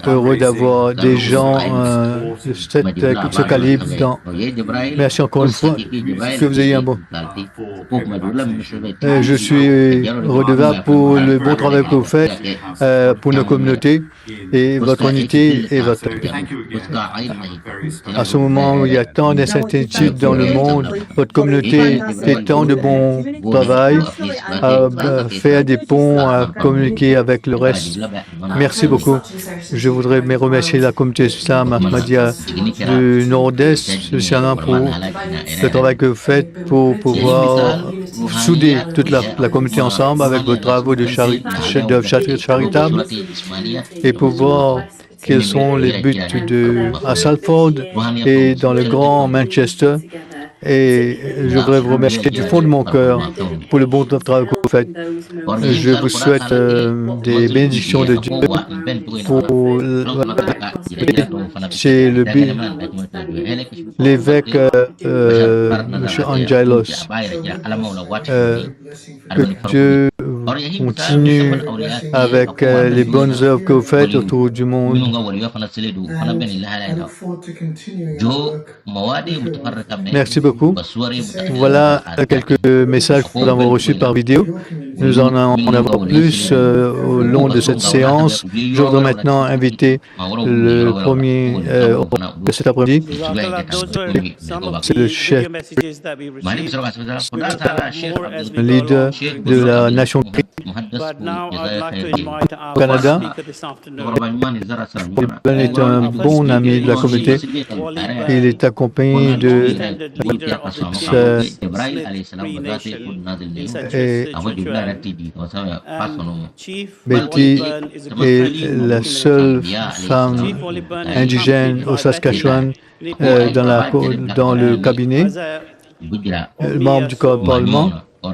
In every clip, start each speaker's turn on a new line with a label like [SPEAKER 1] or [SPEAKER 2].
[SPEAKER 1] Heureux d'avoir des gens de ce calibre dans. Merci encore une fois. Que vous ayez un bon. Je suis redevable pour le bon travail que vous faites pour nos communautés et votre unité et votre. À ce moment où il y a tant d'incertitudes dans le monde, votre communauté fait tant de bon travail à faire des ponts, à communiquer avec le reste. Merci beaucoup. Je voudrais me remercier la communauté Islam Ahmadiyya du Nord-Est, spécialement pour le travail que vous faites pour pouvoir souder toute la communauté ensemble avec vos travaux de charitable et pouvoir quels sont les buts à Salford et dans le grand Manchester. Et je voudrais vous remercier du fond de mon cœur pour le bon travail que vous faites. Je vous souhaite des bénédictions de Dieu pour c'est le but. L'évêque M. Angelos, que Dieu continue avec les bonnes œuvres que vous faites autour du monde. Merci beaucoup. Voilà quelques messages que nous avons reçus par vidéo. Nous en avons plus au long de cette séance. Je voudrais maintenant inviter le premier de cet après-midi. C'est le chef leader de la nation au Canada. Ben est un bon ami de la communauté. Il est accompagné de et Betty est la seule femme indigène au Saskatchewan dans le cabinet, membre du Parlement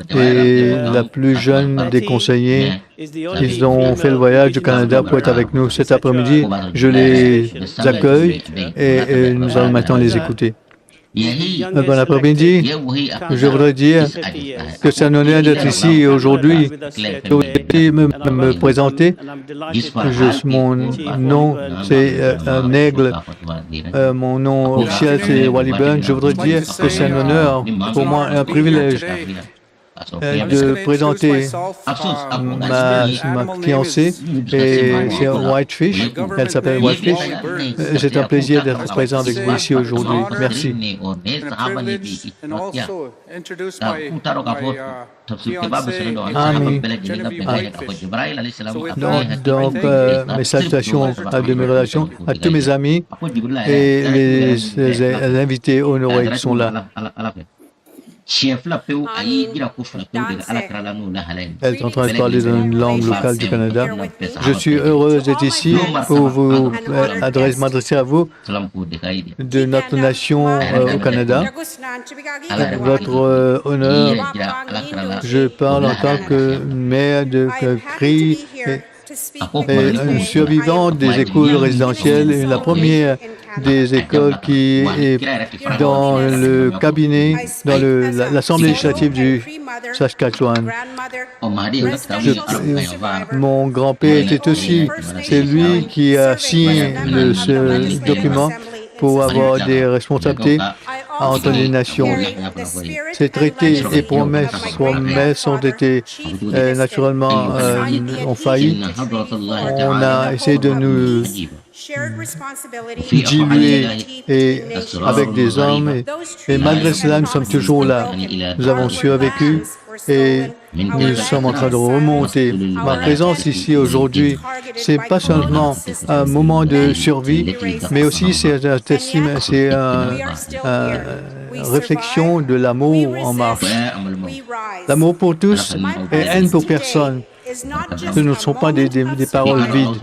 [SPEAKER 1] et la plus jeune des conseillers. Ils ont fait le voyage du Canada pour être avec nous cet après-midi. Je les accueille et nous allons maintenant les écouter. Bon après-midi. Je voudrais dire que c'est un honneur d'être ici aujourd'hui. Je voudrais me présenter. Mon nom, c'est un aigle. Mon nom officiel, c'est Wally Burns. Je voudrais dire que c'est un honneur pour moi, un privilège de présenter ma fiancée, et c'est Whitefish, elle s'appelle Whitefish. C'est un plaisir d'être présent avec vous ici aujourd'hui. Merci. Amis. Donc, mes salutations à de mes relations, à tous mes amis et les invités honorés qui sont là. Elle est en train de parler dans une langue locale du Canada. Je suis heureuse d'être ici pour vous m'adresser à vous de notre nation au Canada. Votre honneur, je parle en tant que maire de Cri et une survivante des écoles résidentielles et la première des écoles qui est dans le cabinet, dans l'Assemblée législative du Saskatchewan. Mon grand-père était aussi, c'est lui qui a signé ce document pour avoir des responsabilités entre les nations. Ces traités et promesses ont été naturellement ont failli. On a essayé de nous diluer et avec des hommes et malgré cela, nous sommes toujours là. Nous avons survécu et nous sommes en train de remonter. Ma présence ici aujourd'hui, c'est pas seulement un moment de survie, mais aussi c'est un testament, c'est une réflexion de l'amour en marche. L'amour pour tous et haine pour personne. Ce ne sont pas des paroles vides.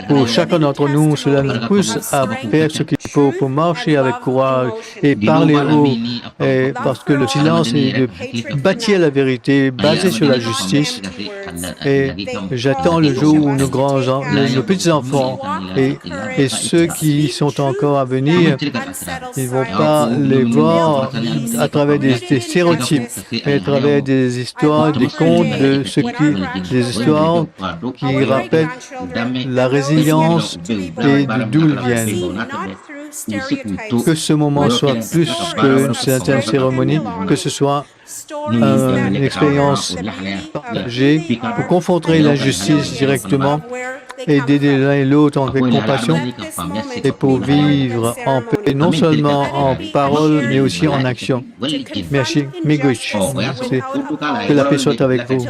[SPEAKER 1] Pour chacun d'entre nous, cela nous pousse à faire ce qu'il faut. faut pour marcher avec courage et parler haut, et parce que le silence est de bâtir la vérité basée sur la justice. Et j'attends le jour où nos nos petits-enfants et ceux qui sont encore à venir, ils ne vont pas les voir à travers des stéréotypes, mais à travers des histoires, des contes, des histoires qui rappellent la résilience et d'où ils viennent. Que ce moment soit plus qu'une certaine cérémonie, que ce soit une expérience partagée pour confronter l'injustice directement et d'aider l'un et l'autre avec compassion et pour vivre en paix, non seulement en parole, mais aussi en action. Merci. Miigwech. Que la paix soit avec vous.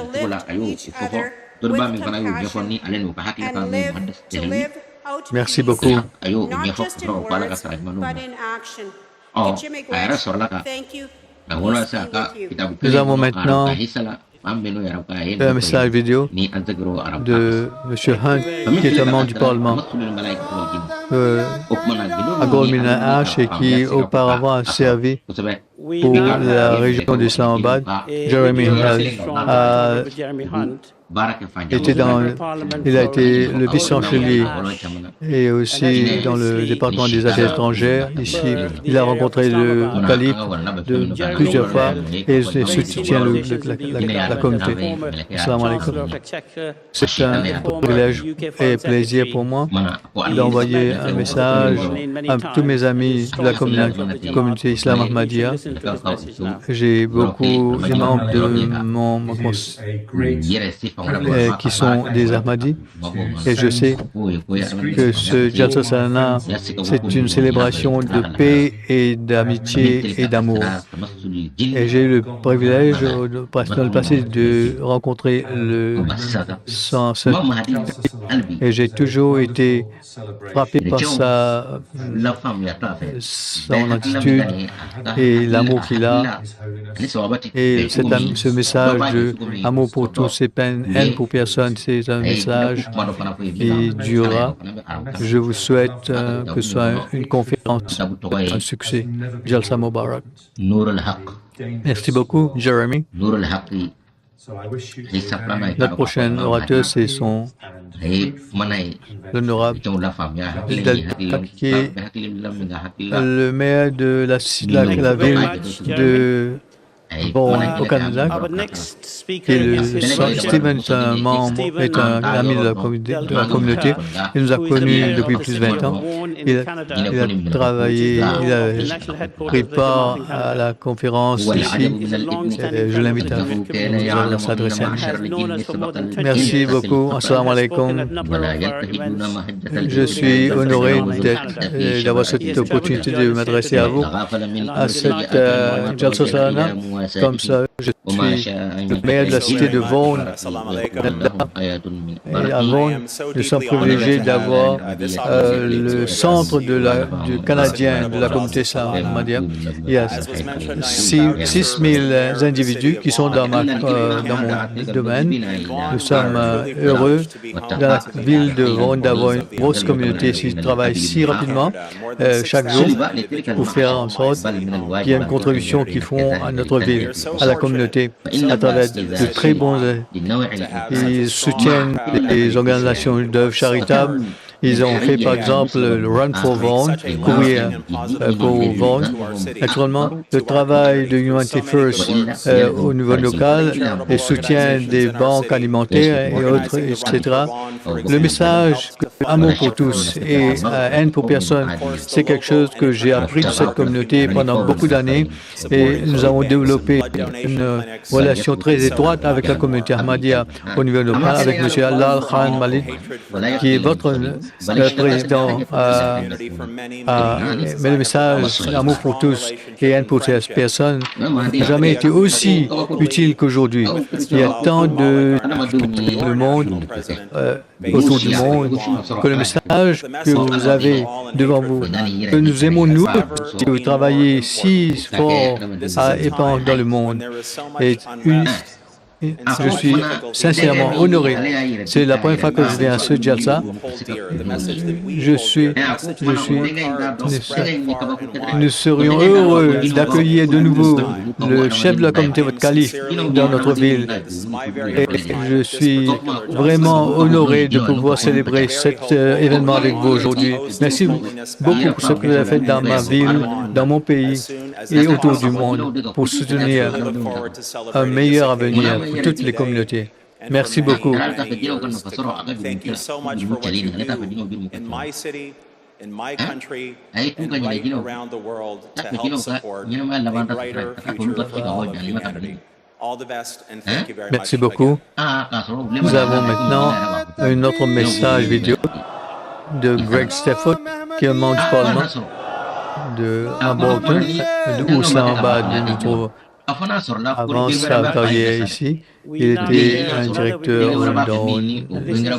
[SPEAKER 1] Merci beaucoup. Nous avons maintenant un message vidéo de M. Hunt, qui est un membre du Parlement à Goldman H et qui auparavant a servi pour la région d'Islamabad. Jeremy a été il a été le vice-chancelier et aussi dans le département des affaires étrangères. Ici, il a rencontré le calife plusieurs fois et soutient la communauté. Assalamu alaikum. C'est un privilège et plaisir pour moi d'envoyer un message à tous mes amis de la communauté Islam Ahmadiyya. J'ai beaucoup de membres de mon qui sont des Ahmadis, et je sais que ce Jalsa Salana, c'est une célébration de paix et d'amitié et d'amour. Et j'ai eu le privilège dans le passé de rencontrer le saint, et j'ai toujours été frappé par son attitude et l'amour qu'il a, et ce message d'amour pour tous et haine pour personne, c'est un message qui durera. Je vous souhaite que ce soit une conférence, un succès. Jalsa Mubarak. Merci beaucoup, Jeremy. Notre prochain orateur, c'est l'honorable qui est le maire de la ville de Vaughan, au Canada, et Stephen est un membre, est un ami de la communauté. Il nous a connus depuis plus de 20 ans. Il a travaillé, il a pris part à la conférence ici. Je l'invite à nous s'adresser à nous. Merci beaucoup. Assalamu alaikum. Je suis honoré d'avoir cette opportunité de m'adresser à vous, à cette Jalsa Salana. Comme ça, je suis le maire de la cité de Vaughan. Et à Vaughan, nous sommes privilégiés d'avoir le centre du Canadien de la communauté Ahmadiyya. Il y a 6 000 individus qui sont dans mon domaine. Nous sommes heureux dans la ville de Vaughan d'avoir une grosse communauté qui travaille si rapidement chaque jour pour faire en sorte qu'il y ait une contribution qu'ils font à notre ville, à la communauté, à travers de très bons... Ils soutiennent les organisations d'œuvres charitables. Ils ont fait, par exemple, le Run for Vaughan, courir pour Vaughan. Naturellement, le travail de Humanity First au niveau local et soutien des banques alimentaires et autres, etc. Le message amour pour tous et haine pour personne, c'est quelque chose que j'ai appris de cette communauté pendant beaucoup d'années et nous avons développé une relation très étroite avec la communauté Ahmadiyya au niveau local, avec M. Lal Khan Malik, qui est votre président. Mais le message amour pour tous et haine pour personne n'a jamais été aussi utile qu'aujourd'hui. Il y a tant de le monde autour du monde que le message que vous avez devant vous, que nous aimons nous, que vous travaillez si fort à épandre dans le monde, est Je suis sincèrement honoré. C'est la première fois que je viens à ce Jalsa. Je suis, je suis, nous serions heureux d'accueillir de nouveau le chef de la communauté, votre calife, dans notre ville. Et je suis vraiment honoré de pouvoir célébrer cet événement avec vous aujourd'hui. Merci beaucoup pour ce que vous avez fait dans ma ville, dans mon pays et autour du monde pour soutenir un meilleur avenir pour toutes les communautés. Merci beaucoup.
[SPEAKER 2] Thank you so much for what you do in my city, in my country, and right around the world to help support a brighter future for all of humanity. All the best, and thank you very much
[SPEAKER 1] Merci beaucoup.
[SPEAKER 2] Again.
[SPEAKER 1] Nous avons maintenant un autre message vidéo de Greg Stafford, qui est un membre du Parlement de Bolton, de Islamabad, nous trouvons. Avant sa carrière ici, il était un directeur dans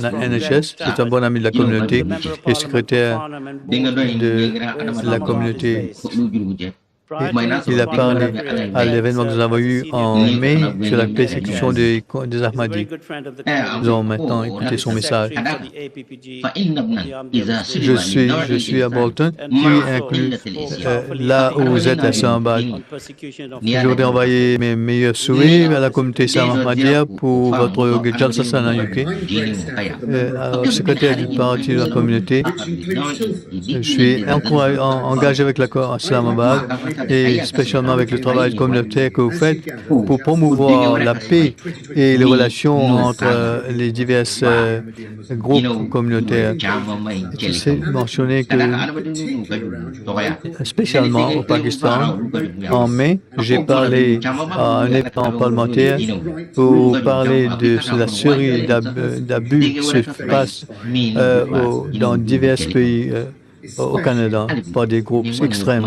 [SPEAKER 1] la NHS. C'est un bon ami de la communauté et secrétaire de la communauté. Il a parlé à l'événement que nous avons eu en mai sur la persécution des Ahmadis. Nous allons maintenant écouter son message. Je suis à Bolton, qui inclut là où vous êtes à Islamabad. Je voudrais envoyer mes meilleurs souhaits à la communauté Ahmadiyya pour votre Jalsa Salana UK. Secrétaire du parti de la communauté, je suis engagé avec la Islamabad et spécialement avec le travail communautaire que vous faites pour promouvoir la paix et les relations entre les divers groupes communautaires. C'est mentionné que, spécialement au Pakistan, en mai, j'ai parlé à un événement parlementaire pour parler de la série d'abus qui se passe dans divers pays au Canada par des groupes extrêmes.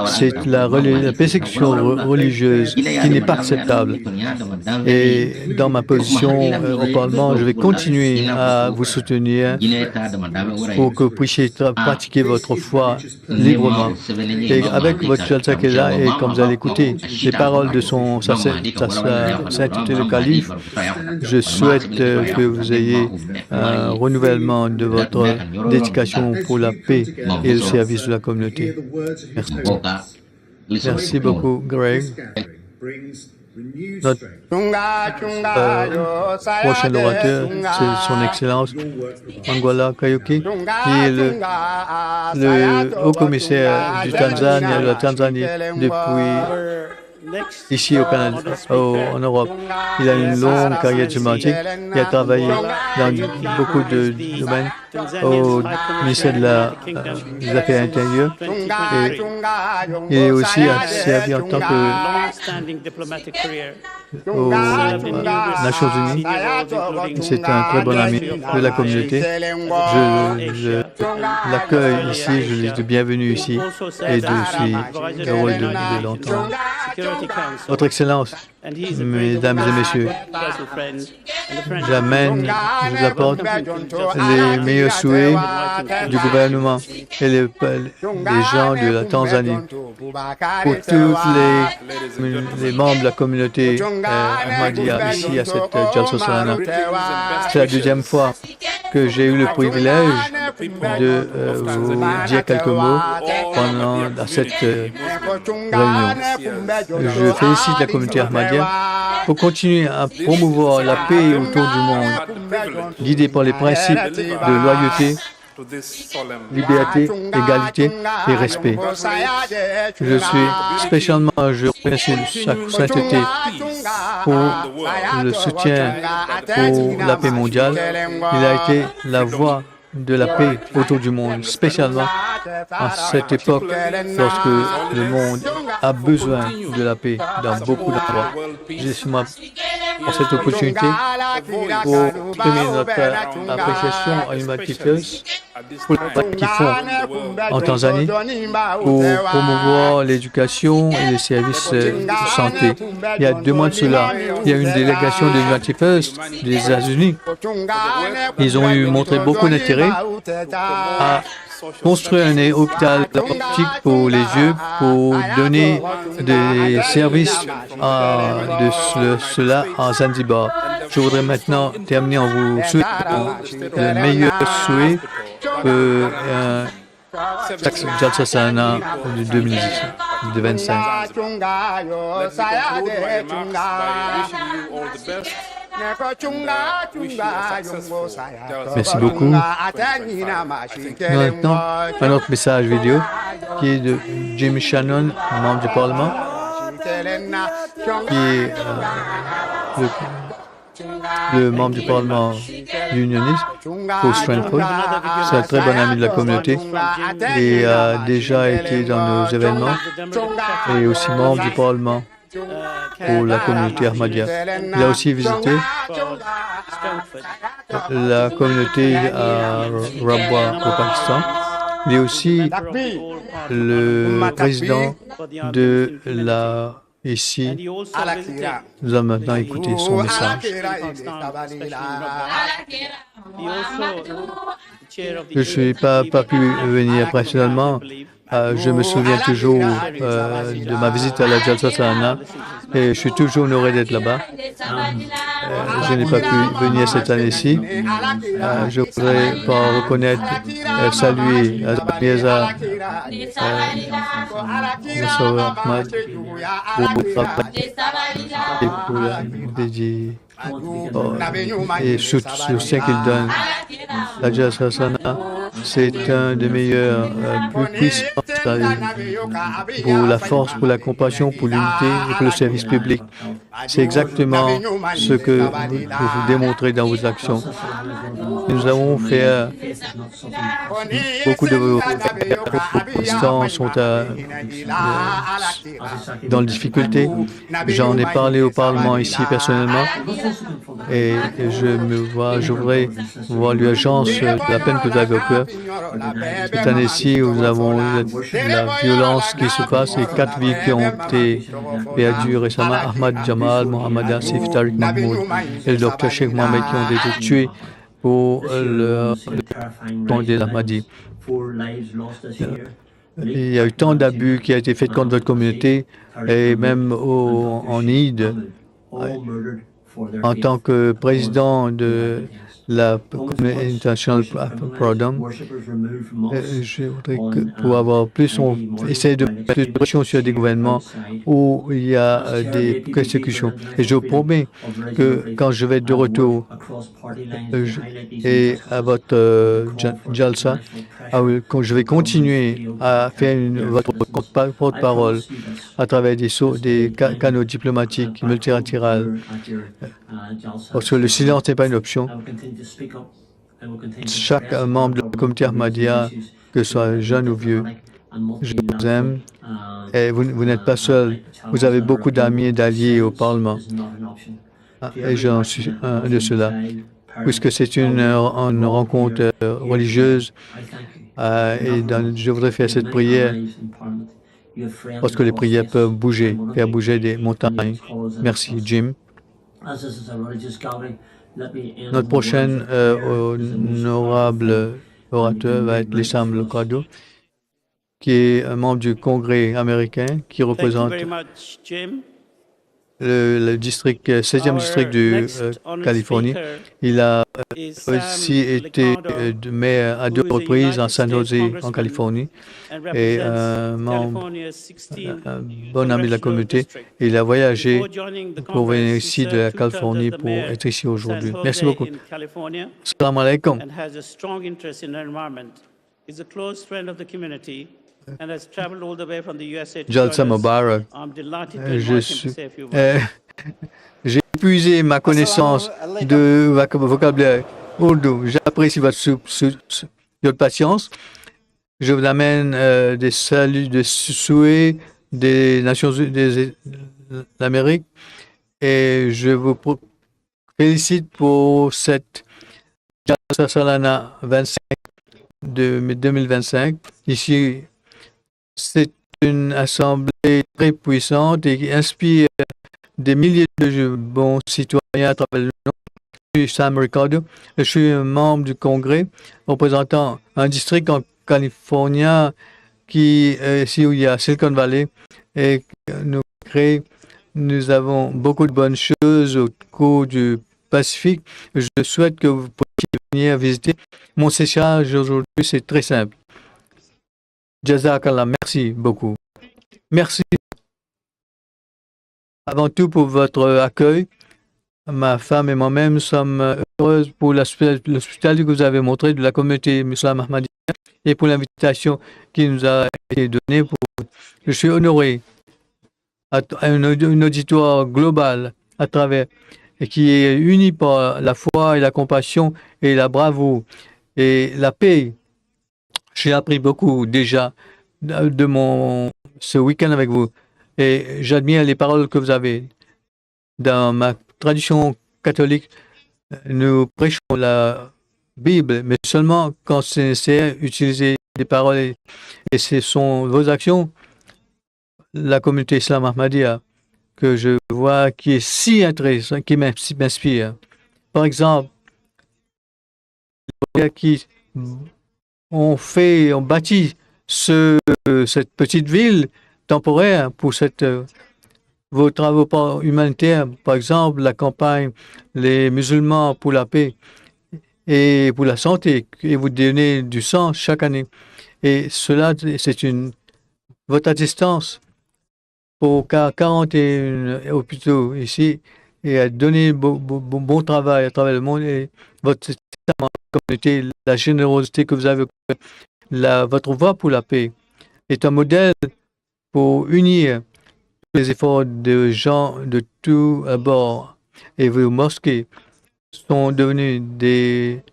[SPEAKER 1] C'est la persécution religieuse qui n'est pas acceptable. Et dans ma position au Parlement, je vais continuer à vous soutenir pour que vous puissiez pratiquer votre foi librement. Et avec votre Jalsa qui est là, et comme vous allez écouter les paroles de son sa, sa, sainteté le calife, je souhaite que vous ayez un renouvellement de votre dédication pour la paix et le service de la communauté. Merci. Merci beaucoup, Greg. Notre prochain orateur, c'est son Excellence Angola Kairuki, qui est le haut commissaire du Tanzanie, de la Tanzanie depuis ici au Canada, en Europe. Il a une longue carrière diplomatique. Il a travaillé dans beaucoup de domaines au ministère des Affaires intérieures et il est aussi a servi en tant que aux Nations Unies. C'est un très bon ami de la communauté. Je l'accueille ici, je lui dis bienvenue ici et je suis heureux de l'entendre. Votre Excellence, Mesdames et Messieurs, j'amène, je vous apporte les meilleurs souhaits du gouvernement et les gens de la Tanzanie pour tous les membres de la communauté Ahmadiyya ici à cette Jalsa Salana. C'est la deuxième fois que j'ai eu le privilège de vous dire quelques mots pendant cette réunion. Je félicite la communauté Ahmadiyya pour continuer à promouvoir la paix autour du monde, guidée par les principes de loyauté, liberté, égalité et respect. Je suis spécialement, je remercie sa sainteté pour le soutien pour la paix mondiale. Il a été la voix de la paix autour du monde, spécialement à cette époque lorsque le monde a besoin de la paix dans beaucoup d'endroits. Je suis pour cette opportunité pour exprimer notre appréciation à Humanity First pour le travail qu'ils font en Tanzanie pour promouvoir l'éducation et les services de santé. Il y a 2 mois de cela, il y a une délégation de Humanity First des États-Unis. Ils ont eu montré beaucoup d'intérêt à construire un hôpital optique pour les yeux, pour donner des services de cela à à Zanzibar. Je voudrais maintenant terminer en vous souhaitant le meilleur souhait pour Jalsa Salana de 2025. Merci beaucoup. Maintenant, un autre message vidéo qui est de Jimmy Shannon, membre du Parlement, qui est le membre du Parlement unioniste pour Strangford. C'est un très bon ami de la communauté et a déjà été dans nos événements et aussi membre du Parlement pour la communauté Ahmadiyya. Il a aussi visité la communauté à Rabwa au Pakistan. Il est aussi le président de la... Ici, nous allons maintenant écouter son message. Je n'ai pas pu venir personnellement. Je me souviens toujours de ma visite à la Jalsa Salana et je suis toujours honoré d'être là-bas. Je n'ai pas pu venir cette année-ci. Je voudrais pas reconnaître, saluer Mirza Ahmad pour le travail et pour la dédier et soutien qu'il donne. La Jalsa Salana, c'est un des meilleurs, plus puissants pour la force, pour la compassion, pour l'unité et pour le service public. C'est exactement ce que vous démontrez dans vos actions. Nous avons fait beaucoup de vos protestants sont dans la difficulté. J'en ai parlé au Parlement ici personnellement et je voudrais voir l'urgence de la peine que vous avez au cœur. Cette année-ci, nous avons la violence qui se passe et 4 vies qui ont été perdues récemment. Ahmad Jamal, Mohamed Asif, Tariq Mahmoud et le docteur Sheikh Mohamed qui ont été tués pour le camp des Ahmadis. Il y a eu tant d'abus qui a été fait contre votre communauté et même en Inde. En tant que président de la International Programme, je voudrais que pour avoir plus, on essaie de mettre plus de pression sur des gouvernements où il y a des persécutions. Et je promets que quand je vais être de retour et à votre Jalsa, quand je vais continuer à faire votre porte-parole à travers des canaux diplomatiques multilatéraux, parce que le silence n'est pas une option. Chaque membre de la communauté Ahmadiyya, que ce soit jeune ou vieux, je vous aime et vous n'êtes pas seul. Vous avez beaucoup d'amis et d'alliés au Parlement. Et j'en suis un de ceux-là. Puisque c'est une rencontre religieuse, et je voudrais faire cette prière parce que les prières peuvent bouger, faire bouger des montagnes. Merci, Jim. Notre prochain honorable orateur va être Sam Liccardo, qui est un membre du Congrès américain qui représente le district, 7e district de Californie. Il a aussi été maire à 2 reprises en San Jose, en Californie, et un membre, un bon ami de la communauté. Il a voyagé pour venir ici de la Californie pour être ici aujourd'hui. Merci beaucoup. Salam alaikum. Jalsa Mubarak. J'ai épuisé ma connaissance de vocabulaire ourdou. J'apprécie votre patience. Je vous amène des saluts, des souhaits des Nations Unies, de l'Amérique, et je vous félicite pour cette Jalsa Salana 25 de 2025. Ici, c'est une assemblée très puissante et qui inspire des milliers de bons citoyens à travers le monde. Je suis Sam Liccardo, je suis un membre du Congrès représentant un district en Californie qui, ici où il y a Silicon Valley, et nous crée Nous avons beaucoup de bonnes choses au cours du Pacifique. Je souhaite que vous puissiez venir visiter. Mon message aujourd'hui, c'est très simple. Jazakallah, merci beaucoup. Merci avant tout pour votre accueil. Ma femme et moi-même sommes heureuses pour l'hospitalité que vous avez montré de la communauté musulmane Ahmadiyya et pour l'invitation qui nous a été donnée. Je suis honoré à un auditoire global à travers et qui est uni par la foi et la compassion et la bravoure et la paix. J'ai appris beaucoup déjà de ce week-end avec vous et j'admire les paroles que vous avez. Dans ma tradition catholique, nous prêchons la Bible, mais seulement quand c'est nécessaire, utiliser des paroles et ce sont vos actions. La communauté Islam Ahmadiyya que je vois qui est si intéressant, qui m'inspire. Par exemple, les qui ont bâti cette petite ville temporaire pour vos travaux humanitaires, par exemple la campagne Les musulmans pour la paix et pour la santé, et vous donnez du sang chaque année. Et cela, c'est votre assistance pour 41 hôpitaux ici et à donner bon travail à travers le monde et votre communauté, la générosité que vous avez, votre voix pour la paix est un modèle pour unir les efforts de gens de tous bords. Et vos mosquées sont devenues des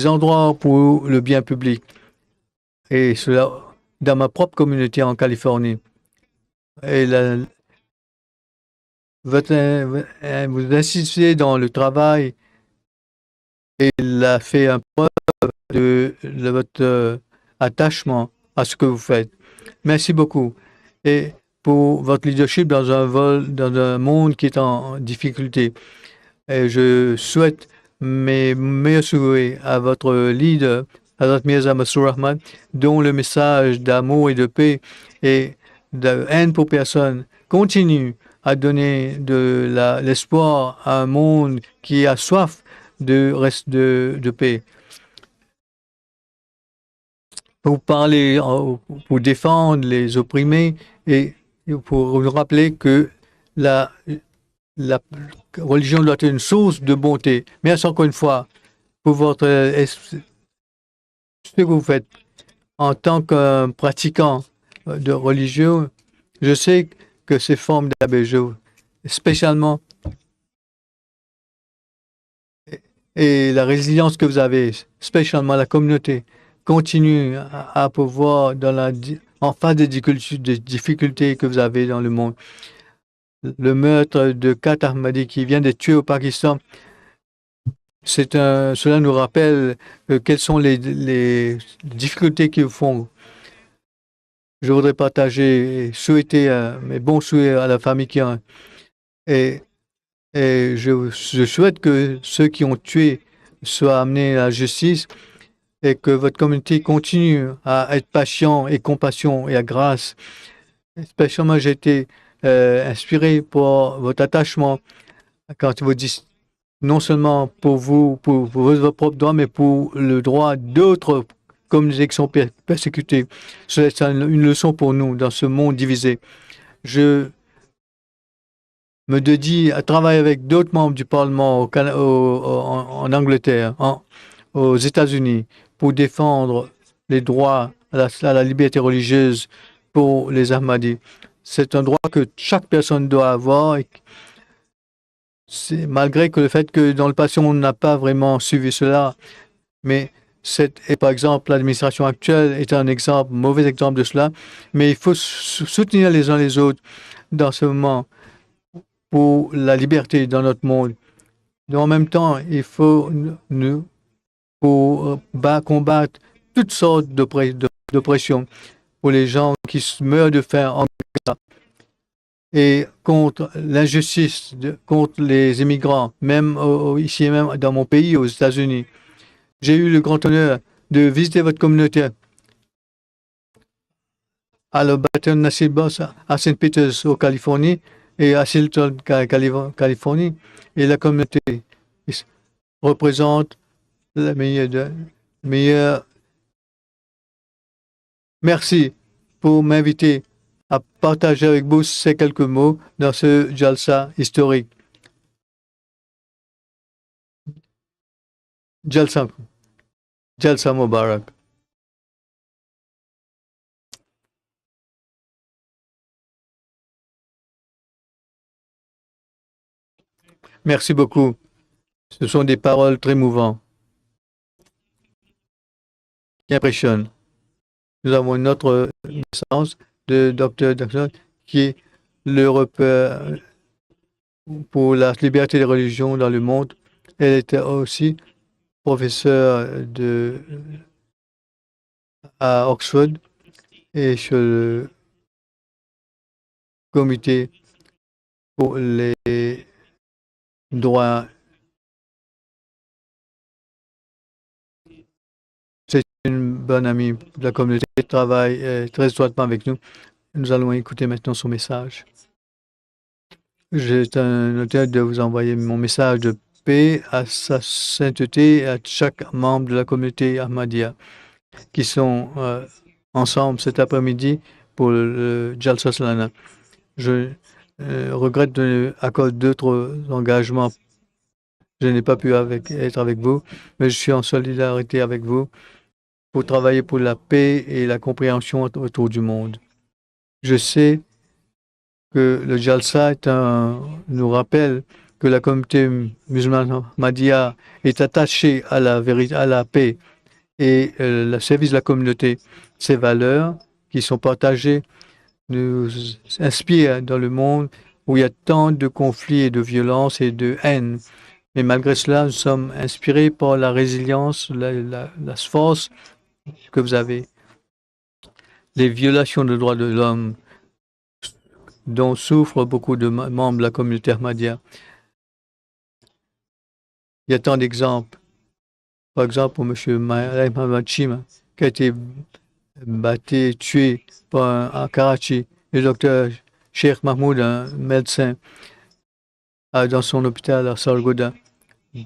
[SPEAKER 1] endroits pour le bien public. Et cela dans ma propre communauté en Californie. Et vous insistez dans le travail et il a fait un preuve de votre attachement à ce que vous faites. Merci beaucoup. Et pour votre leadership dans un monde qui est en difficulté. Et je souhaite mes meilleurs souhaits à votre leader, Hazrat Mirza Masroor Ahmad, dont le message d'amour et de paix et de haine pour personne continue à donner de l'espoir à un monde qui a soif de paix. Pour parler, pour défendre les opprimés et pour nous rappeler que la religion doit être une source de bonté. Merci encore une fois pour ce que vous faites en tant que pratiquant de religion. Je sais que c'est formidable, spécialement et la résilience que vous avez, spécialement la communauté, continue à pouvoir, en face des difficultés que vous avez dans le monde. Le meurtre de 4 Ahmadis qui vient d'être tués au Pakistan, cela nous rappelle quelles sont les difficultés qu'ils font. Je voudrais partager et souhaiter mes bons souhaits à la famille qui a. Et je souhaite que ceux qui ont tué soient amenés à la justice et que votre communauté continue à être patient et compassion et à grâce. Spécialement, j'ai été inspiré par votre attachement quand vous dites non seulement pour vous, pour votre propre droit, mais pour le droit d'autres communautés qui sont persécutées. C'est une leçon pour nous dans ce monde divisé. Je me dédie à travailler avec d'autres membres du Parlement en Angleterre, aux États-Unis, pour défendre les droits à la liberté religieuse pour les Ahmadis. C'est un droit que chaque personne doit avoir. Et malgré que le fait que dans le passé, on n'a pas vraiment suivi cela, mais et par exemple, l'administration actuelle est un exemple, mauvais exemple de cela, mais il faut soutenir les uns les autres dans ce moment pour la liberté dans notre monde. Mais en même temps, il faut nous pour combattre toutes sortes d'oppressions pour les gens qui meurent de faim en Gaza et contre l'injustice, contre les immigrants, même ici même dans mon pays, aux États-Unis. J'ai eu le grand honneur de visiter votre communauté à l'Alberton Nassib à St. Peters, au Californie. et à Silton, Californie, et la communauté représente la meilleure. Merci pour m'inviter à partager avec vous ces quelques mots dans ce Jalsa historique. Jalsa, Jalsa Mubarak. Merci beaucoup. Ce sont des paroles très mouvantes qui impressionnent. Nous avons une autre naissance de Dr. Jackson, qui est le repère pour la liberté des religions dans le monde. Elle était aussi professeure à Oxford et sur le comité pour les droits. C'est une bonne amie de la communauté, travaille très étroitement avec nous. Nous allons écouter maintenant son message. J'ai un honneur de vous envoyer mon message de paix à sa sainteté et à chaque membre de la communauté Ahmadiyya qui sont ensemble cet après-midi pour le Jalsa Salana. Je regrette à cause d'autres engagements, je n'ai pas pu être avec vous, mais je suis en solidarité avec vous pour travailler pour la paix et la compréhension autour du monde. Je sais que le Jalsa nous rappelle que la communauté musulmane Ahmadiyya est attachée à la vérité, à la paix et le service de la communauté. Ces valeurs qui sont partagées nous inspirent dans le monde où il y a tant de conflits et de violences et de haine. Mais malgré cela, nous sommes inspirés par la résilience, la force que vous avez. Les violations des droits de l'homme dont souffrent beaucoup de membres de la communauté Ahmadiyya. Il y a tant d'exemples. Par exemple, pour M. Mohammad Chima, qui a été battu, tué à Karachi. Le docteur Sheikh Mahmoud, un médecin, dans son hôpital à Sargodha.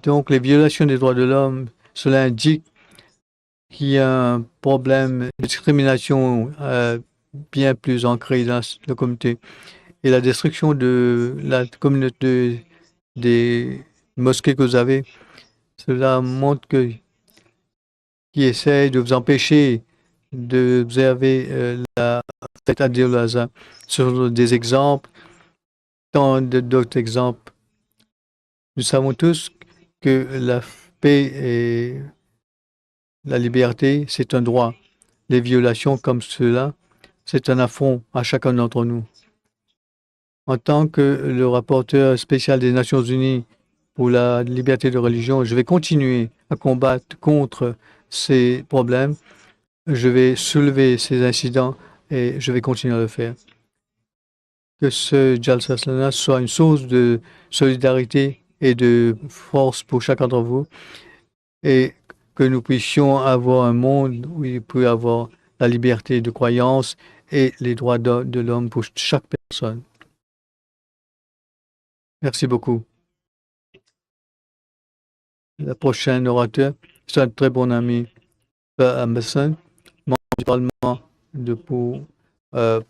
[SPEAKER 1] Donc, les violations des droits de l'homme, cela indique qu'il y a un problème de discrimination bien plus ancré dans la communauté. Et la destruction de la communauté des mosquées que vous avez, cela montre qu'ils essayent de vous empêcher d'observer la fête Adil-Azha. Ce sont des exemples, tant d'autres exemples. Nous savons tous que la paix et la liberté, c'est un droit. Les violations comme cela, c'est un affront à chacun d'entre nous. En tant que le rapporteur spécial des Nations Unies pour la liberté de religion, je vais continuer à combattre contre ces problèmes. Je vais soulever ces incidents et je vais continuer à le faire. Que ce Jalsa Salana soit une source de solidarité et de force pour chacun d'entre vous et que nous puissions avoir un monde où il peut y avoir la liberté de croyance et les droits de l'homme pour chaque personne. Merci beaucoup. La prochaine orateur, c'est un très bon ami, Anderson, membre du Parlement de pour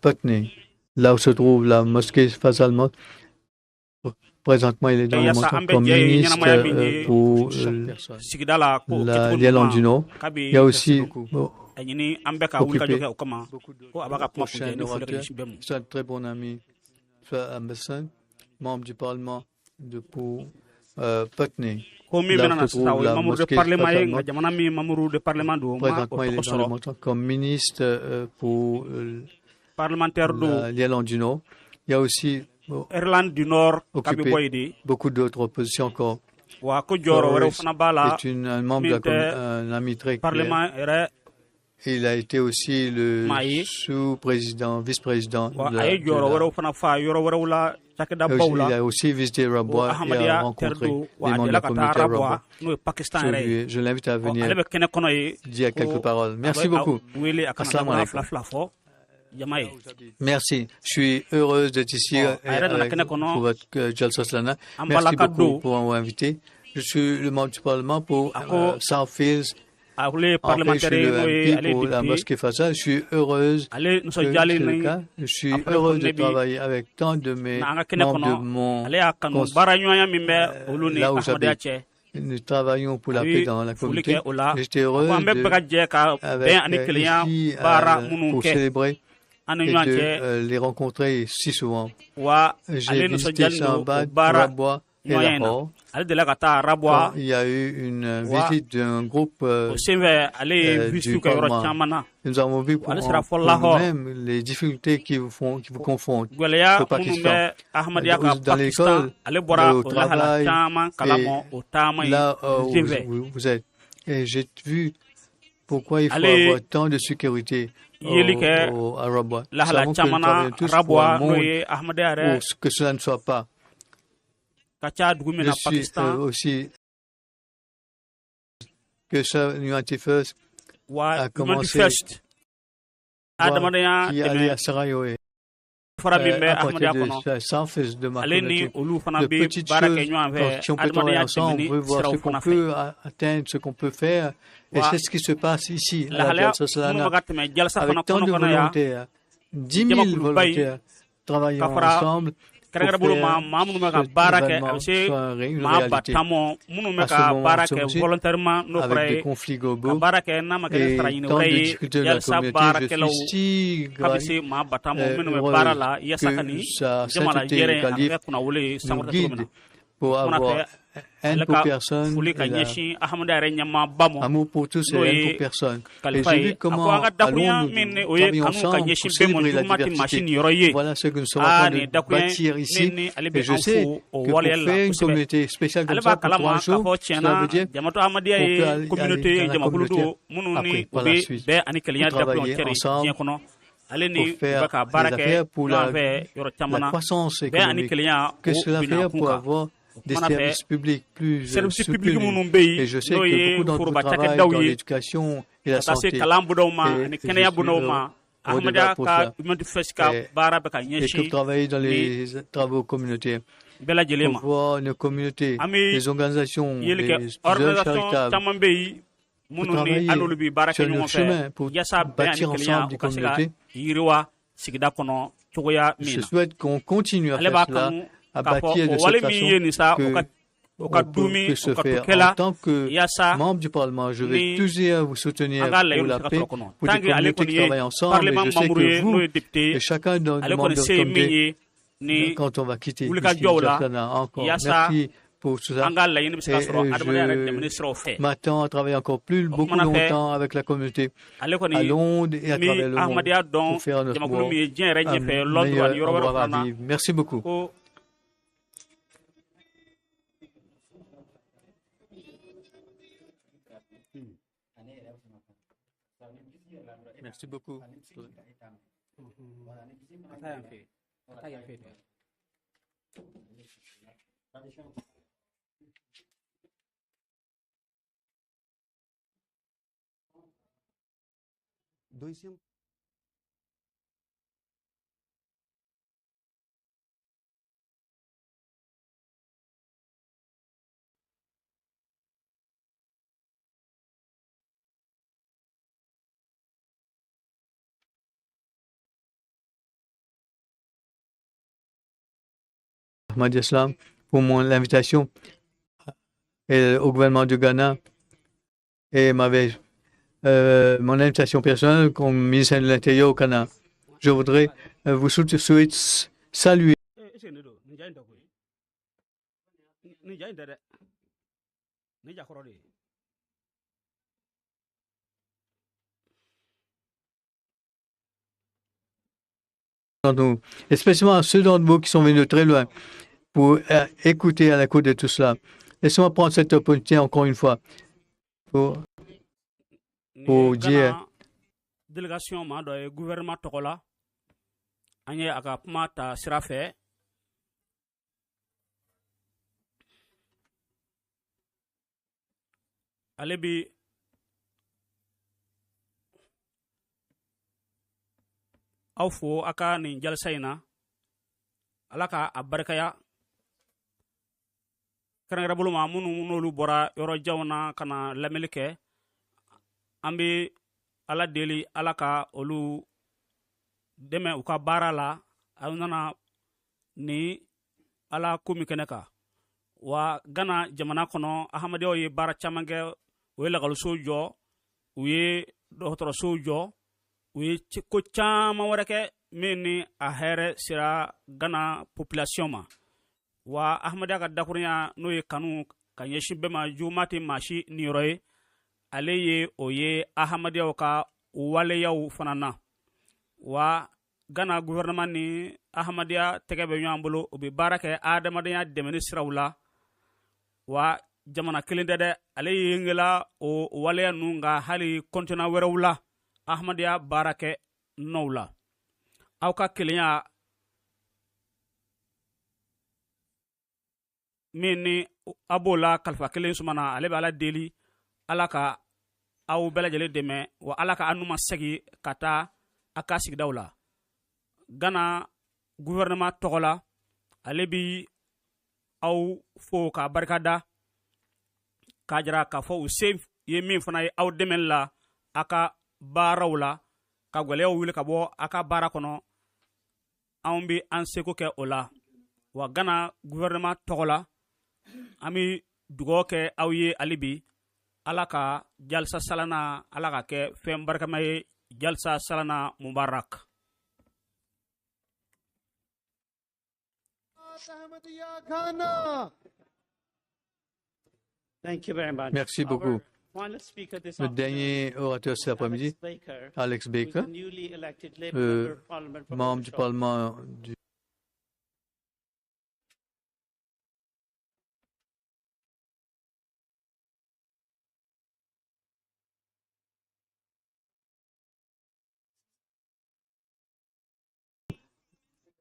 [SPEAKER 1] Putney, là où se trouve la mosquée Fazal Mosque. Présentement, il est dans le monde comme ministre pour l'Irlande du Nord. Il y a aussi occupé. Prochain orateur, c'est un très bon ami, Anderson, membre du Parlement de pour Putney. Là où se trouve la mosquée Fazal Mosque. Présentement, il est dans le monde comme ministre pour l'Irlande du Nord. Il y a aussi
[SPEAKER 3] Irlande du Nord,
[SPEAKER 1] occupé beaucoup d'autres positions encore. Est un membre d'un ami très clair. Il a été aussi le sous-président, vice-président de la, il a aussi visité Rabwa et a rencontré les membres de la communauté Rabwa. Je l'invite à venir dire quelques paroles. Merci beaucoup. Assalamu alaikum.
[SPEAKER 3] jama ye.
[SPEAKER 1] Merci. Je suis heureuse d'être ici
[SPEAKER 3] avec,
[SPEAKER 1] pour votre Jalsa Salana. Merci beaucoup pour m'avoir invité. Je suis le membre du Parlement pour Southfields.
[SPEAKER 3] Ale
[SPEAKER 1] parlementaire, je suis le MP pour la mosquée Faisal. Je suis heureuse que c'est le cas. Je suis heureuse de travailler avec tant de mes membres de mon là où j'habite. Nous travaillons pour la paix dans la communauté. J'étais heureuse de, avec ici, pour célébrer et de les rencontrer si souvent. J'ai visité Islamabad, Rabwa et Lahore. Quand il y a eu une visite d'un groupe du Parlement. Nous avons vu pour nous-mêmes les difficultés qui vous confrontent au Pakistan, dans l'école, au travail, et là où vous êtes. Et j'ai vu pourquoi il faut avoir tant de sécurité à Rabwa. Nous savons que nous travaillons tous pour un monde où que cela ne soit pas. Je suis aussi que ça, Humanity First a commencé qui allait à Sarajevo à partir de Southfields de ma communauté. De petites choses, quand si on peut travailler ensemble, on veut voir ce qu'on peut atteindre, ce qu'on peut faire. Et c'est ce qui se passe ici, à la Jalsa Salana, avec tant de volontaires, 10 000 volontaires travaillant ensemble.
[SPEAKER 3] Kɛrɛnkɛrɛn bolo ma maa minnu bɛ ka baara kɛ, a bɛ se maa 10 000 mɔ minnu bɛ ka baara kɛ volontairement, n'o fɔra ye ka baara kɛ n'a ma kɛ ni sara ɲini wɛrɛ ye, yalisa baarakɛlaw ka bɛ se maa 10 000 mɔ minnu bɛ baara la yasa ka nin jama la yɛrɛ a bɛ kɛ kunnawolo ye sankɔrɔta cogo min na.
[SPEAKER 1] Pour avoir haine pour personne,
[SPEAKER 3] foli ka ɲɛsin Ahmadiyya yɛrɛ ɲɛmaaba ma,
[SPEAKER 1] amour pour tous et haine pour personne. Et
[SPEAKER 3] kalifa
[SPEAKER 1] j'ai
[SPEAKER 3] ye
[SPEAKER 1] vu
[SPEAKER 3] a ko
[SPEAKER 1] comment
[SPEAKER 3] an ka dakurunya
[SPEAKER 1] allons
[SPEAKER 3] min ni
[SPEAKER 1] nous
[SPEAKER 3] o ye
[SPEAKER 1] travailler
[SPEAKER 3] kanu ka
[SPEAKER 1] ensemble pour
[SPEAKER 3] ɲɛsin bɛɛ ma,
[SPEAKER 1] célébrer la
[SPEAKER 3] juguman tɛ maa si
[SPEAKER 1] diversité.
[SPEAKER 3] niyɔrɔ ye.
[SPEAKER 1] Voilà ce que nous sommes en
[SPEAKER 3] Aa
[SPEAKER 1] train
[SPEAKER 3] nin
[SPEAKER 1] de
[SPEAKER 3] dakurunya
[SPEAKER 1] bâtir
[SPEAKER 3] min
[SPEAKER 1] ici.
[SPEAKER 3] ni ale
[SPEAKER 1] Et
[SPEAKER 3] bɛ
[SPEAKER 1] je
[SPEAKER 3] an
[SPEAKER 1] sais
[SPEAKER 3] fo o
[SPEAKER 1] que pour
[SPEAKER 3] waleyali la
[SPEAKER 1] faire une
[SPEAKER 3] kosɛbɛ.
[SPEAKER 1] Communauté spéciale
[SPEAKER 3] Ale
[SPEAKER 1] comme ça
[SPEAKER 3] b'a
[SPEAKER 1] pour
[SPEAKER 3] kalama
[SPEAKER 1] trois
[SPEAKER 3] k'a
[SPEAKER 1] jours,
[SPEAKER 3] fɔ
[SPEAKER 1] cela
[SPEAKER 3] tiɲɛna
[SPEAKER 1] veut dire
[SPEAKER 3] Jamatu Ahmadiyya
[SPEAKER 1] qu'on peut
[SPEAKER 3] ye
[SPEAKER 1] aller
[SPEAKER 3] communauté
[SPEAKER 1] dans
[SPEAKER 3] ye,
[SPEAKER 1] la
[SPEAKER 3] jamakulu
[SPEAKER 1] communauté
[SPEAKER 3] don minnu ni
[SPEAKER 1] après,
[SPEAKER 3] u
[SPEAKER 1] par la
[SPEAKER 3] bɛ
[SPEAKER 1] suite,
[SPEAKER 3] bɛn ani
[SPEAKER 1] pour
[SPEAKER 3] kelenya dakuruɲaw
[SPEAKER 1] travailler
[SPEAKER 3] cɛri
[SPEAKER 1] ensemble,
[SPEAKER 3] diɲɛ kɔnɔ. Ale
[SPEAKER 1] pour
[SPEAKER 3] ni u bɛ
[SPEAKER 1] faire
[SPEAKER 3] ka baara
[SPEAKER 1] des
[SPEAKER 3] kɛ
[SPEAKER 1] affaires pour
[SPEAKER 3] ɲɔgɔn
[SPEAKER 1] la,
[SPEAKER 3] fɛ yɔrɔ caman
[SPEAKER 1] la
[SPEAKER 3] na,
[SPEAKER 1] croissance
[SPEAKER 3] bɛn ani
[SPEAKER 1] économique.
[SPEAKER 3] kelenya
[SPEAKER 1] Que
[SPEAKER 3] o
[SPEAKER 1] cela
[SPEAKER 3] bina
[SPEAKER 1] fait
[SPEAKER 3] kun
[SPEAKER 1] pour
[SPEAKER 3] kan.
[SPEAKER 1] avoir
[SPEAKER 3] O
[SPEAKER 1] des
[SPEAKER 3] kumana fɛ
[SPEAKER 1] services publics plus
[SPEAKER 3] service public
[SPEAKER 1] soutenus.
[SPEAKER 3] minnu bɛ
[SPEAKER 1] Et
[SPEAKER 3] yen,
[SPEAKER 1] je sais
[SPEAKER 3] n'o
[SPEAKER 1] que
[SPEAKER 3] ye
[SPEAKER 1] beaucoup d'entre vous
[SPEAKER 3] foroba
[SPEAKER 1] travaillent
[SPEAKER 3] cakɛdaw
[SPEAKER 1] dans
[SPEAKER 3] ye,
[SPEAKER 1] l'éducation et la
[SPEAKER 3] ka taa se
[SPEAKER 1] santé.
[SPEAKER 3] kalan bondaw ma
[SPEAKER 1] Et
[SPEAKER 3] ani
[SPEAKER 1] je
[SPEAKER 3] kɛnɛya
[SPEAKER 1] suis
[SPEAKER 3] bondaw ma,
[SPEAKER 1] redevable
[SPEAKER 3] Ahmadiyya
[SPEAKER 1] pour
[SPEAKER 3] ka
[SPEAKER 1] cela.
[SPEAKER 3] Humanity First ka
[SPEAKER 1] Et,
[SPEAKER 3] baara bɛ ka
[SPEAKER 1] et que vous
[SPEAKER 3] ɲɛsin
[SPEAKER 1] travaillez dans
[SPEAKER 3] ni
[SPEAKER 1] les travaux communautaires
[SPEAKER 3] bɛɛ lajɛlen
[SPEAKER 1] pour
[SPEAKER 3] ma.
[SPEAKER 1] voir nos communautés,
[SPEAKER 3] An bɛ
[SPEAKER 1] les organisations,
[SPEAKER 3] yeli kɛ
[SPEAKER 1] les œuvres
[SPEAKER 3] organisation
[SPEAKER 1] charitables,
[SPEAKER 3] caman bɛ yen
[SPEAKER 1] pour
[SPEAKER 3] minnu ni
[SPEAKER 1] travailler
[SPEAKER 3] an n'olu bɛ baara kɛ
[SPEAKER 1] sur nos
[SPEAKER 3] ɲɔgɔn fɛ
[SPEAKER 1] chemins, pour
[SPEAKER 3] yasa bɛn ani
[SPEAKER 1] bâtir
[SPEAKER 3] kelenya
[SPEAKER 1] ensemble
[SPEAKER 3] o
[SPEAKER 1] des
[SPEAKER 3] ka se ka
[SPEAKER 1] communautés.
[SPEAKER 3] yiriwa sigida kɔnɔ cogoya min
[SPEAKER 1] Je
[SPEAKER 3] na.
[SPEAKER 1] souhaite qu'on continue à
[SPEAKER 3] Ale
[SPEAKER 1] faire
[SPEAKER 3] b'a
[SPEAKER 1] cela,
[SPEAKER 3] kanu
[SPEAKER 1] à
[SPEAKER 3] k'a fɔ
[SPEAKER 1] bâtir
[SPEAKER 3] o
[SPEAKER 1] de cette
[SPEAKER 3] wale min
[SPEAKER 1] façon
[SPEAKER 3] ye nin sa, o
[SPEAKER 1] que
[SPEAKER 3] ka o ka
[SPEAKER 1] on peut
[SPEAKER 3] dumi
[SPEAKER 1] que
[SPEAKER 3] o
[SPEAKER 1] se
[SPEAKER 3] ka to
[SPEAKER 1] faire.
[SPEAKER 3] kɛ la
[SPEAKER 1] En tant que
[SPEAKER 3] yasa
[SPEAKER 1] membre du Parlement, je vais
[SPEAKER 3] ni
[SPEAKER 1] toujours vous soutenir
[SPEAKER 3] an ka
[SPEAKER 1] pour
[SPEAKER 3] laɲiniw bɛ
[SPEAKER 1] la
[SPEAKER 3] se ka
[SPEAKER 1] paix,
[SPEAKER 3] sɔrɔ kɔnɔ
[SPEAKER 1] pour des
[SPEAKER 3] tant que ale
[SPEAKER 1] communautés qui
[SPEAKER 3] kɔni ye
[SPEAKER 1] travaillent ensemble. Et
[SPEAKER 3] parlement
[SPEAKER 1] je sais
[SPEAKER 3] membre ye
[SPEAKER 1] que
[SPEAKER 3] n'o
[SPEAKER 1] vous
[SPEAKER 3] ye député
[SPEAKER 1] et chacun de
[SPEAKER 3] ale
[SPEAKER 1] membre
[SPEAKER 3] kɔni
[SPEAKER 1] de
[SPEAKER 3] se ye min
[SPEAKER 1] comité,
[SPEAKER 3] ye ni
[SPEAKER 1] quand on va quitter ici,
[SPEAKER 3] wulikajɔw la
[SPEAKER 1] Jalsa encore.
[SPEAKER 3] yasa
[SPEAKER 1] Merci pour tout ça.
[SPEAKER 3] An ka laɲini bɛ se ka
[SPEAKER 1] Et
[SPEAKER 3] sɔrɔ adamadenya yɛrɛ dɛmɛni
[SPEAKER 1] je
[SPEAKER 3] siraw fɛ.
[SPEAKER 1] M'attends à travailler encore plus,
[SPEAKER 3] O
[SPEAKER 1] beaucoup
[SPEAKER 3] kumana fɛ
[SPEAKER 1] longtemps avec la communauté
[SPEAKER 3] ale
[SPEAKER 1] à
[SPEAKER 3] kɔni
[SPEAKER 1] Londres et à
[SPEAKER 3] mi
[SPEAKER 1] travers le monde
[SPEAKER 3] Ahmadiyya dɔn
[SPEAKER 1] pour faire notre
[SPEAKER 3] jamakulu
[SPEAKER 1] monde
[SPEAKER 3] min ye diɲɛ yɛrɛ
[SPEAKER 1] un
[SPEAKER 3] ɲɛfɛ Londres ani
[SPEAKER 1] meilleur
[SPEAKER 3] yɔrɔ wɛrɛw
[SPEAKER 1] endroit à
[SPEAKER 3] fana na
[SPEAKER 1] vivre. Merci beaucoup.
[SPEAKER 3] ko
[SPEAKER 1] Merci beaucoup.
[SPEAKER 3] Ka taa yan fɛ, ka taa yan fɛ dɛ.
[SPEAKER 4] Deuxième
[SPEAKER 1] Ahmad Islam pour mon invitation et au gouvernement du Ghana et m'avait mon invitation personnelle comme ministre de l'Intérieur au Ghana. Je voudrais vous souhaiter saluer
[SPEAKER 3] Eh, est-ce que ne don nin ja in tɛ koyi, nin ja in tɛ dɛ, nin ja kɔrɔ de ye.
[SPEAKER 1] D'entre nous, et spécialement ceux d'entre vous qui sont venus de très loin pour écouter à la cour de tout cela. Laissez-moi prendre cette opportunité encore une fois
[SPEAKER 3] Nin
[SPEAKER 1] pour
[SPEAKER 3] ye
[SPEAKER 1] dire
[SPEAKER 3] Ghana délégation maa dɔ ye gouvernement tɔgɔ la, an ye a ka kuma ta sira fɛ. Ale bi Aw fo a ka nin jalisa in na. Ala ka a barikaya. Kɛrɛnkɛrɛn bolo ma minnu n'olu bɔra yɔrɔ janw na ka na lamɛnni kɛ, an bɛ Ala deli Ala ka olu dɛmɛ u ka baara la. Aw nana ni Ala ko min kɛnɛ kan. Wa Gana jamana kɔnɔ, Ahmadiyyaw ye baara caman kɛ. U ye lakɔlisow jɔ, u ye dɔgɔtɔrɔsow jɔ, u ye ko caman wɛrɛ kɛ min ni a hɛrɛ sera Gana population ma. Wa Ahmadiyya ka dakurunya n'o ye kanu ka ɲɛsin bɛɛ ma, juguman tɛ maa si niyɔrɔ ye, ale ye o ye Ahmadiyyaw ka waleyaw fana na. Wa Gana gouvernement ni Ahmadiyya tɛgɛ bɛ ɲɔgɔn bolo, u bɛ baara kɛ adamadenya dɛmɛni siraw la. Wa jamana kelen tɛ dɛ, ale yengela o waleya ninnu ka hali continent wɛrɛw la Ahmadiyya baara kɛ nɔw la. Aw ka kelenya min ni a b'o la kalifa kelen suma na, ale bɛ Ala deli Ala ka aw bɛɛ lajɛlen dɛmɛ, wa Ala ka aw numa segin ka taa a ka sigidaw la. Gana gouvernement tɔgɔ la, ale bi aw fo k'a barika da, k'a jira k'a fɔ u se ye min fana ye aw dɛmɛli la a ka baaraw la, ka gwɛlɛyaw wuli ka bɔ a ka baara kɔnɔ. Anw bɛ an seko kɛ o la. Wa Gana gouvernement tɔgɔ la, an bɛ dugawu kɛ aw ye hali bi, Ala ka jalisa salana, Ala ka kɛ fɛn barikama ye. Jalisa salana mubarak.
[SPEAKER 1] Merci beaucoup. Le dernier orateur cet après-midi, Alex Baker, membre du Parlement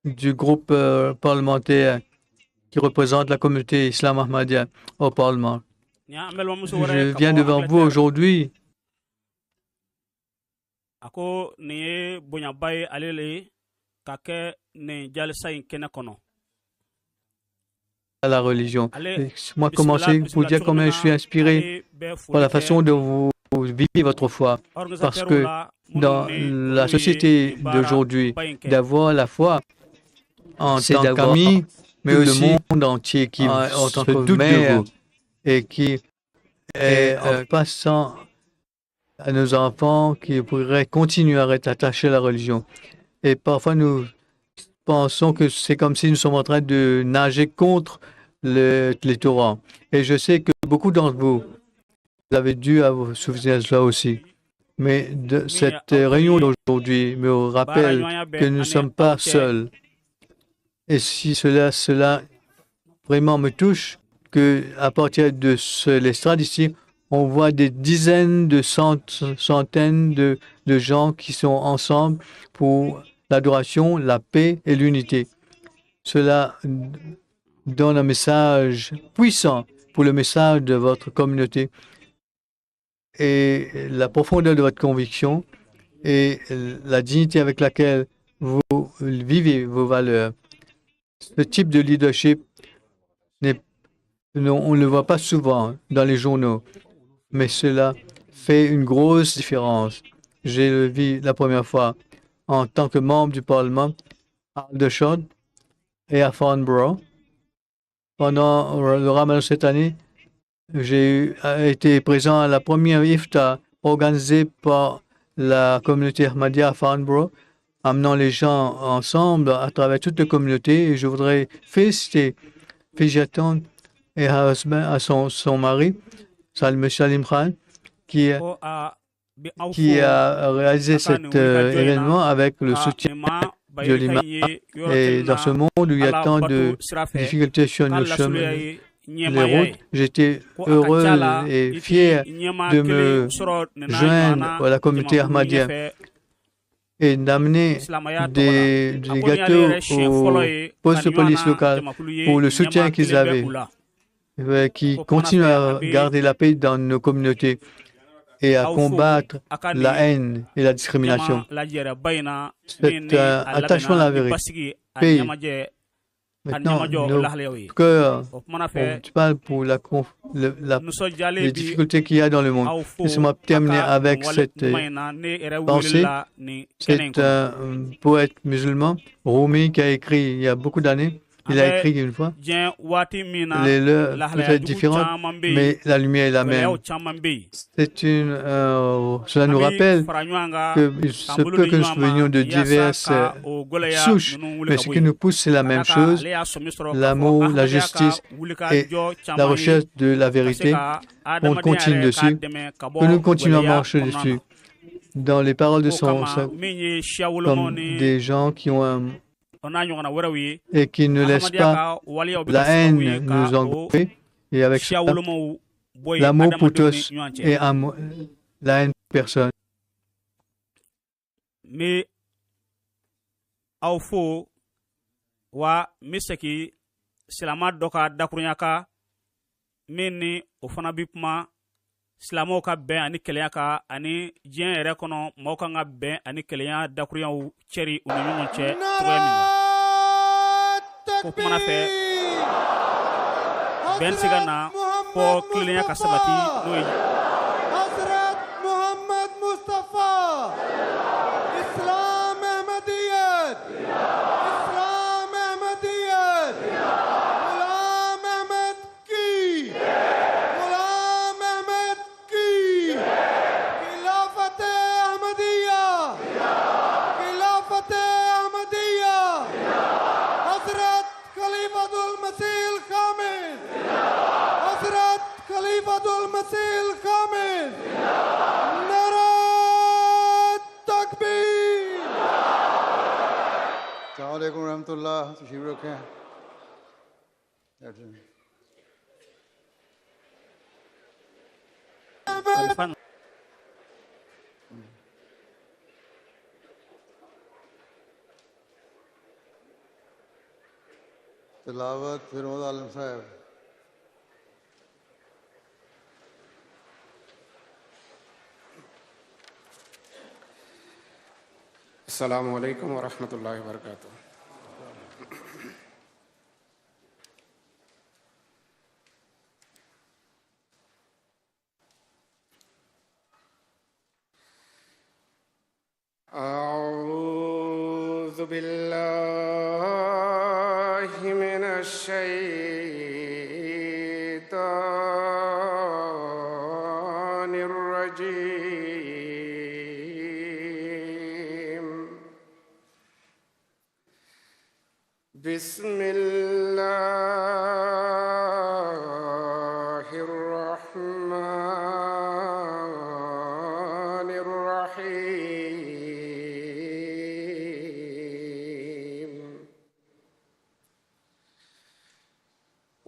[SPEAKER 1] du groupe parlementaire qui représente la communauté Islam Ahmadiyya au Parlement. Je viens devant vous aujourd'hui
[SPEAKER 3] a ko nin ye bonyaba ye ale le ka kɛ nin jalisa in kɛnɛ kɔnɔ.
[SPEAKER 1] À la religion. Laissez-moi commencer pour dire combien je suis inspiré par la façon dont vous vivez votre foi. Parce que dans la société d'aujourd'hui, d'avoir la foi en tant qu'ami, mais aussi le monde entier qui en tant que doute de vous et qui est en passant à nos enfants qui pourraient continuer à être attachés à la religion. Et parfois, nous pensons que c'est comme si nous sommes en train de nager contre les torrents. Et je sais que beaucoup d'entre vous, vous avez dû vous souvenir de cela aussi. Mais de cette réunion d'aujourd'hui me rappelle que nous ne sommes pas seuls. Et si cela vraiment me touche, qu'à partir de l'estrade ici, on voit des dizaines de centaines de gens qui sont ensemble pour l'adoration, la paix et l'unité. Cela donne un message puissant pour le message de votre communauté et la profondeur de votre conviction et la dignité avec laquelle vous vivez vos valeurs. Ce type de leadership, on ne le voit pas souvent dans les journaux, mais cela fait une grosse différence. J'ai vu la première fois en tant que membre du Parlement à Aldershot et à Farnborough. Pendant le Ramadan cette année, j'ai été présent à la première iftar organisée par la communauté Ahmadiyya à Farnborough, amenant les gens ensemble à travers toute la communauté. Et je voudrais féliciter Fijaton et à son mari, Salim Khan, qui a réalisé cet événement avec le soutien de l'imam. Et dans ce monde où il y a tant de difficultés sur nos chemins, les routes, j'étais heureux et fier de me joindre à la communauté Ahmadiyya et d'amener des gâteaux au poste de police local pour le soutien qu'ils avaient, qui continue à garder la paix dans nos communautés. et à combattre la haine et la discrimination. Cet attachement à la vérité. Paix. Maintenant, nos cœurs, tu parles pour les difficultés qu'il y a dans le monde. Laissez-moi terminer avec cette pensée. C'est un poète musulman, Rumi, qui a écrit il y a beaucoup d'années. Il a écrit une fois, les leurs peut-être différentes, mais la lumière est la même. Cela nous rappelle que ce peu que nous venions de diverses souches, mais ce qui nous pousse, c'est la même chose, l'amour, la justice et la recherche de la vérité. On continue dessus, que nous continuons à marcher dessus. Dans les paroles de son, comme des gens qui ont un et qui ne laisse pas la haine nous engloutir, et avec ça, l'amour pour tous et la haine pour personne.
[SPEAKER 3] Mais aw fo wa n bɛ segin silama dɔ ka dakurunya kan min ni o fana bi kuma silamɛw ka bɛn ani kelenya kan ani diɲɛ yɛrɛ kɔnɔ maaw kan ka bɛn ani kelenya dakurunyaw cɛri u ni ɲɔgɔn cɛ cogoya min na. Ko kumana fɛ bɛn se ka na fɔ tilennenya ka sabati n'o ye.
[SPEAKER 4] Hazrat Muhammad Mustafa Islam Ahmadiyyat Islam Ahmadiyyat Ghulam Ahmad ki Ghulam Ahmad ki Khilafat Ahmadiyya Khilafat Ahmadiyya Hazrat Khalifatul Masih Al-Khamis Hazrat Khalifatul Masih Al-Khamis Nara Takbir.
[SPEAKER 5] Assalamu alaikum warahmatullah. तशरीफ रखें। तिलावत फिरोज आलम साहब।
[SPEAKER 6] अस्सलामु अलैकुम वरहमतुल्लाहि वबरकातुहू। अऊज़ु बिल्लाहि मिनश शैतानिर रजीम। बिस्मिल्लाहिर रहमानिर रहीम।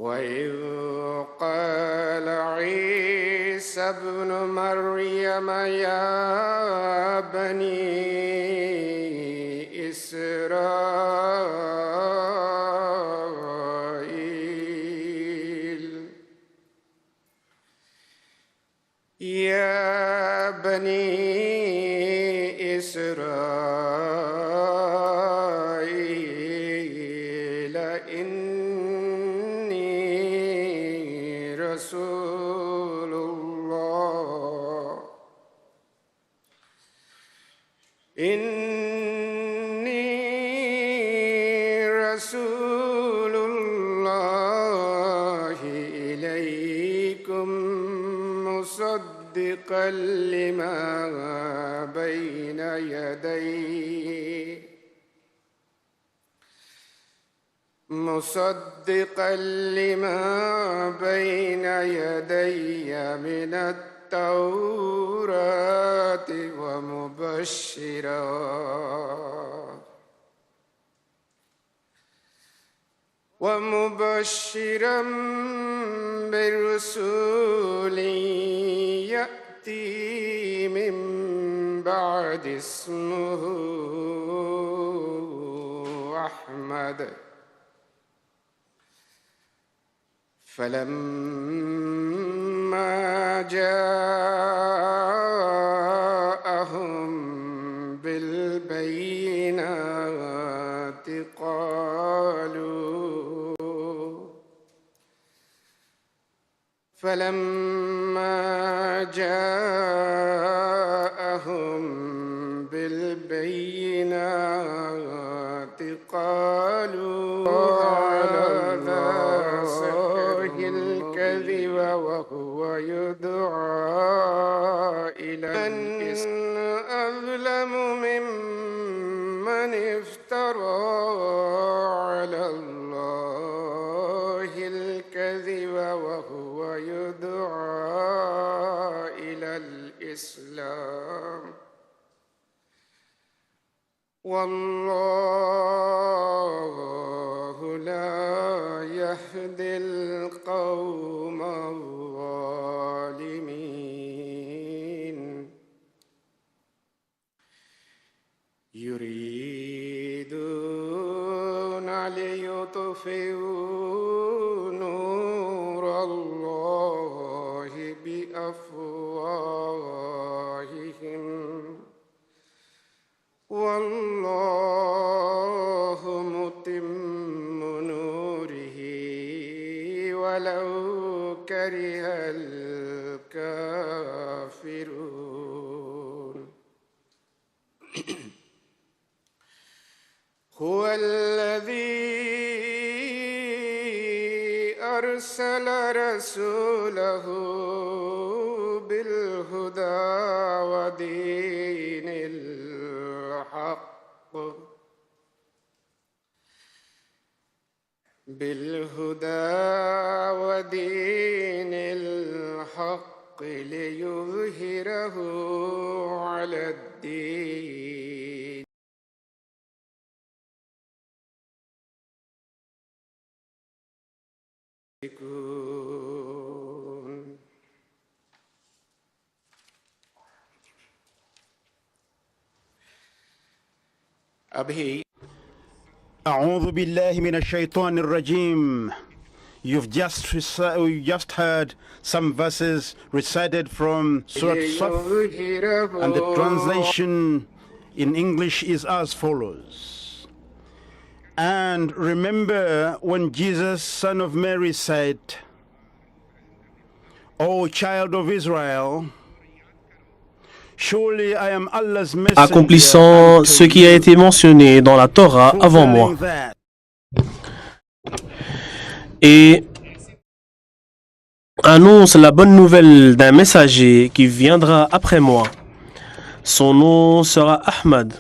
[SPEAKER 6] वइज़ क़ाल ईसा इब्नु मरियम या बनी इस्राईल या बनी इस्राईल इन्नी रसूलुल्लाह इन्नी रसूलुल्लाहि इलैकुम मुसद्दिक़न लिमा बैन यदैहि मुसद्दिक़न लिमा बैन यदैय मिनत तौराति व मुबश्शिरा बिरसूल यअती मिन बाद इस्मुहु अहमद। फलम्मा जाअहुम بالبينات قالوا فلما جاءهم بالبينات قالوا هذا سحر الكذب وهو يدعى إلى الإسلام. أظلم ممن افترى على الله الكذب وهو يدعى إلى الإسلام. والله لا يهدي القوم الظالمين. يريدون ليطفئوا نور الله بأفواههم والله متم نوره ولو كره الكافرون. هو الذي أرسل رسوله بالهدى ودين الحق بالهدى ودين الحق ليظهره على الدين
[SPEAKER 2] أبهي.
[SPEAKER 7] أعوذ بالله من الشيطان الرجيم. You just heard some verses recited from Surah Saf, and the translation in English is as follows. And remember when Jesus, son of Mary, said, O child of Israel, surely I am Allah's messenger,
[SPEAKER 8] accomplissant ce qui a été mentionné dans la Torah avant moi. Et annonce la bonne nouvelle d'un messager qui viendra après moi. Son nom sera Ahmad.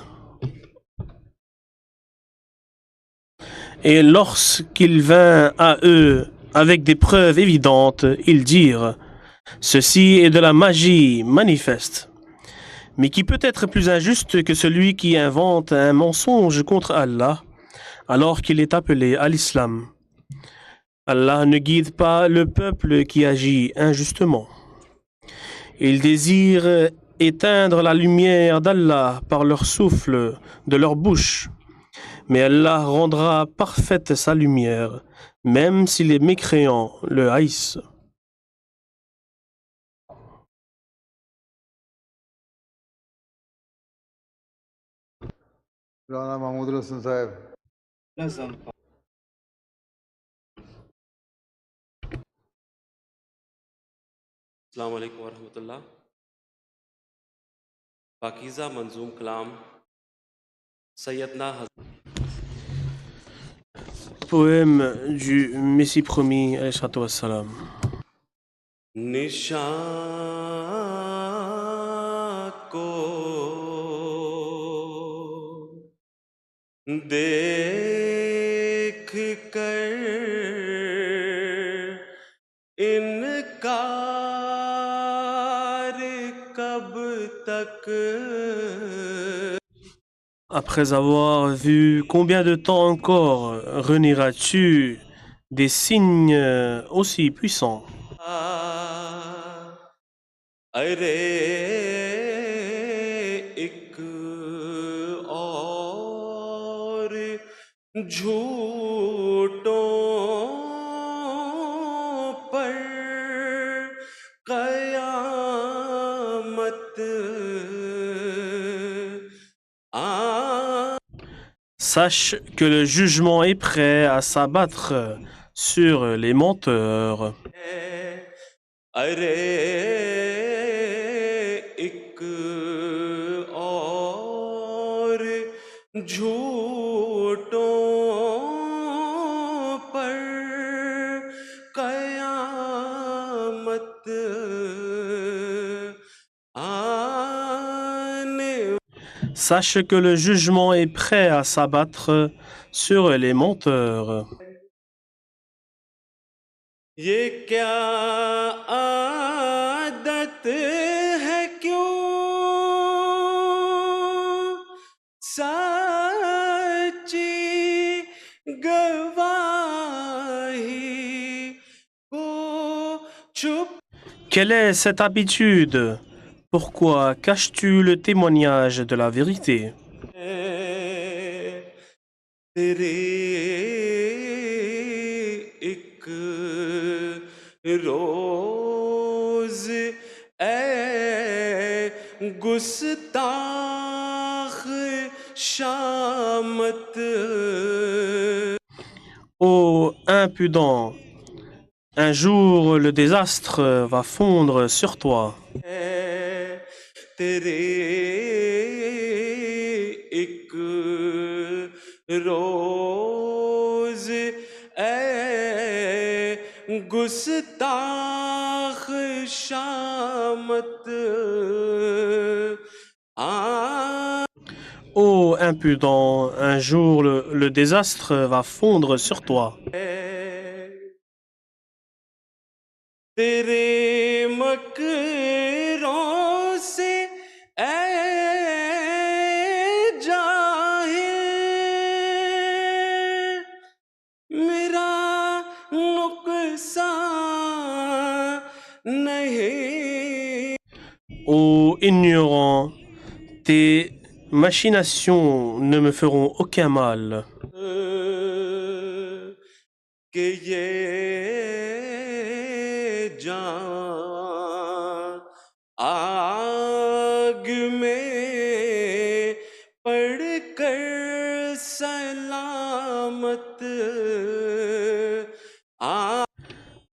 [SPEAKER 8] Et lorsqu'il vint à eux avec des preuves évidentes, ils dirent: ceci est de la magie manifeste. Mais qui peut être plus injuste que celui qui invente un mensonge contre Allah, alors qu'il est appelé à l'islam? Allah ne guide pas le peuple qui agit injustement. Ils désirent éteindre la lumière d'Allah par leur souffle de leur bouche. Mais Allah rendra parfaite sa lumière, même si les mécréants le haïssent.
[SPEAKER 5] Rana Mahmood Hassan Sahib.
[SPEAKER 9] Assalamu alaikum wa rahmatullah. Pakiza Manzoom Kalam Sayyidna.
[SPEAKER 8] Poème du Messie promis, alayhi salatu wassalam.
[SPEAKER 9] Nishan ko dekh kar inkar kab tak.
[SPEAKER 8] Après avoir vu combien de temps encore renieras-tu des signes aussi puissants?
[SPEAKER 9] झूठों पर कयामत आ
[SPEAKER 8] Sache que le jugement est prêt à s'abattre sur les menteurs. Sache que le jugement est prêt à s'abattre sur les menteurs. Quelle est cette habitude? Pourquoi caches-tu le témoignage de la vérité? Ô impudent, un jour le désastre va fondre sur toi. Ô impudent, un jour le désastre va fondre sur toi. Ô ignorant, tes machinations ne me feront aucun mal.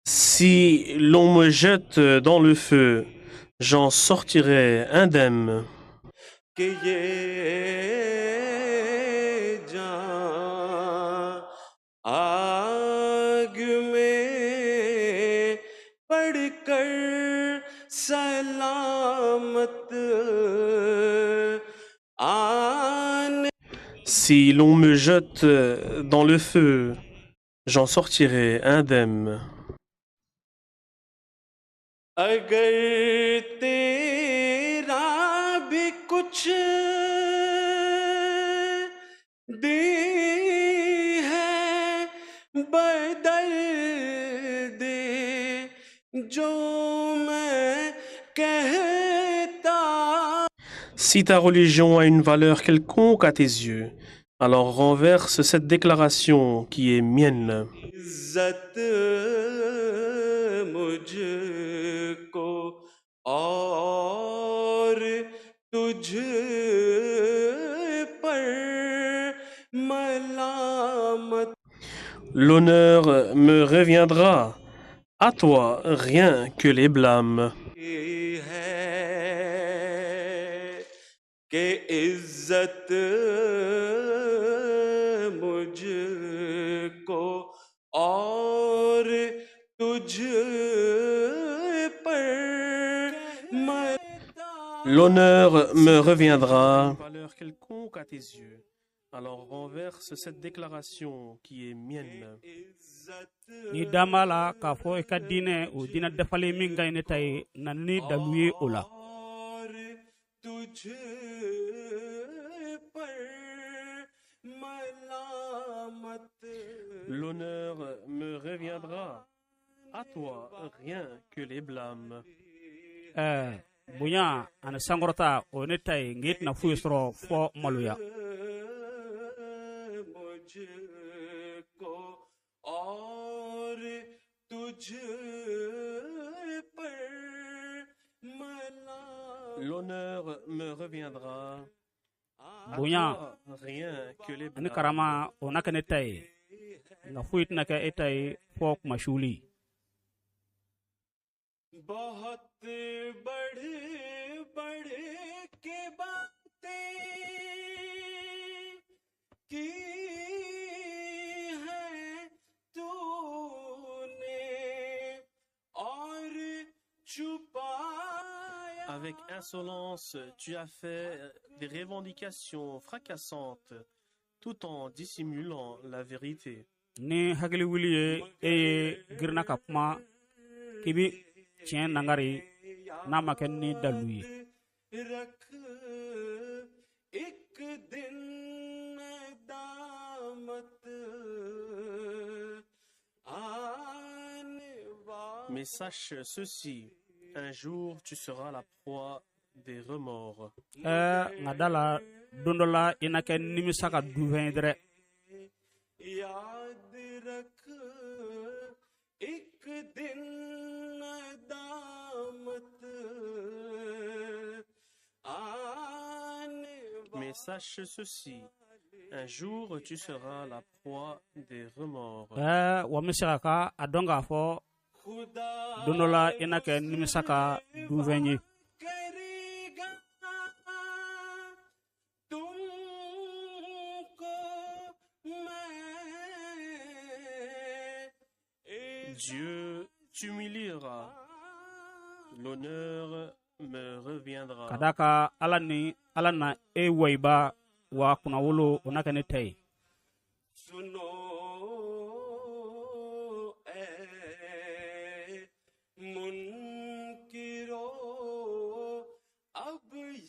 [SPEAKER 8] Si l'on me jette dans le feu, j'en sortirai indemne. Si l'on me jette dans le feu, j'en sortirai indemne. Si ta religion a une valeur quelconque à tes yeux, alors renverse cette déclaration qui est mienne. L'honneur me reviendra, à toi rien que les blâmes. L'honneur me reviendra. Quelconque à tes yeux. Alors renverse cette déclaration qui est mienne.
[SPEAKER 3] Ni dama la k'a fɔ i ka diinɛ o diinɛ dafalen min ka ɲi ne ta ye na ni dalu ye o la.
[SPEAKER 8] L'honneur me reviendra. À toi rien que les blâmes.
[SPEAKER 3] Bonya ani sankɔrɔta o ye ne ta ye nka e tɛna foyi sɔrɔ fɔ maloya.
[SPEAKER 8] L'honneur me reviendra.
[SPEAKER 3] Bonya ani karama o na kɛ ne ta ye, nka foyi tɛna kɛ e ta ye fɔ kumasuli.
[SPEAKER 9] बहुत बढ़ बढ़ के बातें की है तूने और छुपाया.
[SPEAKER 8] Avec insolence, tu as fait des revendications fracassantes tout en dissimulant la vérité.
[SPEAKER 3] Ni hakili wuli ye, e ye girinna ka kuma k'i bi tiɲɛ nangari n'a ma kɛ ni dalu ye.
[SPEAKER 9] रख एक दिन दामत आने.
[SPEAKER 8] Mais sache ceci, un jour tu seras la proie des remords.
[SPEAKER 3] Ɛɛ, nka da la, don dɔ la i na kɛ nimisa ka dunfɛn ye dɛrɛ.
[SPEAKER 9] याद रख एक दिन दामत आने.
[SPEAKER 8] Mais sache ceci, un jour tu seras la proie des remords.
[SPEAKER 3] Ɛɛ, wa n bɛ se ka a dɔn k'a fɔ don dɔ la i na kɛ nimisa ka dunfɛn ye.
[SPEAKER 9] करेगा तुमको मैं.
[SPEAKER 8] Dieu t'humiliera, l'honneur me reviendra.
[SPEAKER 3] Ka d'a kan Ala ni Ala na e wayiba, wa kunnawolo o na kɛ ne ta ye.
[SPEAKER 9] सुनो ए मुनकिरो, अब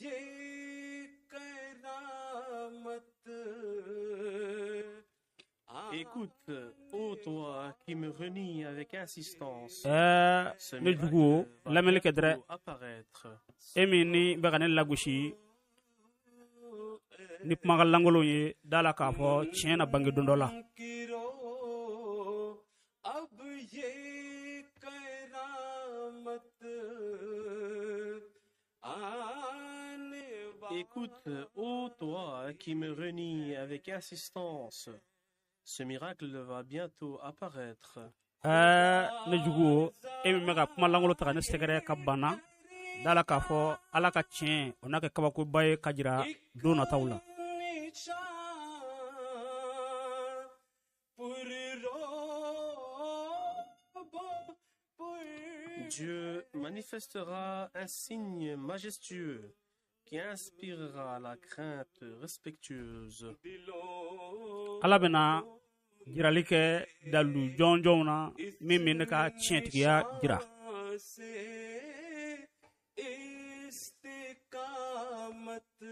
[SPEAKER 9] ये करामत.
[SPEAKER 8] Écoute, ô toi qui me renie avec insistance,
[SPEAKER 3] Ɛɛ,
[SPEAKER 8] ce
[SPEAKER 3] ne jugu o,
[SPEAKER 8] miracle va
[SPEAKER 3] lamɛnni kɛ dɛrɛ.
[SPEAKER 8] bientôt apparaître.
[SPEAKER 3] E min ni bɛ ka ne lagosi ni kumakan lankolon ye, da la k'a fɔ tiɲɛ na bange don dɔ la.
[SPEAKER 9] मुनकिरो, अब ये करामत आने.
[SPEAKER 8] Écoute, ô toi qui me renie avec insistance, ce miracle va bientôt apparaître.
[SPEAKER 3] Ɛɛ, ne jugu o, e min bɛ ka kuma lankolon ta ka ne sɛgɛrɛ ka banna, da la k'a fɔ Ala ka tiɲɛ o n'a kɛ kabakoba ye ka jira don nataw la.
[SPEAKER 9] निशान पुर रोबो पुर.
[SPEAKER 8] Dieu manifestera un signe majestueux qui inspirera la crainte respectueuse.
[SPEAKER 3] Ala bɛna jirali kɛ dalu jɔnjɔnw na min bɛ ne ka tiɲɛtigiya jira.
[SPEAKER 9] से इस्तिकामत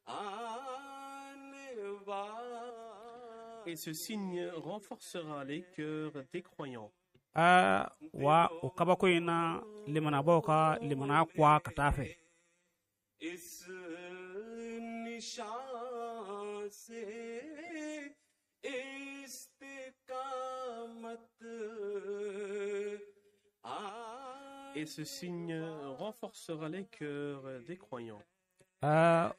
[SPEAKER 9] आने वाला.
[SPEAKER 8] Et ce signe renforcera les cœurs des croyants.
[SPEAKER 3] Ɛɛ, wa o kabako in na limanabaw ka limana kuwa ka taa fɛ.
[SPEAKER 9] इस निशान से इस्तिकामत आ
[SPEAKER 8] Et ce signe renforcera les cœurs des croyants.
[SPEAKER 3] Ɛɛ,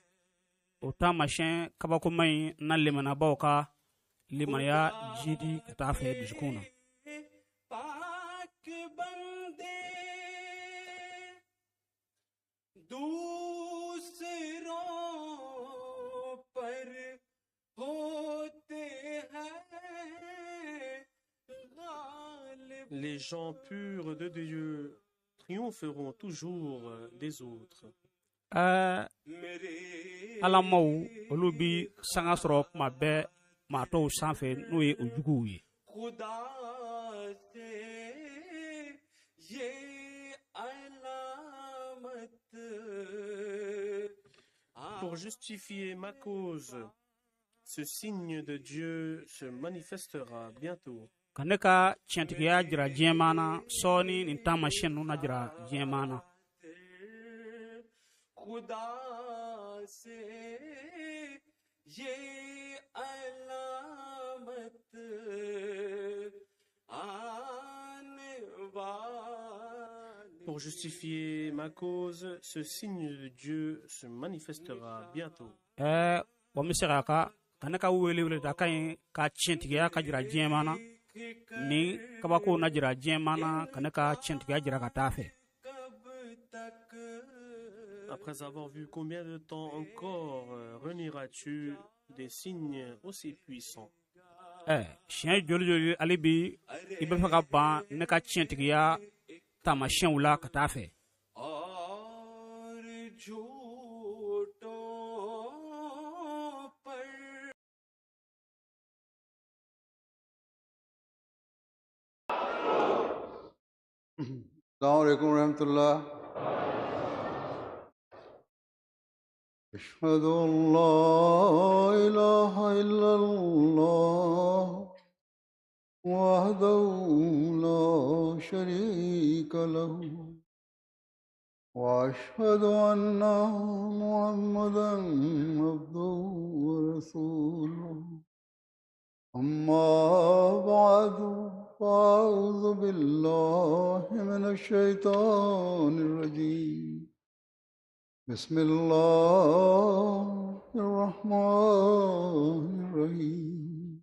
[SPEAKER 3] o taamasiyɛn kabakoma in na limanabaw ka limaniya jidi ka taa fɛ dusukun na.
[SPEAKER 9] पाक बंदे दूसरों पर होते हैं Ghalib.
[SPEAKER 8] Les gens purs de Dieu triompheront toujours des autres.
[SPEAKER 3] Ɛɛ,
[SPEAKER 9] मेरे
[SPEAKER 3] Alamaw olu bi sanga sɔrɔ kuma bɛɛ maa tɔw sanfɛ, n'o ye o juguw ye.
[SPEAKER 9] खुदा से ये अलामत.
[SPEAKER 8] Pour justifier ma cause, ce signe de Dieu se manifestera bientôt.
[SPEAKER 3] Ka ne ka tiɲɛtigiya jira diɲɛmaa na, sɔɔni nin taamasiyɛn ninnu na jira diɲɛmaa na.
[SPEAKER 9] खुदा से ये अलामत आने वाली.
[SPEAKER 8] Pour justifier ma cause, ce signe de Dieu se manifestera bientôt.
[SPEAKER 3] Wa n bɛ se k'a ka ne ka wele da kan ye ka tiɲɛtigiya ka jira diɲɛmaa na, ni kabako na jira diɲɛmaa na, ka ne ka tiɲɛtigiya jira ka taa fɛ.
[SPEAKER 8] Après avoir vu combien de temps encore renieras-tu des signes aussi puissants?
[SPEAKER 3] Siɲɛ joli joli hali bi i bɛ fɛ ka ban ne ka tiɲɛtigiya taamasiyɛnw la ka taa fɛ?
[SPEAKER 5] السلام عليكم ورحمة الله. أشهد أن لا إله إلا الله وحده لا شريك له وأشهد أن محمدا عبده ورسوله. أما بعد، فأعوذ بالله من الشيطان الرجيم. بسم الله الرحمن الرحيم.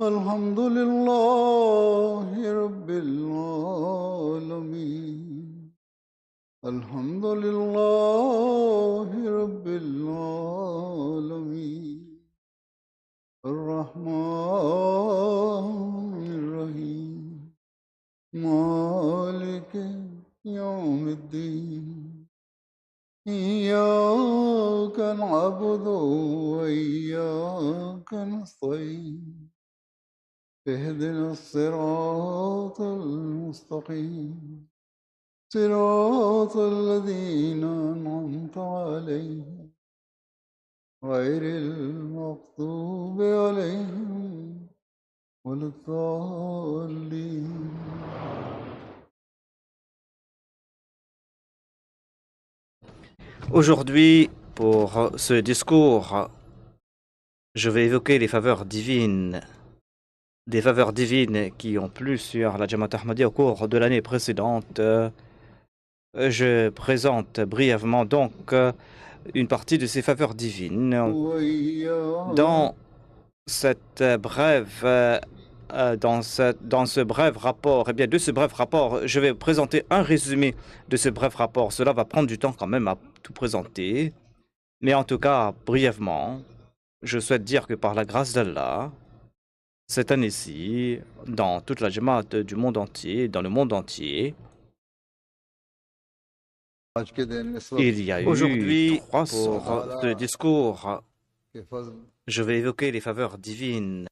[SPEAKER 5] الحمد لله رب العالمين. الحمد لله رب العالمين. الرحمن الرحيم. مالك يوم الدين. إياك نعبد وإياك نستعين. اهدنا الصراط المستقيم. صراط الذين أنعمت عليهم غير المغضوب عليهم ولا الضالين.
[SPEAKER 10] Aujourd'hui, pour ce discours, je vais évoquer les faveurs divines, des faveurs divines qui ont plu sur la Jamaat Ahmadiyya au cours de l'année précédente. Je présente brièvement donc une partie de ces faveurs divines. Dans cette brève, dans ce bref rapport, eh bien, de ce bref rapport, je vais présenter un résumé de ce bref rapport. Cela va prendre du temps quand même à tout présenter, mais en tout cas, brièvement, je souhaite dire que par la grâce d'Allah, cette année-ci, dans toute la Jamaat du monde entier, dans le monde entier, il y a eu
[SPEAKER 11] aujourd'hui,
[SPEAKER 10] pour ce discours, je vais évoquer les faveurs divines.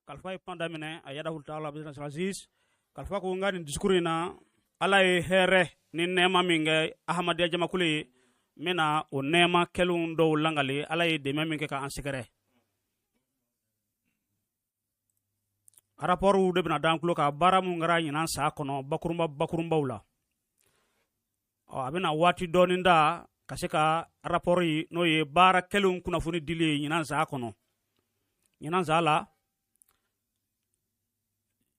[SPEAKER 3] Kalifa ye kuma daminɛ a yadahu taala Aziz. Kalifa ko n ka nin discours in na, Ala ye hɛrɛ ni nɛɛma min kɛ Ahmadiyya jamakulu ye, n bɛna o nɛɛma kɛlenw dɔw langali. Ala ye dɛmɛ min kɛ k'an sɛgɛrɛ. Rapportw de bɛna d'an tulo kan baara mun kɛra ɲinan san kɔnɔ bakurunba bakurunbaw la. Ɔ, a bɛna waati dɔɔni da ka se ka rapport yi, n'o ye baara kɛlenw kunnafoni dili ye ɲinan san kɔnɔ. Ɲinan san la,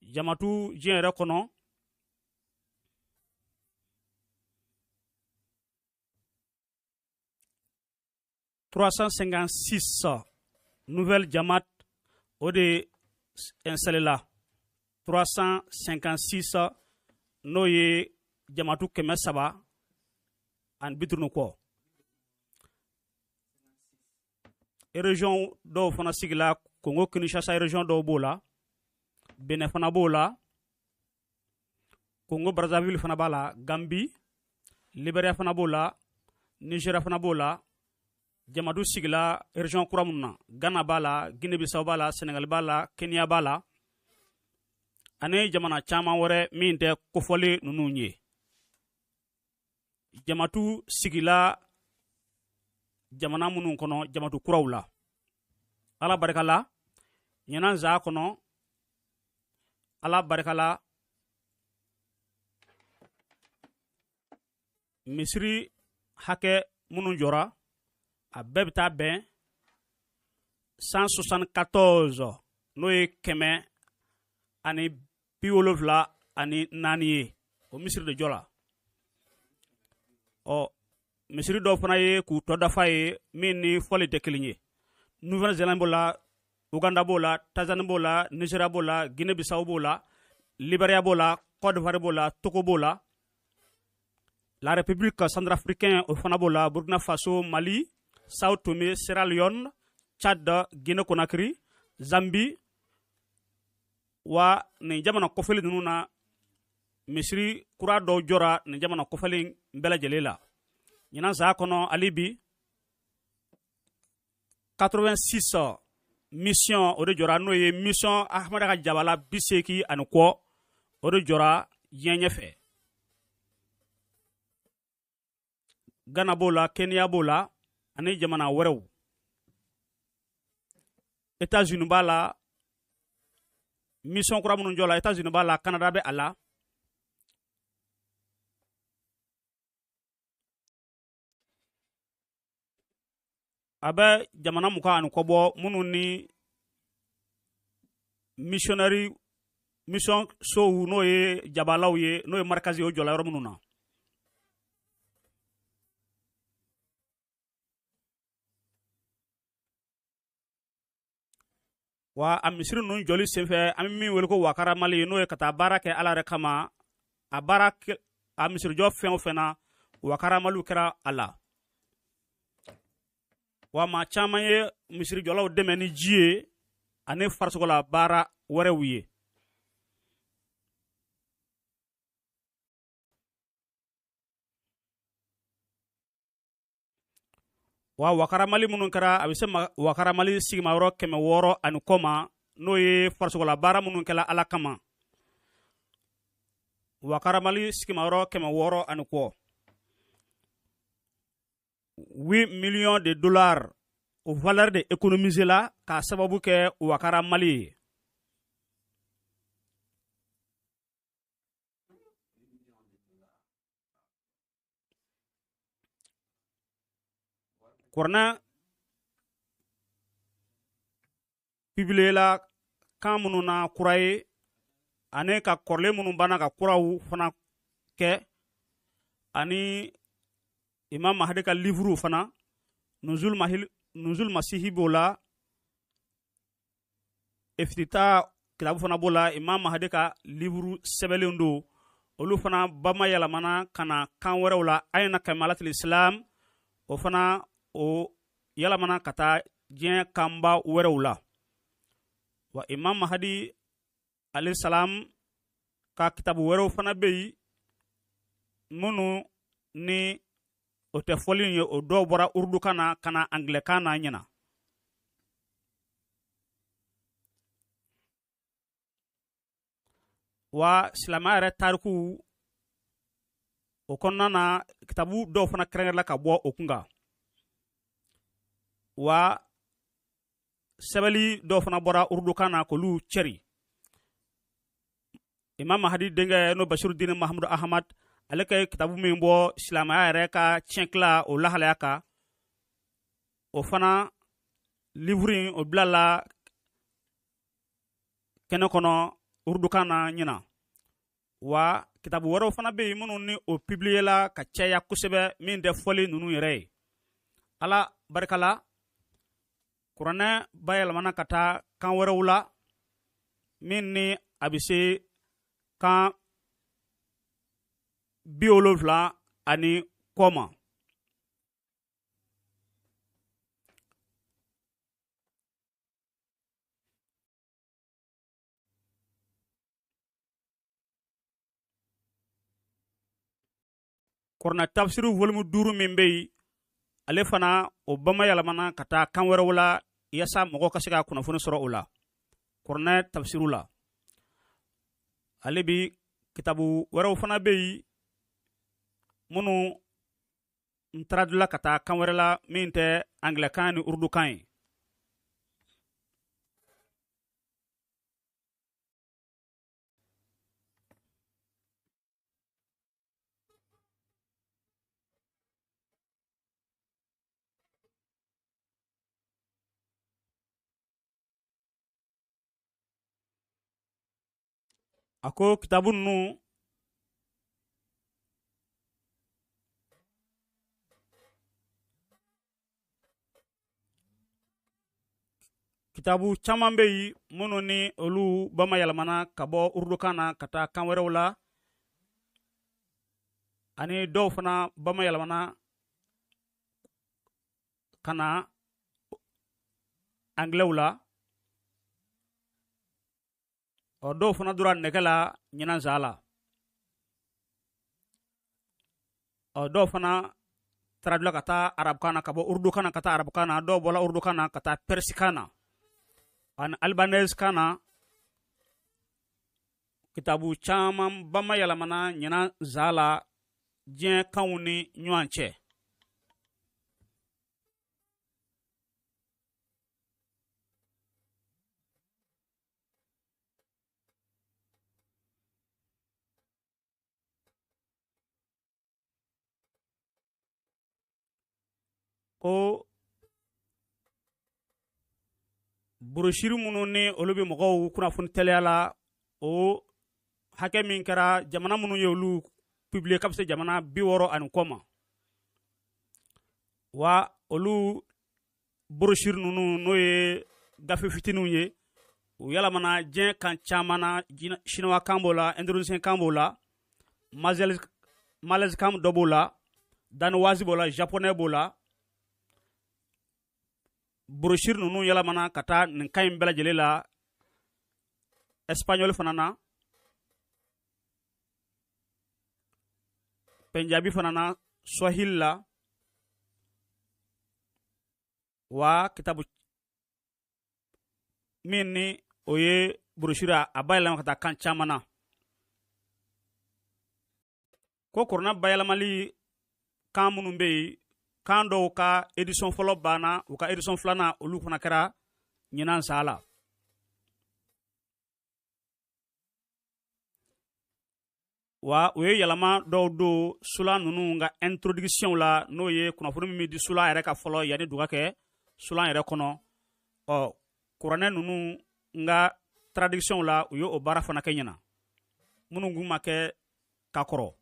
[SPEAKER 3] jamatu diɲɛ yɛrɛ kɔnɔ 356 nouvelle jamat o de installé la, 356, n'o ye jamatu 350 kɔ. Région dɔw fana sigila, Congo Kinshasa région dɔw b'o la, Benin fana b'o la, Congo Brazzaville fana b'a la, Gambie, Libéria fana b'o la, Nigeria fana b'o la. Jamadu sigila région kura minnu na, Ghana b'a la, Guinée-Bissau b'a la, Sénégal b'a la, Kenya b'a la, ani jamana caman wɛrɛ min tɛ kofɔli ninnu ye. Jamatu sigila jamana minnu kɔnɔ, jamatu kuraw la. Ala barika la, ɲinan za kɔnɔ, Ala barika la, misiri hakɛ minnu jɔra, a bɛɛ bɛ taa bɛn 174, n'o ye 174. ani naani ye o misiri de jɔ la. Ɔ misiri dɔw fana ye k'u tɔ dafa ye min ni fɔli tɛ kelen ye. Nouvelle-Zélande b'o la, Uganda b'o la, Tanzanie b'o la, Nigeria b'o la, Guinée-Bissau b'o la, Liberia b'o la, Côte d'Ivoire b'o la, Togo b'o la, la République centrafricaine o fana b'o la, Burkina Faso, Mali, Sao Tomé, Sierra Leone, Tchad, Guinée-Conakry, Zambie. Wa nin jamana kɔfɛli ninnu na misiri kura dɔw jɔra nin jamana kɔfɛli bɛɛ lajɛlen la. Ɲinan san kɔnɔ hali bi 86 mission o de jɔra, n'o ye mission Ahmada ka jabala 80 ani kɔ o de jɔra diɲɛ ɲɛfɛ. Ghana b'o la, Kenya b'o la ani jamana wɛrɛw. États-Unis b'a la, mission kura minnu jɔ la États-Unis b'a la, Canada bɛ a la. A bɛ jamana 20 ani kɔ bɔ minnu ni missionnaire mission sow n'o ye jabalaw ye, n'o ye markazi ye, o jɔla yɔrɔ minnu na. Wa a misiri ninnu jɔli senfɛ an bɛ min wele ko wakara mali, n'o ye ka taa baara kɛ Ala yɛrɛ kama, a baara a misirijɔ fɛn o fɛn na wakara maliw kɛra a la. Wa maa caman ye misirijɔlaw dɛmɛ ni ji ye ani farisogola baara wɛrɛw ye. Wa wakaramali minnu kɛra a bɛ se wakaramali sigimayɔrɔ 600 ani kɔ ma, n'o ye farisogola baara minnu kɛla Ala kama. Wakaramali sigimayɔrɔ 600 ani kɔ. 8 millions de dollars o valeur de économiser la k'a sababu kɛ wakaramali ye. Kuranɛ publié la kan minnu na kura ye ani ka kɔrɔlen minnu banna ka kuraw fana kɛ, ani Imam Mahdi ka livre fana Nuzul Masihi b'o la, Iftita kitabu fana b'o la, Imam Mahdi ka livre sɛbɛnlen don, olu fana bamayɛlɛmana ka na kan wɛrɛw la. Ayna Kamalatul Islam o fana o yɛlɛmana ka taa diɲɛ kanba wɛrɛw la. Wa Imam Mahdi alayhi salam ka kitabu wɛrɛw fana bɛ yen minnu ni o tɛ fɔli ye, o dɔw bɔra urudukan na ka na angilɛkan na ɲɛna. Wa silamɛya yɛrɛ tariku o kɔnɔna na kitabu dɔw fana kɛrɛnkɛrɛnla ka bɔ o kun kan. Wa sɛbɛnni dɔw fana bɔra urudukan na k'olu cɛri. Imam Mahdi denkɛ n'o Basiru Mahamudu Ahmad, ale ka kitabu min bɔ silamɛya yɛrɛ ka tiɲɛ o lahalaya kan, o fana livre in o bilala kɛnɛ kɔnɔ urudukan na ɲina. Wa kitabu wɛrɛw fana bɛ yen minnu ni o publié la ka caya kosɛbɛ min tɛ fɔli ninnu yɛrɛ ye. Ala barika la kuranɛ bayɛlɛmana ka taa kan wɛrɛw la min ni a bɛ se kan 70 ani kɔ ma. Kuranɛ tafsiri volume 5 min bɛ yen, ale fana o bamayɛlɛmana ka taa kan wɛrɛw la yaasa mɔgɔw ka se ka kunnafoni sɔrɔ o la kuranɛ tafsiriw la. Ale bi kitabu wɛrɛw fana bɛ yen minnu n traduila ka taa kan wɛrɛ la min tɛ angilɛkan ni urudukan ye. A ko kitabu ninnu kitabu caman bɛ yen minnu ni olu bamayɛlɛmana ka bɔ urudukan na ka taa kan wɛrɛw la, ani dɔw fana bamayɛlɛmana ka na angilɛw la. Ɔ, dɔw fana dora nɛgɛ la ɲinan san la. Ɔ, dɔw fana traduila ka taa arabukan na, ka bɔ urudukan na ka taa arabukan na. Dɔw bɔla urudukan na ka taa persikan na ani albanese kan na. Kitabu caman bamayɛlɛmana ɲinan san la diɲɛ kanw ni ɲɔgɔn cɛ. Ko brochure minnu ni olu bɛ mɔgɔw kunnafoni teliya la, o hakɛ min kɛra jamana minnu ye olu publier k'a bɛ se jamana 60 ani kɔ ma. Wa olu brochure ninnu, n'o ye gafe fitininw ye, u yɛlɛmana diɲɛ kan caman na. Chinois kan b'o la, indonésien kan b'o la, malaise kan dɔ b'o la, danoise b'o la, japonais b'o la. Brochure ninnu yɛlɛmana ka taa nin kan in bɛɛ lajɛlen la, espagnol fana na, punjabi fana na, swahili la. Wa kitabu min ni o ye brochure, a bayɛlɛma ka taa kan caman na. Ko kuranɛ bayɛlɛmali kan minnu bɛ yen, kan dɔw ka édition fɔlɔ banna, u ka édition filanan olu fana kɛra ɲinan san la. Wa u ye yɛlɛma dɔw don sula ninnu ka introduction la, n'o ye kunnafoni min bɛ di sula yɛrɛ ka fɔlɔ yanni duga kɛ sula yɛrɛ kɔnɔ. Ɔ, kuranɛ ninnu nka traduction la, u ye o baara fana kɛ ɲina minnu kun ma kɛ ka kɔrɔ.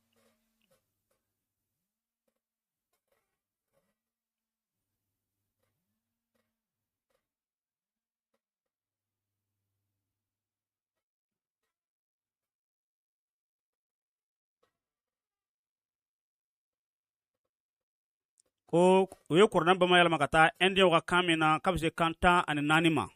[SPEAKER 3] Ko u ye kuranɛ bamayɛlɛma ka taa indienw ka kan min na, k'a bɛ se kan 14 ma.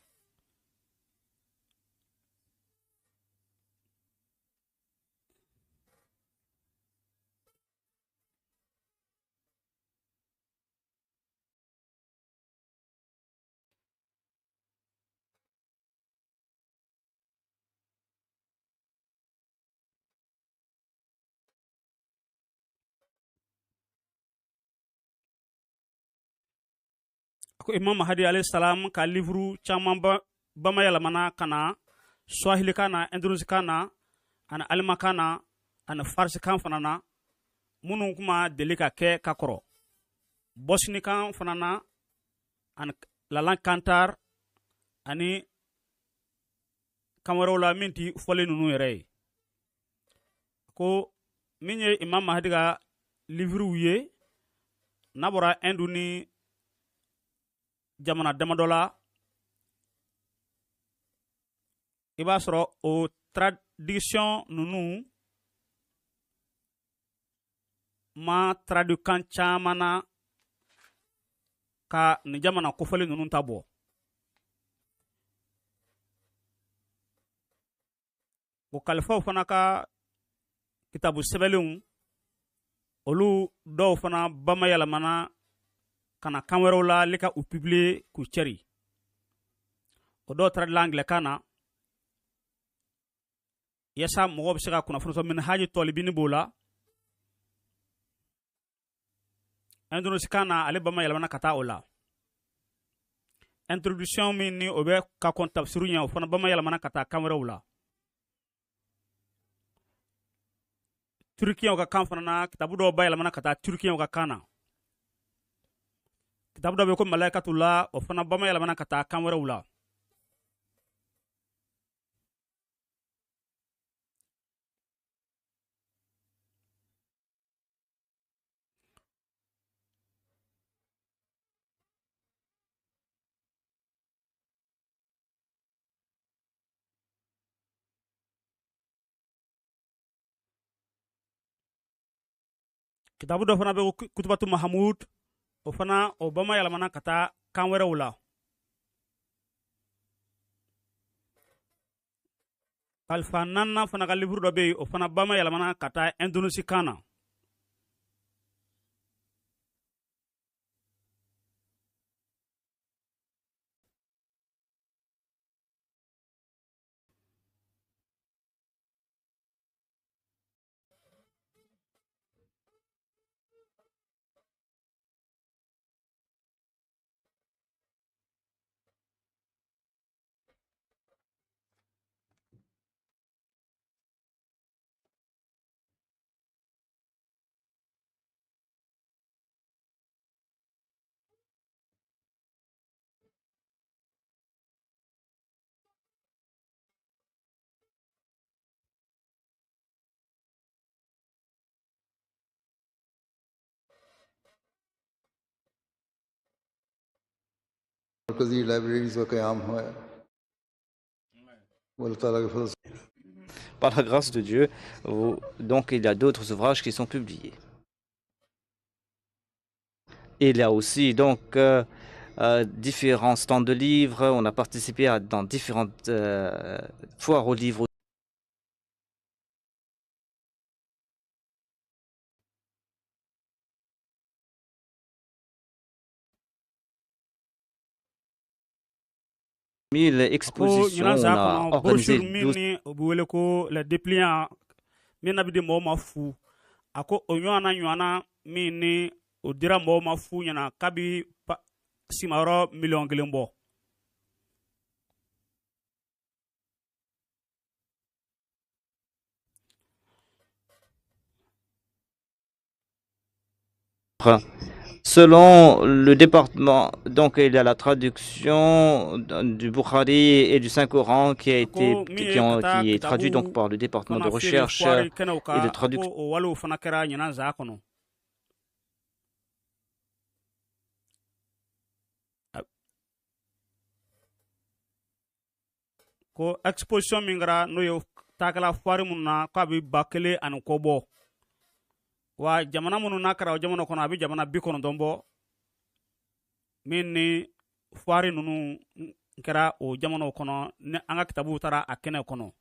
[SPEAKER 3] Ko Imam Mahdi alayhi salam ka livre caman bamayɛlɛmana ka na swahili kan na, indonésie kan na, ani alima kan na, ani farsi kan fana na, minnu kuma deli ka kɛ ka kɔrɔ, bosni kan fana na, ani lalan kantar, ani kan wɛrɛw la min ti fɔlen ninnu yɛrɛ ye. Ko min ye Imam Mahdi ka livrew ye, n'a bɔra Inde ni jamana damadɔ la, i b'a sɔrɔ o traduction ninnu ma traduit kan caman na ka nin jamana kofɔlen ninnu ta bɔ. O kalifaw fana ka kitabu sɛbɛnlenw, olu dɔw fana bamayɛlɛmana ka na kan wɛrɛw la li ka u publier k'u cɛri. O dɔw traduila angilɛkan na yaasa mɔgɔw bɛ se ka kunnafoni sɔrɔ. Minhaji tɔlibini b'o la, indonésie kan na, ale bamayɛlɛmana ka taa o la. Introduction min ni o bɛ ka kɔn tafsiru ɲɛ, o fana bamayɛlɛmana ka taa kan wɛrɛw la. Turkiyaw ka kan fana na, kitabu dɔw bayɛlɛmana ka taa turkiyaw ka kan na. Kitabu dɔ bɛ ko Malaikatullah, o fana bamayɛlɛmana ka taa kan wɛrɛw la. Kitabu dɔ fana bɛ ko Kutubatu Mahamud, o fana o bama yɛlɛmana ka taa kan wɛrɛw la. Kalifa naaninan fana ka livre dɔ bɛ yen, o fana bama yɛlɛmana ka taa Indonésie kan na.
[SPEAKER 10] Par la grâce de Dieu, donc il y a d'autres ouvrages qui sont publiés. Il y a aussi donc différents stands de livres. On a participé dans différentes foires aux livres. Mille expositions, on a organisé 12.
[SPEAKER 3] O bɛ wele ko le dépliant min na bɛ di mɔgɔw ma fu. A ko o ɲɔgɔnna ɲɔgɔnna min ni o dira mɔgɔw ma fu ɲɛna k'a bi simayɔrɔ 1 miliyɔn bɔ.
[SPEAKER 10] Selon le département, donc il y a la traduction du Bukhari et du Saint-Coran qui a été, qui est traduit donc par le département de recherche et de traduction.
[SPEAKER 3] O walew fana kɛra ɲinan za kɔnɔ. Ko exposition min kɛra n'o ye taakɛla foire minnu na, k'a bɛ 1000 ani kɔ bɔ. Wa jamana minnu n'a kɛra o jamana kɔnɔ, a bɛ jamana 90 bɔ min ni foire ninnu kɛra o jamanaw kɔnɔ ni an ka kitabuw taara a kɛnɛ kɔnɔ.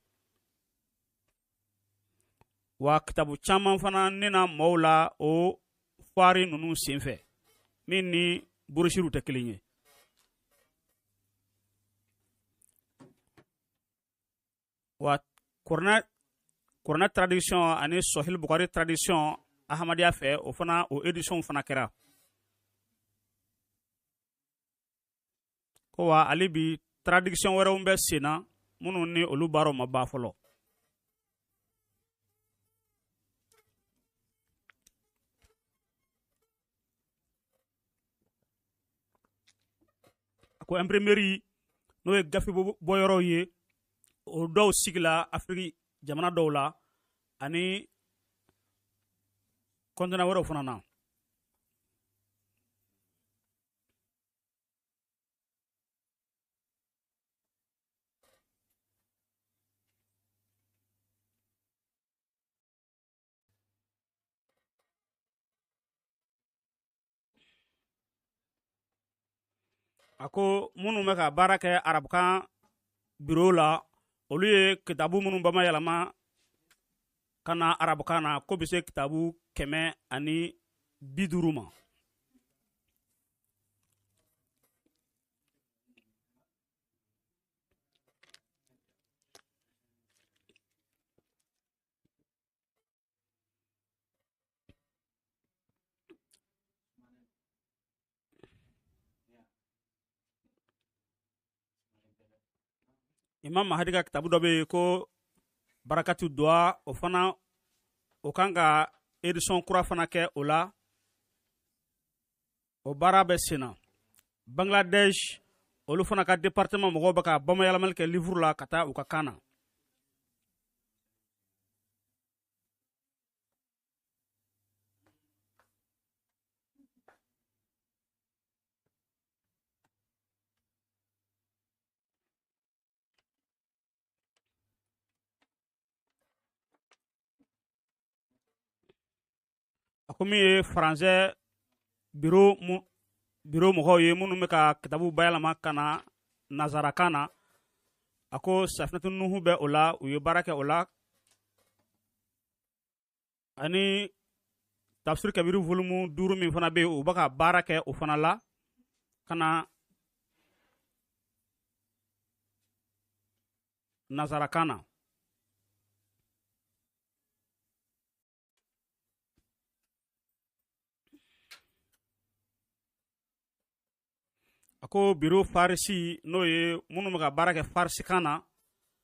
[SPEAKER 3] Wa kitabu caman fana ne na maaw la o foire ninnu senfɛ min ni brochurew tɛ kelen ye. Wa kuranɛ traduction ani Sahih Bukhari traduction Ahmadiyya fɛ, o fana o édition fana kɛra. Ko wa hali bi traduction wɛrɛw bɛ sen na minnu ni olu baaraw ma ban fɔlɔ. A ko imprimerie, n'o ye gafe bɔyɔrɔw ye, o dɔw sigila Afiriki jamana dɔw la ani continent wɛrɛw fana na. A ko minnu bɛ ka baara kɛ arabukan biro la, olu ye kitabu minnu bamayɛlɛma ka na arabukan na, ko bɛ se kitabu 150 ma. Imam Mahadi ka kitabu dɔ bɛ yen ko Barakatu Duwa, o fana o kan ka édition kura fana kɛ o la, o baara bɛ sen na. Bangladesh, olu fana ka département mɔgɔw bɛ ka bamayɛlɛmali kɛ livre la ka taa u ka kan na. A A ko min ye faransɛ biro mɔgɔw ye minnu bɛ ka kitabu bayɛlɛma ka na nanzarakan na, a ko Safinatu Nuhu bɛ o la, u ye baara kɛ o la, ani Tafsir Kabiru volume 5 min fana bɛ yen, u bɛ ka baara kɛ o fana la ka na nanzarakan na. A ko biro farisi, n'o ye minnu bɛ ka baara kɛ farisikan na,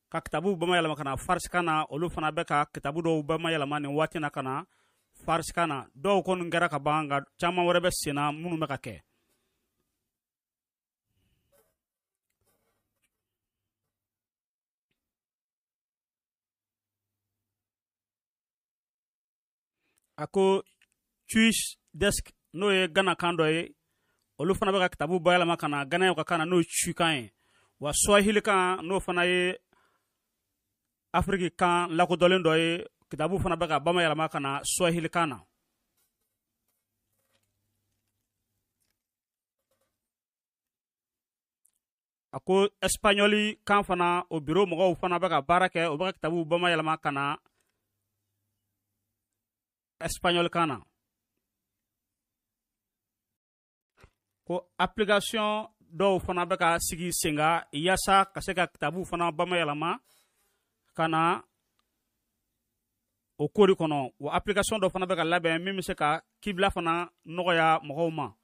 [SPEAKER 3] ka kitabu bamayɛlɛma ka na farisikan na, olu fana bɛ ka kitabu dɔw bamayɛlɛma nin waati na ka na farisikan na. Dɔw kɔni kɛra ka ban, nka caman wɛrɛ bɛ sen na minnu bɛ ka kɛ. A ko Twis Desk, n'o ye Gana kan dɔ ye, olu fana bɛ ka kitabu bayɛlɛma ka na Ganaw ka kan na, n'o ye Twi kan ye. Wa Swahili kan, n'o fana ye Afiriki kan lakodɔnlen dɔ ye, kitabu fana bɛ ka bamayɛlɛma ka na Swahili kan na. A ko Espagnoli kan fana, o biro mɔgɔw fana bɛ ka baara kɛ, o bɛ ka kitabu bamayɛlɛma ka na Espagnol kan na. Ko application dɔw fana bɛ ka sigi sen kan yaasa ka se ka kitabu fana bamayɛlɛma ka na o kori kɔnɔ. Wa application dɔ fana bɛ ka labɛn min bɛ se ka kibila fana nɔgɔya mɔgɔw ma,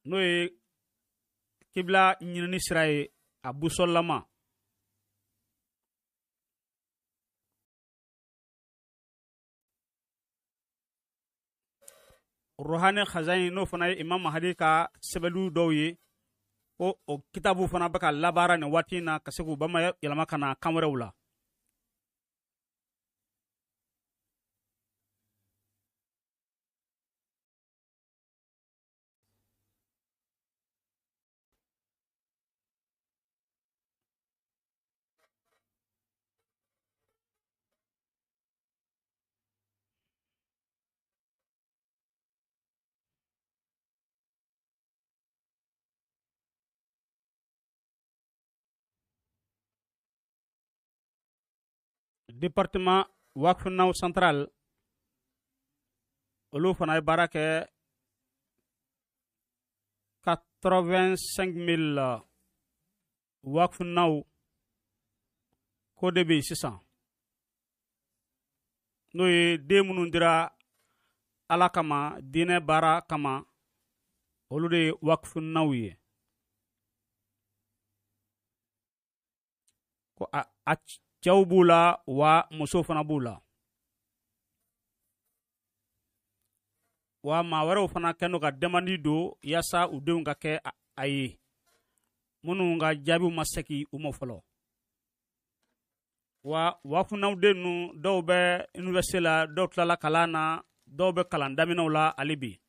[SPEAKER 3] n'o ye kibila ɲinini sira ye a busɔlama. Rohani Khazani, n'o fana ye Imam Mahdi ka sɛbɛnniw dɔw ye, ko o kitabu fana bɛ ka labaara nin waati in na ka se k'u bamayɛlɛma ka na kan wɛrɛw la. Département Wakfnaw Central, olu fana ye baara kɛ 85 000 Wakfnaw ko de bɛ yen sisan, n'o ye den minnu dira Ala kama, diinɛ baara kama, olu de ye Wakfnaw ye. Ko a cɛw b'u la, wa musow fana b'u la, wa maa wɛrɛw fana kɛn don ka demande don yaasa u denw ka kɛ a ye, minnu ka jaabiw ma sɛki u ma fɔlɔ. Wa wakunaw den ninnu, dɔw bɛ université la, dɔw tilala kalan na, dɔw bɛ kalan daminɛw la hali bi.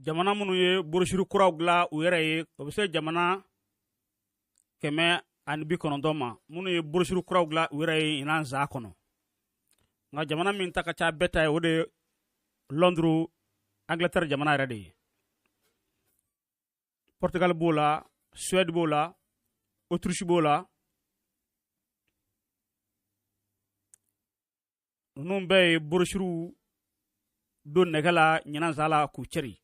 [SPEAKER 3] Jamana minnu ye brochure kuraw dilan u yɛrɛ ye, o bɛ se jamana 190 ma, minnu ye brochure kuraw dilan u yɛrɛ ye ɲinan za kɔnɔ. Nka jamana min ta ka ca bɛɛ ta ye, o de ye Londres, Angleterre jamana yɛrɛ de ye. Portugal b'o la, Suède b'o la, Autriche b'o la. Ninnu bɛɛ ye brochure don nɛgɛ la ɲinan za la k'u cɛri.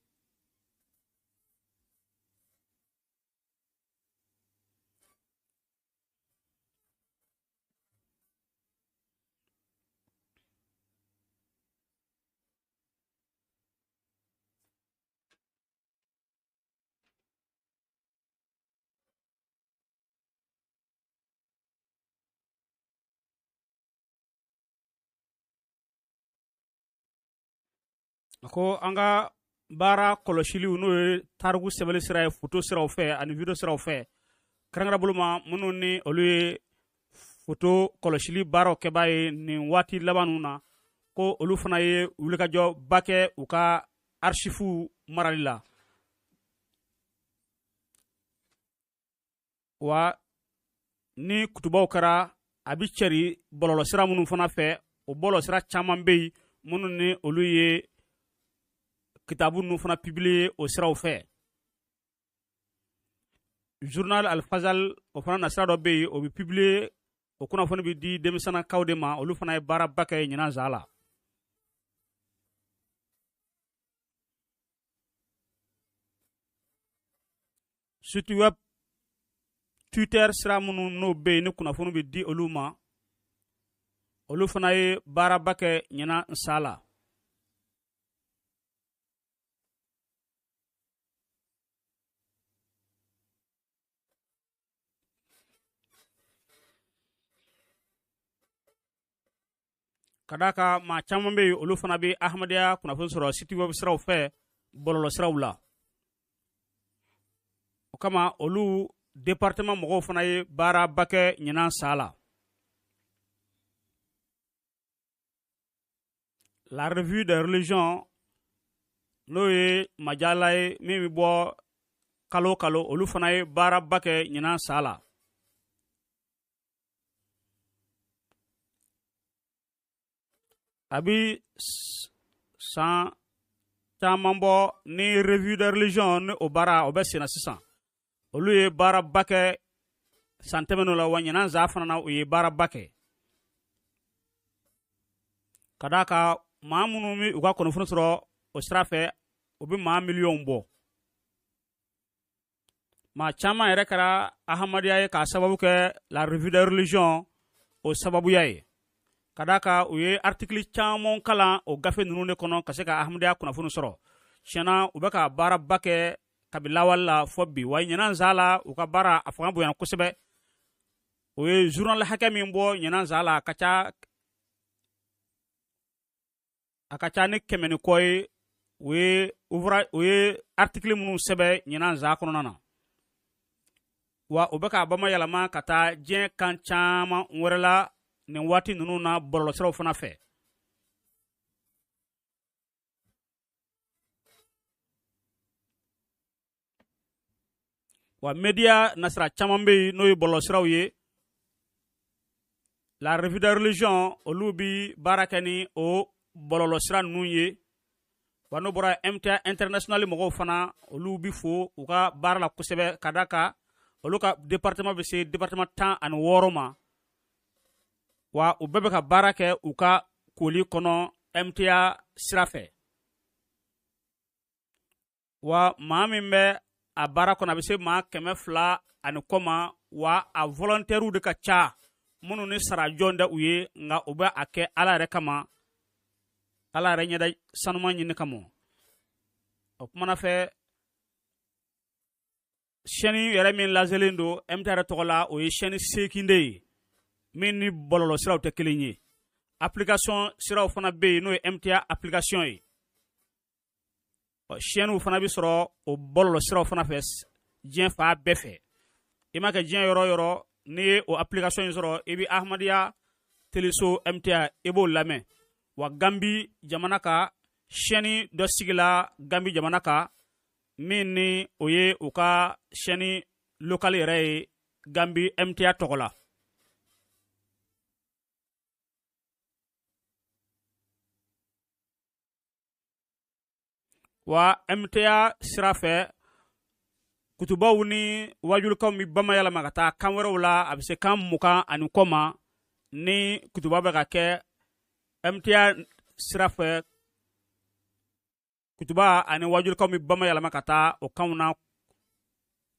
[SPEAKER 3] A ko an ka Baara kɔlɔsiliw, n'o ye tariku sɛbɛnni sira ye foto siraw fɛ ani video siraw fɛ, kɛrɛnkɛrɛn bolo ma minnu ni olu ye foto kɔlɔsili baaraw kɛbaa ye nin waati laban ninnu na, ko olu fana ye wulikajɔba kɛ u ka archives marali la. Wa ni kutubaw kɛra, a bɛ cɛri bɔlɔlɔsira minnu fana fɛ, o bɔlɔlɔsira caman bɛ yen minnu ni olu ye kitabu ninnu fana publier o siraw fɛ. Journal Al-Fazal, o fana nasira dɔ bɛ yen, o bɛ publier, o kunnafoni bɛ di denmisɛnnakaw de ma. Olu fana ye baaraba kɛ ɲinan san la. Site web, Twitter sira minnu n'o bɛ yen ni kunnafoni bɛ di olu ma, olu fana ye baaraba kɛ ɲinan san la. Ka d'a kan maa caman bɛ yen, olu fana bɛ Ahmadiyya kunnafoni sɔrɔ site web siraw fɛ, bɔlɔlɔ siraw la. O kama olu département mɔgɔw fana ye baaraba kɛ ɲinan san la. La Revue des Religions, n'o ye majala ye min bɛ bɔ kalo kalo, olu fana ye baaraba kɛ ɲinan san la. A bi san caman bɔ ni Revue des Religions ni o baara o bɛ senna sisan. Olu ye baaraba kɛ san tɛmɛnenw la, wa ɲinan san fana na u ye baaraba kɛ. Ka d'a kan maa minnu bɛ u ka kunnafoni sɔrɔ o sira fɛ, o bɛ maa miliyɔnw bɔ. Maa caman yɛrɛ kɛra Ahmadiyya ye k'a sababu kɛ la Revue des Religions o sababuya ye. Ka d'a kan u ye article caman kalan o gafe ninnu de kɔnɔ ka se ka Ahmadiyya kunnafoni sɔrɔ. Tiɲɛna, u bɛ ka baaraba kɛ kabi lawale la fɔ bi. Wa ɲinan san la, u ka baara a fanga bonyana kosɛbɛ. O ye journal hakɛ min bɔ ɲinan san la, a ka ca ni 100 ni kɔ ye. U ye ouvrage, u ye article minnu sɛbɛn ɲinan san kɔnɔna na, wa u bɛ ka bamayɛlɛma ka taa diɲɛ kan caman wɛrɛ la nin waati ninnu na bɔlɔlɔsiraw fana fɛ. Wa média nasira caman bɛ yen, n'o ye bɔlɔlɔsiraw ye. La Revue des Religions, olu bi baara kɛ ni o bɔlɔlɔsira ninnu ye. Wa n'o bɔra, MTA International mɔgɔw fana, olu bi fo u ka baara la kosɛbɛ, ka da kan olu ka département bɛ se département 16 ma. Wa u bɛɛ bɛ ka baara kɛ u ka koli kɔnɔ MTA sira fɛ. Wa maa min bɛ a baara kɔnɔ, a bɛ se maa 200 ani kɔ ma. Wa a volontaires de ka ca, minnu ni sara jɔn tɛ u ye, nka u bɛ a kɛ Ala yɛrɛ kama, Ala yɛrɛ ɲɛda sanuman ɲini kama. O kumana fɛ, chaîne yɛrɛ min laselen don MTA yɛrɛ tɔgɔ la, o ye chaîne 8 de ye min ni bɔlɔlɔ siraw tɛ kelen ye. Application siraw fana bɛ yen, n'o ye MTA application ye. Chaîne fana bɛ sɔrɔ o bɔlɔlɔ siraw fana fɛ diɲɛ fan bɛɛ fɛ. I ma kɛ diɲɛ yɔrɔ o yɔrɔ, n'i ye o application in sɔrɔ, i bɛ Ahmadiyya teleso MTA, i b'o lamɛn. Wa Gambi jamana ka chaîne dɔ sigila Gambi jamana kan, min ni o ye u ka chaîne locale yɛrɛ ye Gambi MTA tɔgɔ la. Wa MTA sira fɛ, kutubaw ni wajulukanw bɛ bamayɛlɛma ka taa kan wɛrɛw la. A bɛ se kan 20 ani kɔ ma ni kutuba bɛ ka kɛ MTA sira fɛ. Kutuba ani wajulukanw bɛ bamayɛlɛma ka taa o kanw na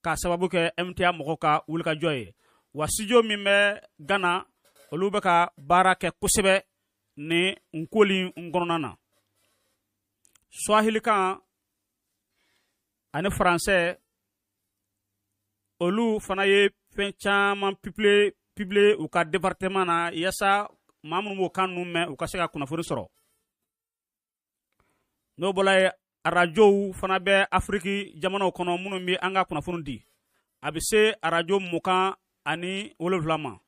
[SPEAKER 3] k'a sababu kɛ MTA mɔgɔw ka wulikajɔ ye. Wa studio min bɛ Gana, olu bɛ ka baara kɛ kosɛbɛ ni nkoli n kɔnɔna na. Swahilikan ani faransɛ, olu fana ye fɛn caman publier u ka département na, yaasa maa minnu b'o kan ninnu mɛn, u ka se ka kunnafoni sɔrɔ. N'o bɔra ye, Arajow fana bɛ Afiriki jamanaw kɔnɔ minnu bɛ an ka kunnafoni di. A bɛ se arajo 27 ma.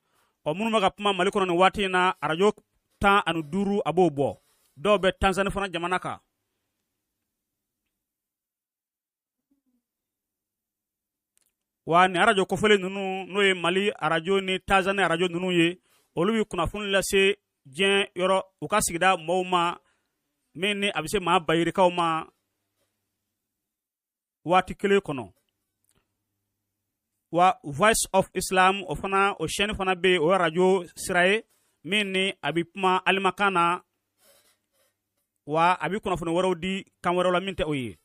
[SPEAKER 3] Ɔ, minnu bɛ ka kuma Mali kɔnɔ nin waati in na, arajo 15 a b'o bɔ. Dɔw bɛ Tanzanie fana jamana kan. Wa nin arajo kofɔlen ninnu, n'o ye Mali arajo ni Tanzanie arajo ninnu ye, olu bɛ kunnafoni lase diɲɛ yɔrɔ u ka sigida mɔgɔw ma, min ni a bɛ se maa bayirikaw ma waati kelen kɔnɔ. Wa Voice of Islam, o fana o chaîne fana bɛ yen, o ye arajo sira ye min ni a bɛ kuma alimakan na, wa a bɛ kunnafoni wɛrɛw di kan wɛrɛw la min tɛ o ye.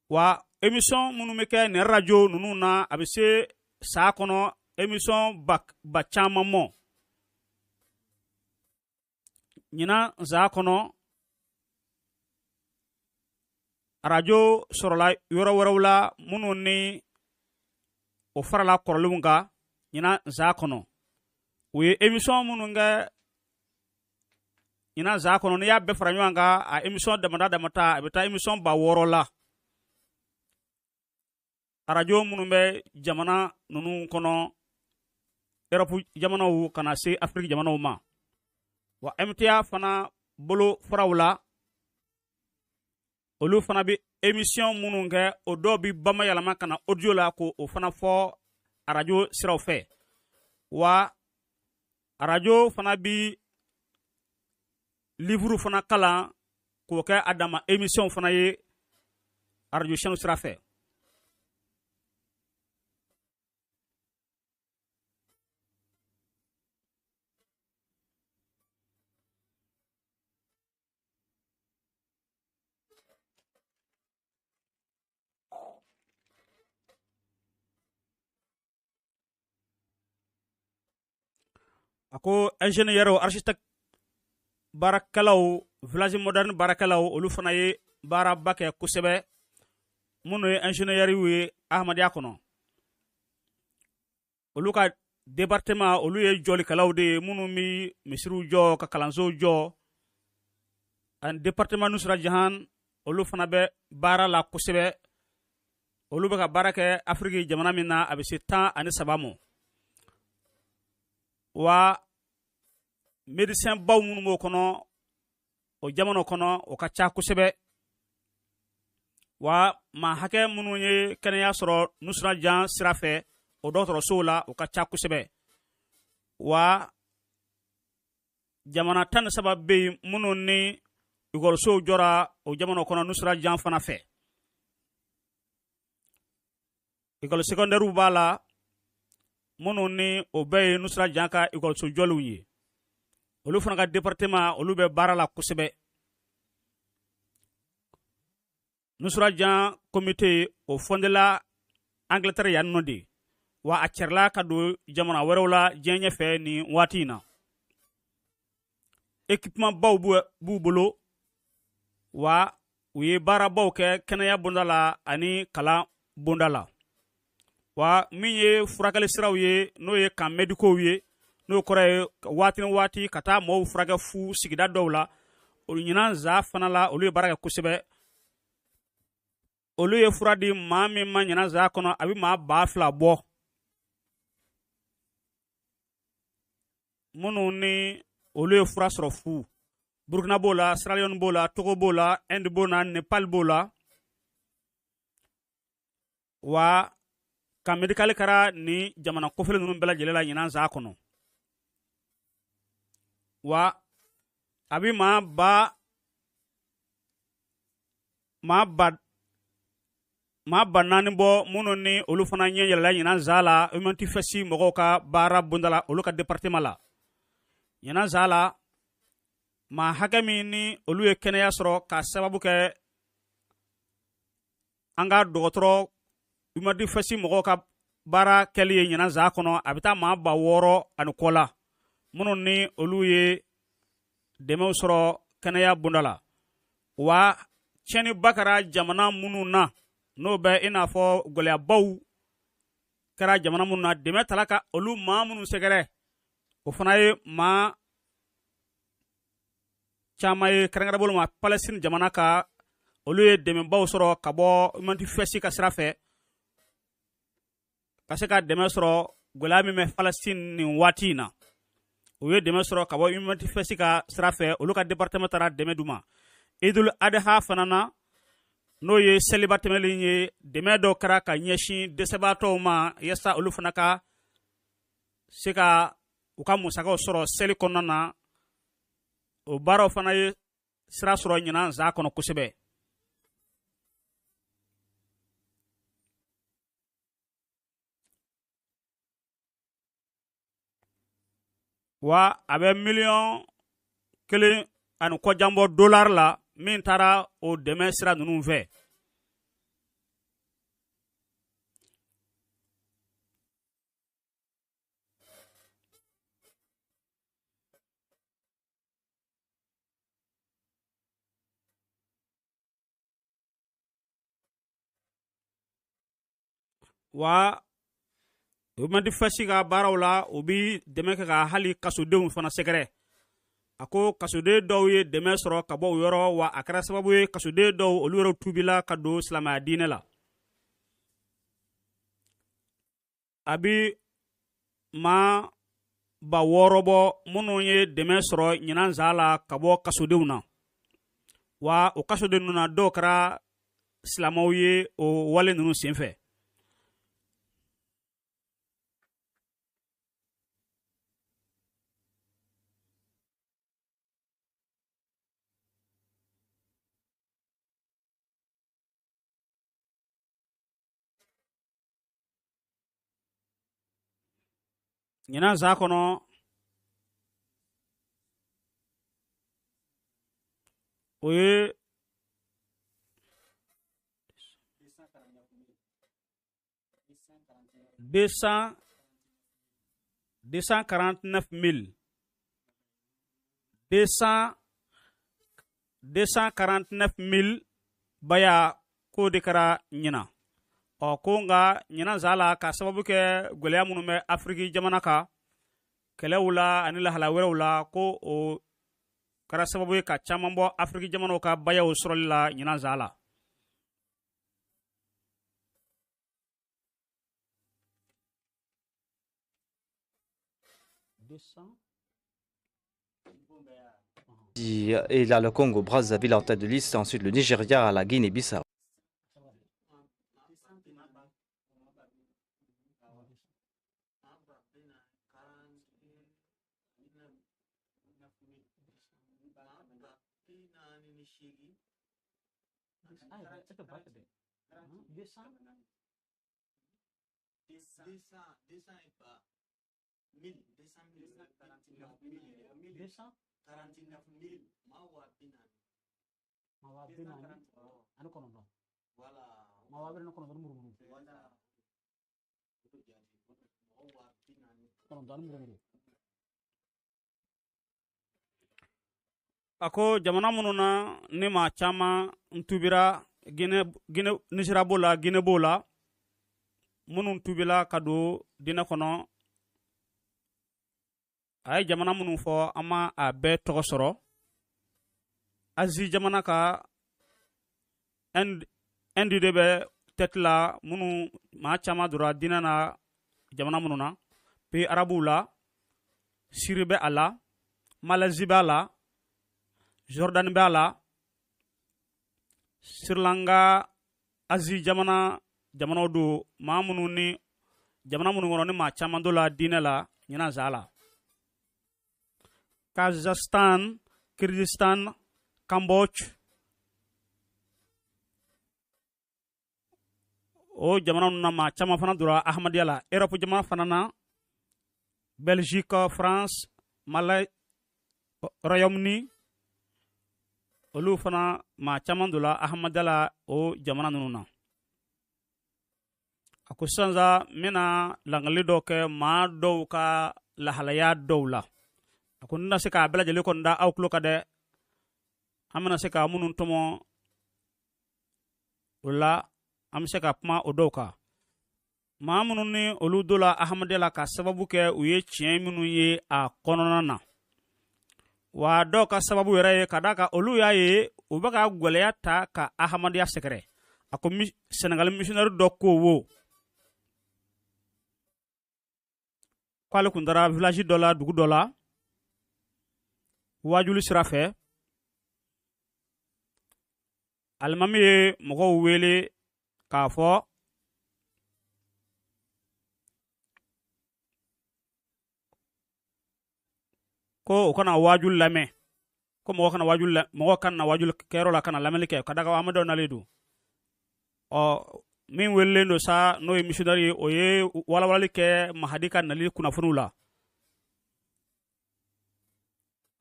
[SPEAKER 3] Wa émission minnu bɛ kɛ nin arajo ninnu na, a bɛ se san kɔnɔ émission ba caman mɔ. Ɲinan san kɔnɔ, arajo sɔrɔla yɔrɔ wɛrɛw la minnu ni o farala kɔrɔlenw kan ɲinan san kɔnɔ. U ye émission minnu kɛ ɲinan san kɔnɔ, n'i y'a bɛɛ fara ɲɔgɔn kan, a émission damada damata, a bɛ taa émission 6000 la. Arajo minnu bɛ jamana ninnu kɔnɔ, Europe jamanaw ka na se Afiriki jamanaw ma. Wa MTA fana bolo faraw la, olu fana bɛ émission minnu kɛ, o dɔw bɛ bamayɛlɛma ka na audio la k'o fana fɔ arajo siraw fɛ. Wa arajo fana bɛ livre fana kalan k'o kɛ a dama émission fana ye arajo chaîne sira fɛ. A ko ingénieur, architecte baarakɛlaw, village moderne baarakɛlaw, olu fana ye baaraba kɛ kosɛbɛ, minnu ye ingénieur ye Ahmadiyya kɔnɔ. Olu ka département, olu ye jɔlikɛlaw de ye minnu bɛ misiriw jɔ ka kalansow jɔ. Ani département Nusra Jahan, olu fana bɛ baara la kosɛbɛ. Olu bɛ ka baara kɛ Afiriki jamana min na, a bɛ se 13 ma. Wa médecin baw minnu b'o kɔnɔ, o jamana kɔnɔ, o ka ca kosɛbɛ. Wa maa hakɛ minnu ye kɛnɛya sɔrɔ Nusra Jahan sira fɛ o dɔgɔtɔrɔsow la, o ka ca kosɛbɛ. Wa jamana 13 bɛ yen minnu ni ekɔlisow jɔra o jamana kɔnɔ Nusra Jahan fana fɛ. Ekɔli secondaire b'a la minnu ni o bɛɛ ye Nusra Jahan ka ekɔliso jɔlenw ye. Olu fana ka département, olu bɛ baara la kosɛbɛ. Nusra Jahan comité, o fondela Angleterre yan nɔ de, wa a cɛrila ka don jamana wɛrɛw la diɲɛ ɲɛfɛ nin waati in na. Équipement baw b'u bolo, wa u ye baarabaw kɛ kɛnɛya bonda la ani kalan bonda la. Wa min ye furakɛli siraw ye, n'o ye camps médicaux ye, n'o kɔrɔ ye waati ni waati ka taa mɔgɔw furakɛ fu sigida dɔw la, olu ɲinan za fana la, olu ye baara kɛ kosɛbɛ. Olu ye fura di maa min ma ɲinan za kɔnɔ, a bɛ maa 2000 bɔ, minnu ni olu ye fura sɔrɔ fu. Burkina b'o la, Sierra Leone b'o la, Togo b'o la, Inde b'o la, Nepal b'o la. Wa camp médical kɛra ni jamana kofɔlen ninnu bɛɛ lajɛlen la ɲinan za kɔnɔ. Wa a bɛ maa 4000 bɔ minnu ni olu fana ɲɛ yɛlɛla ɲinan za la Humanity First mɔgɔw ka baara bonda la, olu ka département la. Ɲinan za la, maa hakɛ min ni olu ye kɛnɛya sɔrɔ k'a sababu kɛ an ka dɔgɔtɔrɔ Humanity First mɔgɔw ka baara kɛli ye ɲinan za kɔnɔ, a bɛ taa maa 6000 ani kɔ la, minnu ni olu ye dɛmɛw sɔrɔ kɛnɛya bonda la. Wa tiɲɛniba kɛra jamana minnu na, n'o bɛ i n'a fɔ gɛlɛyabaw kɛra jamana minnu na, dɛmɛ tala ka olu maa minnu sɛgɛrɛ, o fana ye maa caman ye, kɛrɛnkɛrɛn bolo ma Palestine jamana ka Olu ye dɛmɛbaw sɔrɔ ka bɔ Humanity First ka sira fɛ, ka se ka dɛmɛ sɔrɔ gɛlɛya min bɛ Palestine nin waati in na. U ye dɛmɛ sɔrɔ ka bɔ Humanity First ka sira fɛ, olu ka département taara dɛmɛ d'u ma. Idul Adha fana na, n'o ye seliba tɛmɛlen ye, dɛmɛ dɔw kɛra ka ɲɛsin dɛsɛbaatɔw ma, yaasa olu fana ka se ka u ka musakaw sɔrɔ seli kɔnɔna na. O baaraw fana ye sira sɔrɔ ɲinan za kɔnɔ kosɛbɛ. Wa a bɛ miliyɔn 1 ani kɔjan bɔ dolari la min taara o dɛmɛ sira ninnu fɛ. Wa Humanity First ka baaraw la, u bi dɛmɛ kɛ ka hali kasodenw fana sɛgɛrɛ. A ko kasoden dɔw ye dɛmɛ sɔrɔ ka bɔ o yɔrɔ, wa a kɛra sababu ye kasoden dɔw olu yɛrɛ tubila ka don silamɛya diinɛ la. A bi maa 6000 bɔ minnu ye dɛmɛ sɔrɔ ɲinan za la ka bɔ kasodenw na. Wa o kasoden ninnu na, dɔw kɛra silamɛw ye o wale ninnu senfɛ. Ɲinan za kɔnɔ, o ye 249 mille, 249 mille baya k'o de kɛra ɲinan. Ɔ ko nka ɲinan za la, ka sababu kɛ gwɛlɛya minnu bɛ Afiriki jamana kan, kɛlɛw la ani lahala wɛrɛw la, ko o kɛra sababu ye ka caman bɔ Afiriki jamanaw ka bayaw sɔrɔli la ɲinan za la.
[SPEAKER 10] Et là, le Congo, Brazzaville en tête de liste, ensuite le Nigeria, la Guinée-Bissau.
[SPEAKER 3] A ko jamana minnu na ni maa caman n tubira, Gine, Nisira b'o la, Gine b'o la, minnu tubila ka don diinɛ kɔnɔ, a ye jamana minnu fɔ, an ma a bɛɛ tɔgɔ sɔrɔ. Azi jamana ka Inde de bɛ tête la, minnu maa caman donna diinɛ na jamana minnu na. Pays arabuw la, Syrie bɛ a la, Malaisie b'a la, Jordanie b'a la, Sri Lanka. Azi jamana jamanaw don, maa minnu ni jamana minnu kɔnɔ ni maa caman dɔ la diinɛ la ɲinan za la. Kazakhstan, Kyrgyzstan, Cambodge, o jamana ninnu na maa caman fana donna Ahmadiyya la. Europe jamana fana na, Belgique, France, Malai, Royaume-Uni, olu fana maa caman donna Ahmadiyya la o jamana ninnu na. A ko sisan sa, n bɛna langali dɔ kɛ maa dɔw ka lahalaya dɔw la. A ko n tɛna se k'a bɛɛ lajɛlen kɔni da aw tulo kan dɛ, an bɛna se ka minnu tɔmɔ o la, an bɛ se ka kuma o dɔw kan. Maa minnu ni olu donna Ahmadiyya la ka sababu kɛ u ye tiɲɛ minnu ye a kɔnɔna na, wa dɔw ka sababu yɛrɛ ye ka d'a kan olu y'a ye U bɛ ka gwɛlɛya ta ka ahamadiya sɛgɛrɛ. A ko Senegal missionnaire dɔ ko wo k'ale kun taara village dɔ la, dugu dɔ la, waajuli sira fɛ. Alimami ye mɔgɔw wele k'a fɔ ko u kana waajuli lamɛn, ko mɔgɔ kana waajuli la, mɔgɔ kana na waajuli kɛyɔrɔ la ka na lamɛnni kɛ, ka da kan Ahmadu nalen don. Ɔ, min welelen don sa, n'o ye missionnaire ye, o ye walawalali kɛ Mahadi ka nali kunnafoniw la.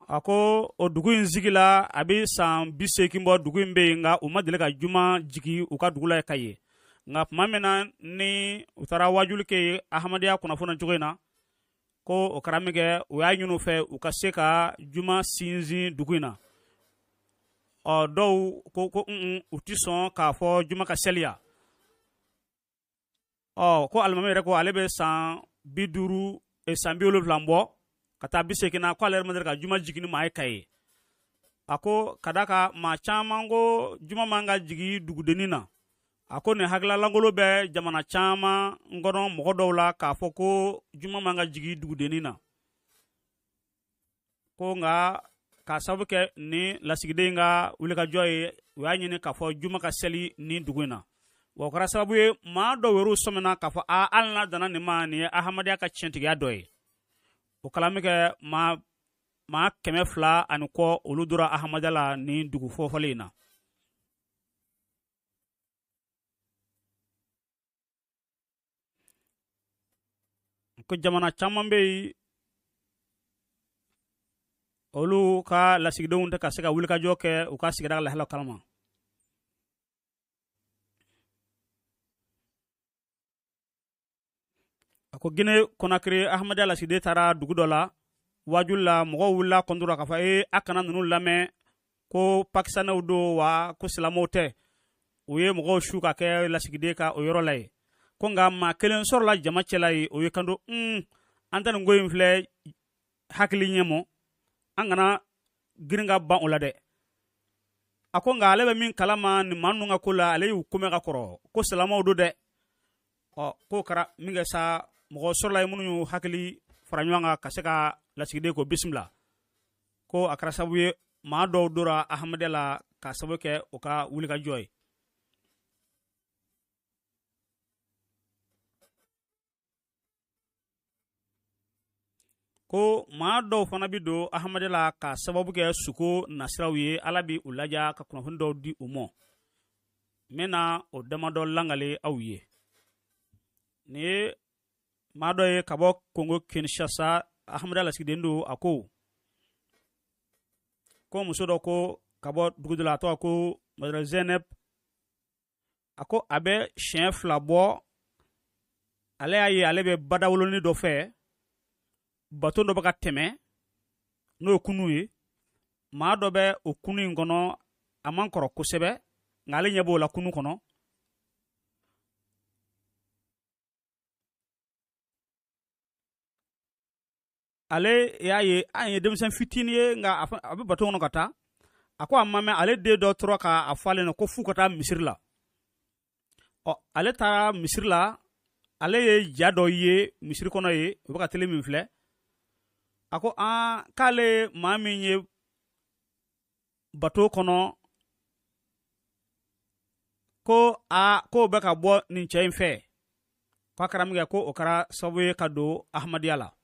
[SPEAKER 3] A ko o dugu in sigi la, a bɛ san 80 bɔ dugu in bɛ yen, nka u ma deli ka juma jigin u ka dugu la ka ye. Nka tuma min na ni u taara waajuli kɛ yen Ahmadiyya kunnafoni cogo in na, ko o kɛra min kɛ, u y'a ɲini u fɛ u ka se ka juma sinsin dugu in na. Ɔ, dɔw ko u ti sɔn k'a fɔ juma ka seliya. Ɔ, ko alimami yɛrɛ ko ale bɛ san 50, san 70 bɔ ka taa 80 na, ko ale yɛrɛ ma deli ka juma jigin ni maa ye ka ye. A ko ka d'a kan maa caman ko juma man ka jigin dugudennin na. A ko nin hakilila lankolon bɛ jamana caman kɔnɔ mɔgɔ dɔw la k'a fɔ ko juma man ka jigin dugudennin na. Ko nka k'a sababu kɛ ni lasigiden ka wulikajɔ ye, u y'a ɲini k'a fɔ juma ka seli nin dugu in na. Wa o kɛra sababu ye maa dɔw yɛrɛ sɔmina k'a fɔ a hali n'a danna nin ma, nin ye Ahmadiyya ka tiɲɛtigiya dɔ ye. O kɛla min kɛ, maa 200 ani kɔ olu dora Ahmadiyya la nin dugu fɔfɔlen in na. Ko jamana caman bɛ yen, olu ka lasigidenw tɛ ka se ka wulikajɔ kɛ u ka sigida lahalaw kalama. A ko Guinée Conakry Ahmadiyya lasigiden taara dugu dɔ la waajuli la, mɔgɔw wulila kɔntu la k'a fɔ ee a kana ninnu lamɛn, ko Pakistanɛw don wa ko silamɛw tɛ. U ye mɔgɔw su ka kɛ lasigiden ka o yɔrɔ la yen. Ko nka maa kelen sɔrɔla jama cɛla yen, o ye kanto, an tɛ nin ko in filɛ hakili ɲɛmɔ, an kana girin ka ban o la dɛ. A ko nka ale bɛ min kalama nin maa ninnu ka ko la, ale y'u komɛ ka kɔrɔ, ko silamɛw don dɛ. Ɔ, k'o kɛra min kɛ sa, mɔgɔ sɔrɔla yen minnu y'u hakili fara ɲɔgɔn kan ka se ka lasigiden ko bisimila. Ko a kɛra sababu ye maa dɔw dora Ahmadiyya la k'a sababu kɛ u ka wulikajɔ ye. Ko maa dɔw fana bɛ don Ahmadiyya la k'a sababu kɛ suko nasiraw ye, Ala bɛ u laja ka kunnafoni dɔw di u ma. N bɛna o damadɔ langale aw ye. Nin ye maa dɔ ye ka bɔ Congo Kinshasa, Ahmadiyya lasigiden don. A ko muso dɔ ko ka bɔ dugu dɔ la, a tɔgɔ ko Madame Zeynep. A ko a bɛ siɲɛ 2 bɔ, ale y'a ye ale bɛ badawolonin dɔ fɛ, bato dɔ bɛ ka tɛmɛ n'o ye kunu ye. Maa dɔ bɛ o kunu in kɔnɔ, a man kɔrɔ kosɛbɛ, nka ale ɲɛ b'o la kunu kɔnɔ. Ale y'a ye an ye denmisɛn fitinin ye, nka a bɛ bato kɔnɔ ka taa. A ko a ma mɛn, ale den dɔ tora k'a fɔ ale ɲɛna ko f'u ka taa misiri la. Ɔ, ale taara misiri la, ale ye ja dɔ ye misiri kɔnɔ yen, u bɛ ka tele min filɛ. A ko aa, k'ale maa min ye bato kɔnɔ, ko aa, k'o bɛ ka bɔ nin cɛ in fɛ. K'a kɛra min kɛ, ko o kɛra sababu ye ka don Ahmadiyya la.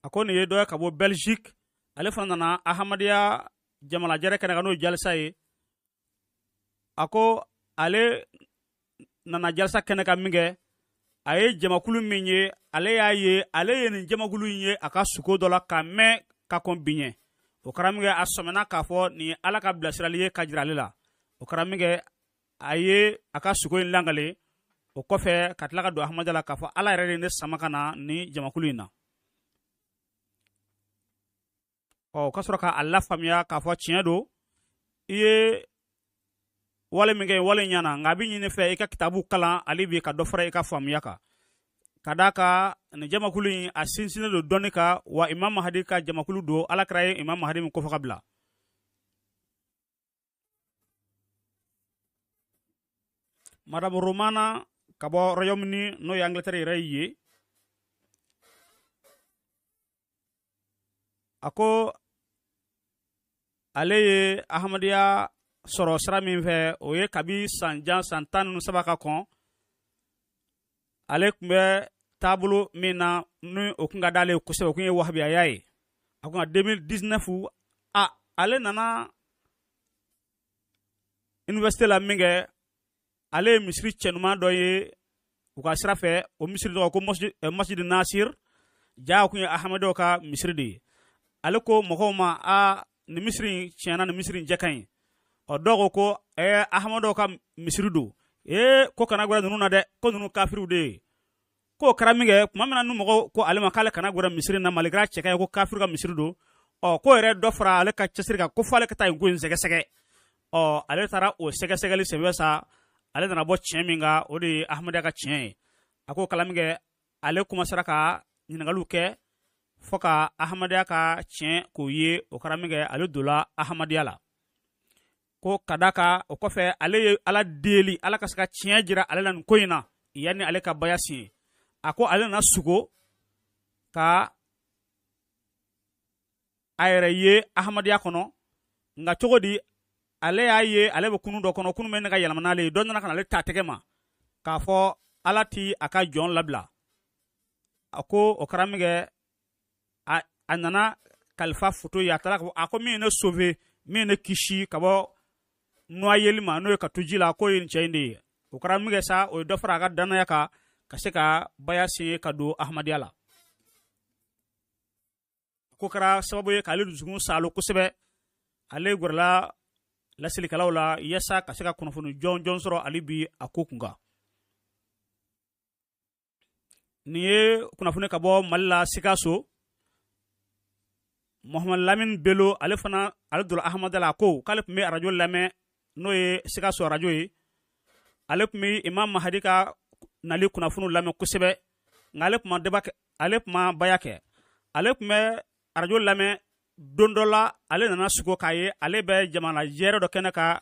[SPEAKER 3] A ko nin ye dɔ ye ka bɔ Belgique, ale fana nana Ahmadiyya jamalajɛrɛ kɛnɛ kan, n'o ye jalisa ye. A ko ale nana jalisa kɛnɛ kan min kɛ, a ye jamakulu min ye, ale y'a ye, ale ye nin jamakulu in ye a ka suko dɔ la ka mɛn ka kɔn bi ɲɛ. O kɛra min kɛ, a sɔmina k'a fɔ nin ye Ala ka bilasirali ye ka jira ale la. O kɛra min kɛ, a ye a ka suko in langale. O kɔfɛ ka tila ka don Ahmadiyya la k'a fɔ Ala yɛrɛ de ye ne sama ka na nin jamakulu in na. Ɔ, o ka sɔrɔ k'a lafaamuya k'a fɔ tiɲɛ don, i ye wale min kɛ, wale ɲɛna, nka a bɛ ɲini fɛ i ka kitabu kalan hali bi ka dɔ fara i ka faamuya kan. Ka d'a kan nin jamakulu in a sinsinnen don dɔnni kan, wa Imam Mahadi ka jamakulu don, Ala kira ye Imam Mahadi min kofɔ ka bila. Madame Romana ka bɔ Royaume-Uni, n'o ye Angleterre yɛrɛ ye, a ko ale ye Ahmadiyya sɔrɔ sira min fɛ, o ye kabi san jan, san 13 ka kɔn. Ale tun bɛ taabolo min na, ni o tun ka d'ale ye kosɛbɛ, o tun ye wahabiyaya ye. A ko nka 2019, a ale nana université la min kɛ, ale ye misiri cɛnuman dɔ ye u ka sira fɛ. O misiri tɔgɔ ko Masjid Nasir. Ja kun ye Ahmadiyyaw ka misiri de ye. Ale ko mɔgɔw ma, a nin misiri in tiɲɛna, nin misiri in cɛ ka ɲi. Ɔ, dɔw ko ko Ahmadiyyaw ka misiri don. Ko kana gwɛrɛ ninnu na dɛ, ko ninnu kafiriw de ye. K'o kɛra min kɛ, tuma min na ni mɔgɔw ko ale ma k'ale kana gwɛrɛ misiri na, malgré a cɛ ka ɲi, ko kafiri ka misiri don. Ɔ, k'o yɛrɛ dɔ fara ale ka cɛsiri kan, ko f'ale ka taa yen ko in sɛgɛsɛgɛ. Ɔ, ale taara o sɛgɛsɛgɛli senfɛ sa, ale nana bɔ tiɲɛ min kan, o de ye Ahmadiyya ka tiɲɛ ye. A k'o kala min kɛ, ale commencera ka ɲininkaliw kɛ fo ka Ahmadiyya ka tiɲɛ k'o ye. O kɛra min kɛ, ale donna Ahmadiyya la. Ko ka d'a kan, o kɔfɛ ale ye Ala deli, Ala ka se ka tiɲɛ jira ale la nin ko in na yanni ale ka baya siɲɛ. A ko ale nana sugo ka a yɛrɛ ye Ahmadiyya kɔnɔ, nka cogo di, ale y'a ye ale bɛ kunu dɔ kɔnɔ, kunu bɛ ne ka yɛlɛma n'ale ye. Dɔ nana ka na ale ta tɛgɛ ma k'a fɔ Ala ti a ka jɔn labila. A ko o kɛra min kɛ, a nana kalifa foto ye. A taara k'a fɔ, a ko min ye ne sauver, min ye ne kisi ka bɔ noyeli ma, n'o ye ka to ji la, k'o ye nin cɛ in de ye. O kɛra min kɛ sa, o ye dɔ fara a ka danaya kan ka se ka baya sen ka don Ahmadiyya la. Ko kɛra sababu ye k'ale dusukun saalo kosɛbɛ. Ale gɛrɛla laselikɛlaw la yaasa ka se ka kunnafoni jɔnjɔn sɔrɔ ale bi a ko kun kan. Nin ye kunnafoni ka bɔ Mali la, Sikaso. Mohamed Lamine Bello, ale fana, ale donna Ahmadiyya la. A ko k'ale tun bɛ arajo lamɛn, n'o ye Sikaso arajo ye. Ale tun bɛ Imam Mahadi ka nali kunnafoniw lamɛn kosɛbɛ, nka ale tun ma débat kɛ, ale tun ma baya kɛ. Ale tun bɛ arajo lamɛn. Don dɔ la, ale nana sugo k'a ye ale bɛ jamana jɛrɛ dɔ kɛnɛ kan,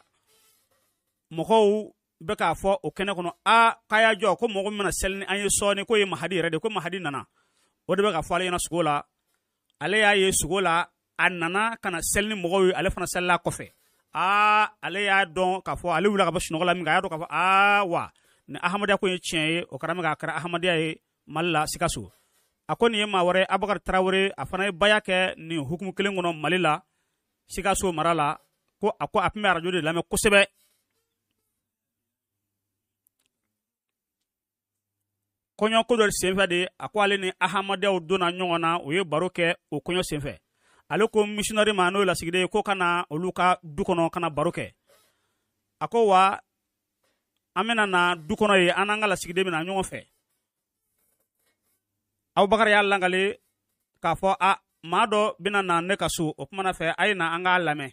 [SPEAKER 3] mɔgɔw bɛ k'a fɔ o kɛnɛ kɔnɔ, a k'a y'a jɔ, ko mɔgɔ min bɛna seli ni an ye sɔɔni, k'o ye Mahadi yɛrɛ de, ko Mahadi nana. O de bɛ ka fɔ ale ɲɛna sugo la. Ale y'a ye sugo la, a nana ka na seli ni mɔgɔw ye, ale fana selila kɔfɛ. Aa, ale y'a dɔn k'a fɔ ale wulila ka bɔ sunɔgɔ la min kɛ, a y'a dɔn k'a fɔ aa wa ni Ahmadiyya ko ye tiɲɛ ye. O kɛra min kɛ, a kɛra Ahmadiyya ye Mali la, Sikaso. A ko nin ye maa wɛrɛ ye, Abubakar Tarawele, a fana ye baya kɛ nin hukumu kelen kɔnɔ Mali la, Sikaso mara la. Ko a ko a tun bɛ arajo de lamɛn kosɛbɛ. Kɔɲɔko dɔ senfɛ de, a ko ale ni Ahmadiyyaw donna ɲɔgɔn na, u ye baro kɛ o kɔɲɔ senfɛ. Ale ko missionnaire ma, n'o ye lasigiden ye, ko ka na olu ka du kɔnɔ ka na baro kɛ. A ko wa an bɛna na du kɔnɔ yen, an n'an ka lasigiden bɛna ɲɔgɔn fɛ. Abubakar y'a lakale k'a fɔ a maa dɔ bɛna na ne ka so, o kumana fɛ a ye na an k'a lamɛn.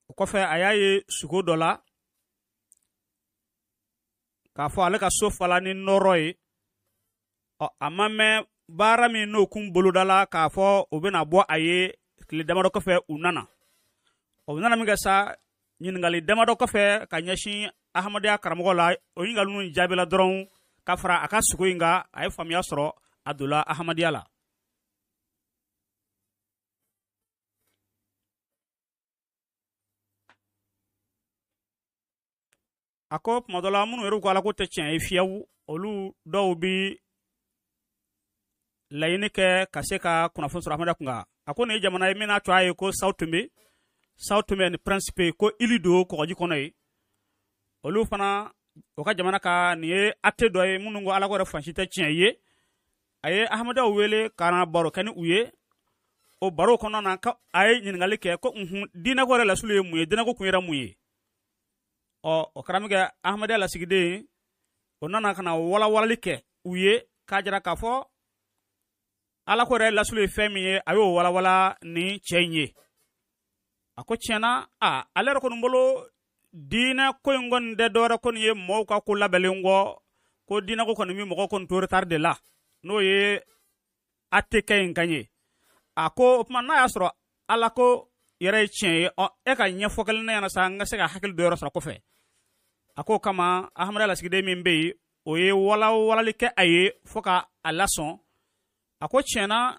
[SPEAKER 3] O kɔfɛ a y'a ye sugo dɔ la k'a fɔ ale ka so fala ni nɔrɔ ye. Ɔ, a ma mɛn, baara min n'o kun boloda la k'a fɔ o bɛna bɔ a ye tile damadɔ kɔfɛ, u nana. O nana min kɛ sa, ɲininkali damadɔ kɔfɛ ka ɲɛsin Ahmadiyya karamɔgɔ la, o ɲininkali ninnu jaabila dɔrɔn ka fara a ka sugo in kan, a ye faamuya sɔrɔ, a donna Ahmadiyya la. A ko tuma dɔ la, minnu yɛrɛ ko Ala ko tɛ tiɲɛ ye fiyewu, olu dɔw bi laɲini kɛ ka se ka kunnafoni sɔrɔ Ahmadiyya kun kan. A ko nin ye jamana ye min n'a tɔgɔ ye ko Sao Tome, Sao Tome ni Principe, ko ili don kɔgɔji kɔnɔ ye. Olu fana o ka jamana ka nin ye athée dɔ ye, minnu ko Ala ko yɛrɛ fan si tɛ tiɲɛ ye. A ye Ahmadiyyaw wele ka na baro kɛ ni u ye. O baro kɔnɔna na, ko a ye ɲininkali kɛ ko unhun, diinɛko yɛrɛ lasulu ye mun ye, diinɛko kun yɛrɛ mun ye? Ɔ, o kɛra min kɛ, Ahmadiyya lasigiden o nana ka na walawalali kɛ u ye k'a jira k'a fɔ Ala ko yɛrɛ lasulu ye fɛn min ye. A y'o walawala ni cɛ in ye. A ko tiɲɛna, a ale yɛrɛ kɔni bolo, diinɛ ko in kɔni tɛ dɔwɛrɛ kɔni ye mɔgɔw ka ko labɛnlen kɔ, ko diinɛ ko kɔni bɛ mɔgɔw kɔni to retard de la, n'o ye ATK in kan ye. A ko o tuma, n'a y'a sɔrɔ Ala ko yɛrɛ ye tiɲɛ ye, ɔ, e ka ɲɛfɔ kelen ne ɲɛna sa, n ka se ka hakili dɔ yɔrɔ sɔrɔ kɔfɛ. A k'o kama, Ahamada lasigiden min bɛ yen, o ye walawalali kɛ a ye fo ka a lasɔn. A ko tiɲɛna,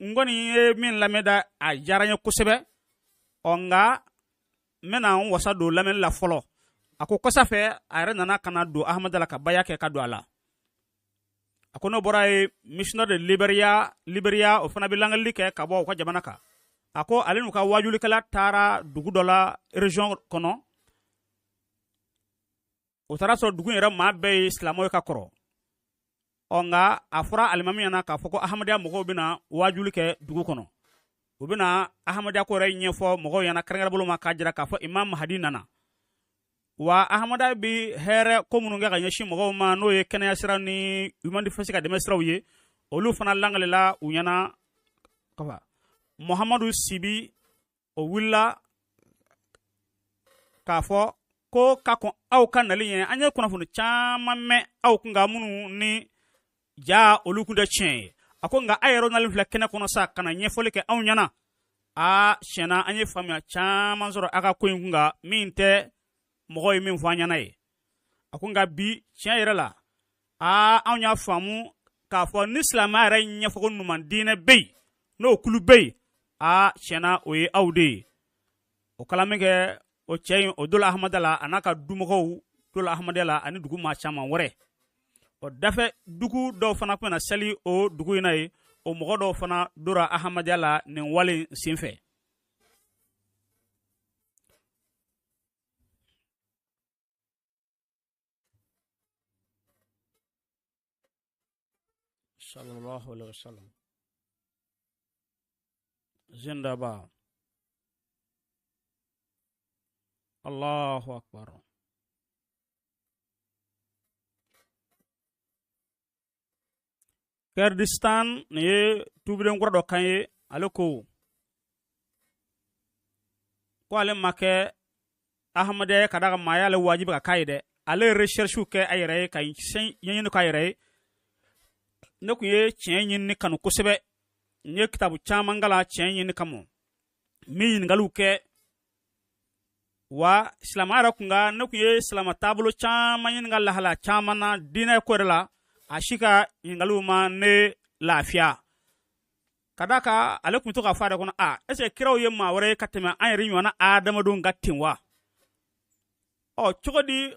[SPEAKER 3] n kɔni ye min lamɛn da, a diyara n ye kosɛbɛ. Ɔ, nka n bɛna n wasa don lamɛnni la fɔlɔ. A ko kɔsa fɛ, a yɛrɛ nana ka na don Ahamada la, ka baya kɛ ka don a la. A ko n'o bɔra ye, missionnaire de Liberia, Liberia, o fana bɛ langalili kɛ ka bɔ u ka jamana kan. A ko ale n'u ka wajulikɛla taara dugu dɔ la région kɔnɔ. O taara sɔrɔ dugu yɛrɛ maa bɛɛ ye silamɛw ye ka kɔrɔ. Ɔ, nka a fɔra alimami ɲɛna k'a fɔ ko Ahamadiya mɔgɔw bɛna wajuli kɛ dugu kɔnɔ, u bɛna Ahamadiya ko yɛrɛ ɲɛfɔ mɔgɔw ɲɛna kɛrɛnkɛrɛn bolo ma, k'a jira k'a fɔ Imam Mahadi nana, wa Ahamada bi hɛrɛ ko minnu kɛ ka ɲɛsin mɔgɔw ma, n'o ye kɛnɛya sira ni Human Defense ka dɛmɛ siraw ye, olu fana langalila u ɲɛna. Kaba Muhamadu Sibi, o wulila k'a fɔ ko ka kɔn aw ka nali ɲɛ, an ye kunnafoni caman mɛn aw kun kan minnu ni ja olu kun tɛ tiɲɛ ye. A ko nka a yɛrɛ nalen filɛ kɛnɛ kɔnɔ sa ka na ɲɛfɔli kɛ anw ɲɛna. A tiɲɛna, an ye faamuya caman sɔrɔ a ka ko in kun kan min tɛ mɔgɔw ye min fɔ an ɲɛna ye. A ko nka bi, tiɲɛ yɛrɛ la, aa, anw y'a faamu k'a fɔ ni silamɛya yɛrɛ ɲɛfɔko ɲuman diinɛ bɛ yen, n'o kulu bɛ yen, aa, tiɲɛna, o ye aw de ye. O kala min kɛ, o cɛ in, o dola Ahamada la, a n'a ka dumɔgɔw dola Ahamada la, ani dugu maa caman wɛrɛ. O dafɛ dugu dɔw fana tun bɛna seli o dugu in na ye, o mɔgɔ dɔw fana dora Ahamadiya la nin wale in senfɛ. Sallallahu alaihi wasallam zindaba, Allahu akbar. Kurdistan, nin ye tubiden kura dɔ kan ye. Ale ko ko ale ma kɛ Ahamadiya ye ka da kan maa y'ale wajibi ka k'a ye dɛ. Ale ye recherche kɛ a yɛrɛ ye, ka ɲɛɲini k'a yɛrɛ ye. Ne kun ye tiɲɛ ɲinini kanu kosɛbɛ. N ye kitabu caman kalan tiɲɛ ɲini kama, n bɛ ɲininkaliw kɛ. Wa silamɛ yɛrɛ kun kan, ne kun ye silamɛ taabolo caman ɲininka lahala caman na diinɛ ko yɛrɛ la, a si ka ɲininkaliw ma ne lafiya. Ka d'a kan, ale kun to k'a fɔ a yɛrɛ kɔnɔ, a est ce que kiraw ye maa wɛrɛ ye ka tɛmɛ an yɛrɛ ɲɔgɔnna adamadenw kan ten wa? Ɔ, cogo di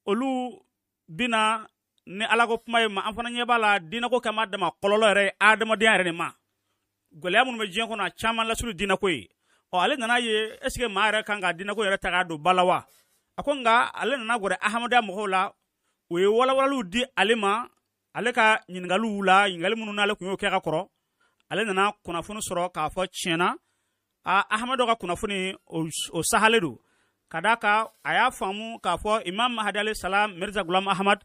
[SPEAKER 3] olu bina ni Ala ko kuma ye ma, an fana ɲɛ b'a la diinɛko kɛ ma dama kɔlɔlɔ yɛrɛ ye adamadenya yɛrɛ de ma. Gɛlɛya minnu bɛ diɲɛ kɔnɔ, a caman lasulu diinɛko ye. Ɔ, ale nana ye, est ce que maa yɛrɛ kan ka diinɛko yɛrɛ ta k'a don ba la wa? A ko nka ale nana gɛrɛ Ahamadiya mɔgɔw la, u ye walawalaliw di ale ma ale ka ɲininkaliw la, ɲininkali minnu n'ale tun y'o kɛ ka kɔrɔ. Ale nana kunnafoni sɔrɔ k'a fɔ tiɲɛna, a Ahamadu ka kunnafoni o sahalen don. Ka d'a kan, a y'a faamu k'a fɔ Imam Mahadi alayhi salam, Mirza Gulam Ahmad,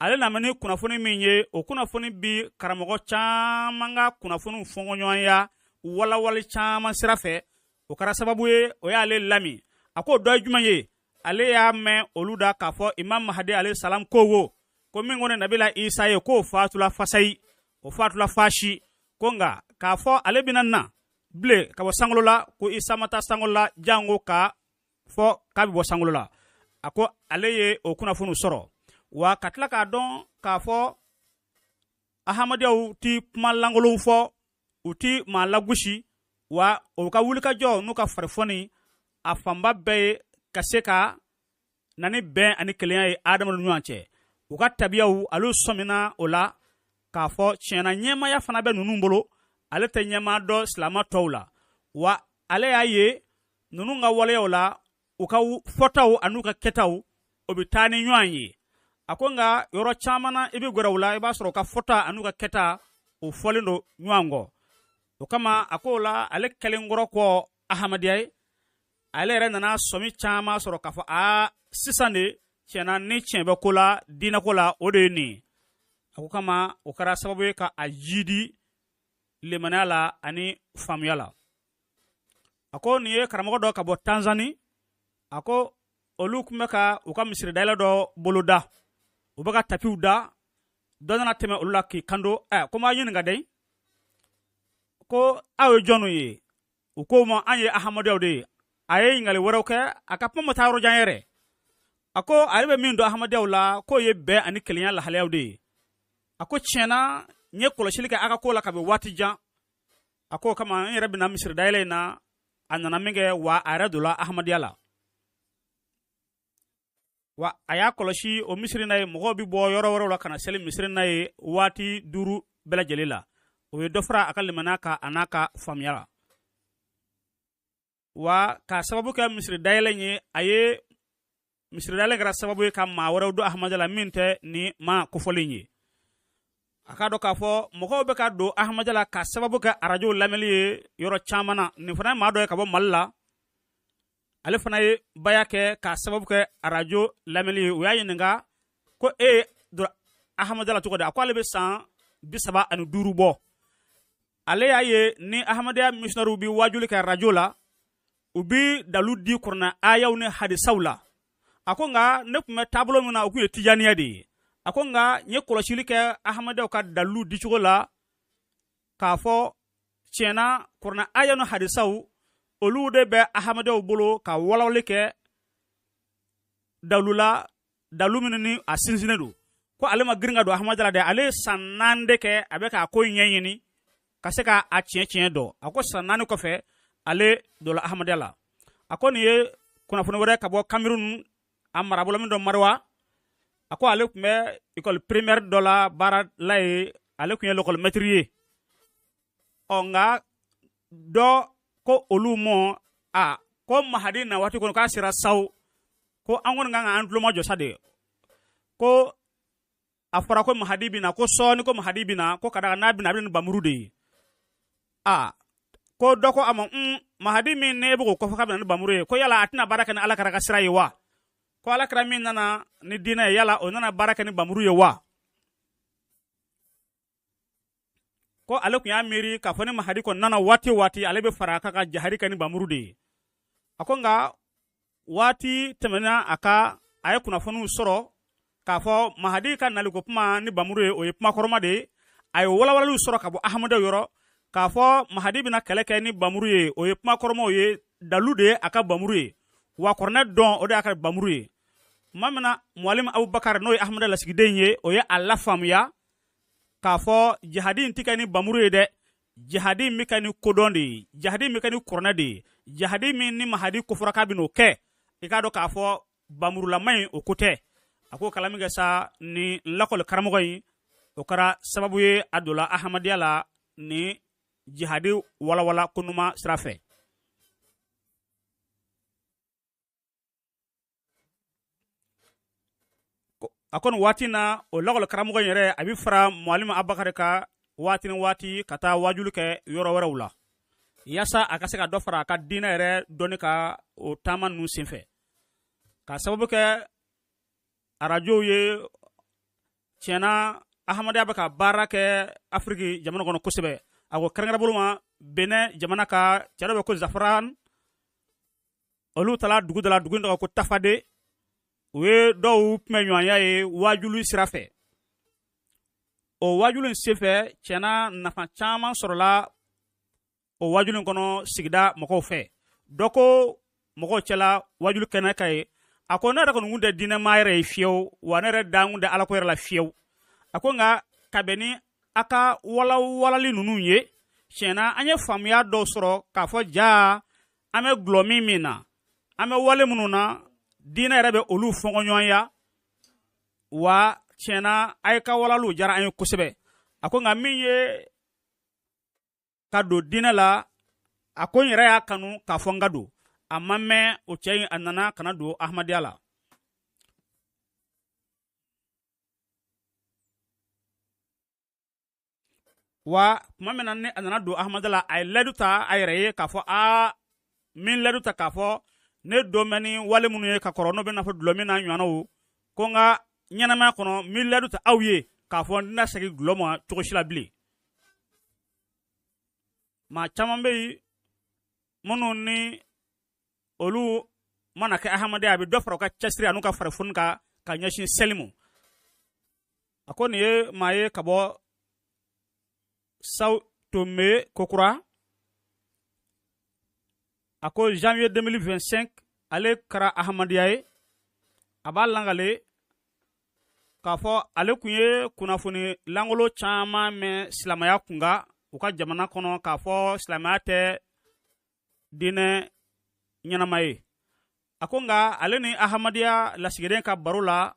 [SPEAKER 3] ale nana ni kunnafoni min ye, o kunnafoni bi karamɔgɔ caman ka kunnafoniw fɔnkɔɲɔgɔnya walawali caman sira fɛ. O kɛra sababu ye, o y'ale lami. A k'o dɔ ye jumɛn ye? Ale y'a mɛn olu da k'a fɔ Imam Mahadi alayhi salam ko wo ko min kɔni Nabila Isa ye, k'o fatula fasayi, o fatula fasi. Ko nka k'a fɔ ale bɛna na bilen ka bɔ sankolo la, ko Isa ma taa sankolo la jango ka fɔ k'a bɛ bɔ sankolo la. A ko ale ye o kunnafoniw sɔrɔ, wa ka tila k'a dɔn k'a fɔ Ahamadiyaw ti kuma lankolonw fɔ, u ti maa lagosi, wa u ka wulikajɔ n'u ka farifoni, a fanba bɛɛ ye ka se ka na ni bɛn ani kelenya ye adamadenw ɲɔgɔn cɛ. U ka tabiyaw, olu sɔmina o la k'a fɔ tiɲɛna, ɲɛmaya fana bɛ ninnu bolo, ale tɛ ɲɛmaa dɔ silama tɔw la. Wa ale y'a ye ninnu ka waleyaw la, u ka fɔtaw an'u ka kɛtaw, o bɛ taa ni ɲɔgɔn ye. A ko nka yɔrɔ caman na, i bɛ gɛrɛ u la, i b'a sɔrɔ u ka fɔta an'u ka kɛta, o fɔlen don ɲɔgɔn kɔ. O kama, a ko o la, ale kɛlen kɔrɔ kɔ Ahamadiya ye, ale yɛrɛ nana sɔmi caman sɔrɔ k'a fɔ aa, sisan de tiɲɛna, ni tiɲɛ bɛ ko la diinɛko la, o de ye nin ye. A ko kama, o kɛra sababu ye ka a jidi lemaniya la ani faamuya la. A ko nin ye karamɔgɔ dɔ ka bɔ Tanzani. A ko olu tun bɛ ka u ka misiri dayɛlɛ dɔ boloda, u bɛ ka tapiw da. Dɔ nana tɛmɛ olu la k'i kanto: ɛ, ko n b'a ɲininka dɛ, ko aw ye jɔnw ye? U ko ma: an ye Ahamaduyaw de ye. A ye ɲininkali wɛrɛw kɛ, a ka kuma ma taa yɔrɔ jan yɛrɛ. A ko ale bɛ min dɔn Ahamaduyaw la, k'o ye bɛn ani kelenya lahalayaw de ye. A ko tiɲɛna, n ye kɔlɔsili kɛ a ka ko la kabi waati jan. A ko o kama n yɛrɛ bɛna misiri dayɛlɛ in na. A nana min kɛ, wa a yɛrɛ donna Ahamaduya la. Wa a y'a kɔlɔsi o misiri na ye, mɔgɔw bɛ bɔ yɔrɔ wɛrɛw la ka na seli misiri na ye waati 5 bɛɛ lajɛlen la. O ye dɔ fara a ka limaniya kan a n'a ka faamuya la. Wa k'a sababu kɛ misiri dayɛlɛ ye, a ye misiri dayɛlɛ kɛra sababu ye ka maa wɛrɛw don Ahamaduya la min tɛ ni maa kofɔlen ye. A k'a dɔn k'a fɔ mɔgɔw bɛ ka don Ahamaduya la k'a sababu kɛ arajow lamɛnli ye yɔrɔ caman na. Nin fana ye maa dɔ ye ka bɔ Mali la, ale fana ye baya kɛ k'a sababu kɛ arajo lamɛnli ye. U y'a ɲininka ko e don Ahamaduya la cogo di? A ko ale bɛ san 35 bɔ. Ale y'a ye ni Ahamaduya missionnaires bɛ wajuli kɛ arajo la, u bɛ dalu di kuranɛ ayaw ni hadisaw la. A ko nka ne tun bɛ taabolo min na, o tun ye tijaniya de ye. A ko nka n ye kɔlɔsili kɛ Ahamaduyaw ka dalu dicogo la k'a fɔ tiɲɛna kuranɛ aya ni hadisaw olu de bɛ Ahamaduyaw bolo ka walawali kɛ dalu la, dalu minnu ni a sinsinnen don. Ko ale ma girin ka don Ahamaduya la dɛ, ale ye san 4 de kɛ a bɛ k'a ko ɲɛɲini ka se k'a tiɲɛ tiɲɛ dɔn. A ko san 4 kɔfɛ ale donna Ahamaduya la. A ko nin ye kunnafoni wɛrɛ ka bɔ Cameroun, a marabolo min dɔ Mariwa. A ko ale tun bɛ école primaire dɔ la baara la ye, ale tun ye l'école maître ye. Ɔ nka dɔ ko olu mɔ a ko Mahadi na waati kɔnɔ k'a sera saw, ko an kɔni kan ka an tulomajɔ sa de. Ko a fɔra ko Mahadi bɛ na, ko sɔɔni ko Mahadi bɛ na, ko ka da n'a bɛ na a bɛ na ni bamuru de ye. A ko dɔ ko a ma, Mahadi min ne bɛ k'o kɔfɛ k'a bɛ na ni bamuru ye, ko yala a tɛna baara kɛ ni Ala kira ka sira ye wa? Ko Ala kira min nana ni diinɛ ye, yala o nana baara kɛ ni bamuru ye wa? Ko ale tun y'a miiri k'a fɔ ni Mahadi kɔni nana waati o waati, ale bɛ fara a kan ka jahadi kɛ ni bamuru de ye. A ko nka waati tɛmɛna, a ye kunnafoniw sɔrɔ k'a fɔ Mahadi ka naliko kuma ni bamuru ye, o ye kuma kɔrɔma de ye. A ye walawalaliw sɔrɔ ka bɔ Ahamaduw yɔrɔ k'a fɔ Mahadi bɛna kɛlɛ kɛ ni bamuru ye, o ye kuma kɔrɔmaw ye, dalu de ye a ka bamuru ye, wa kuranɛ dɔn o de y'a ka bamuru ye. Tuma min na Mualim Abubakar, n'o ye Ahamaduya lasigiden ye, o ye a lafaamuya k'a fɔ jihadi in tɛ kɛ ni bamuru ye dɛ, jihadi in bɛ kɛ ni kodɔn de ye, jihadi in bɛ kɛ ni kuranɛ de ye, jihadi min ni Mahadi kofɔra k'a bɛn'o kɛ, i k'a dɔn k'a fɔ bamurulama in o ko tɛ. A ko kalan min kɛ sa ni lakɔli karamɔgɔ in, o kɛra sababu ye a donna Ahamaduya la ni jihadi walawala ko ɲuman sira fɛ. A ko nin waati na o lakɔli karamɔgɔ in yɛrɛ a bɛ fara Mualim Abubakar ka waati ni waati ka taa wajuli kɛ yɔrɔ wɛrɛw la, yaasa a ka se ka dɔ fara a ka diinɛ yɛrɛ dɔnni ka o taama ninnu senfɛ, k'a sababu kɛ arajow ye. Tiɲɛna Ahamaduya bɛ ka baara kɛ Afiriki jamana kɔnɔ kosɛbɛ. A ko kɛrɛnkɛrɛn bolo ma Benin jamana ka cɛ dɔ bɛ ko Zafaran, olu taara dugu dɔ la, dugu in tɔgɔ ko Tafade. U ye dɔw kunbɛnɲɔgɔnya ye waajuli sira fɛ. O waajuli in senfɛ, tiɲɛna nafa caman sɔrɔla o waajuli in kɔnɔ sigida mɔgɔw fɛ. Dɔ ko mɔgɔw cɛla waajuli kɛnɛ ka ye, a ko ne yɛrɛ kɔni kun tɛ diinɛmaa yɛrɛ ye fiyewu, wa ne yɛrɛ dan kun tɛ alako yɛrɛ la fiyewu. A ko nka kabini a ka walawalali ninnu ye, tiɲɛna an ye faamuya dɔw sɔrɔ k'a fɔ jaa an bɛ gulɔ min na, an bɛ wale minnu na, diinɛ yɛrɛ bɛ olu fɔnkɔɲɔgɔnya. Wa tiɲɛna a ye ka walaliw diyara an ye kosɛbɛ. A ko nka min ye ka don diinɛ la, a ko n yɛrɛ y'a kanu k'a fɔ n ka don. A ma mɛn o cɛ in a nana ka na don Ahamaduya la. Wa tuma min na ni a nana don Ahamaduya la, a ye layidu ta a yɛrɛ ye k'a fɔ aa min layidu ta k'a fɔ ne don bɛ ni wale minnu ye ka kɔrɔ, n'o bɛ n'a fɔ dulɔ min n'a ɲɔgɔnnaw, ko n ka ɲɛnamaya kɔnɔ n bɛ layidu ta aw ye k'a fɔ n tɛna segin dulɔ ma cogo si la bilen. Maa caman bɛ yen Minnu ni olu mana kɛ ahamadiya, a bɛ dɔ fara u ka cɛsiri an'u ka farifoni kan ka ɲɛsin seli ma. A ko nin ye maa ye ka bɔ Sao Tome kokura. A ko janvier 2025, ale kɛra ahamadiya ye. A b'a langale k'a fɔ ale tun ye kunnafoni langolo caman mɛn silamɛya kunkan u ka jamana kɔnɔ, k'a fɔ silamɛya tɛ diinɛ ɲɛnama ye. A ko nka ale ni ahamadiya lasigiden ka baro la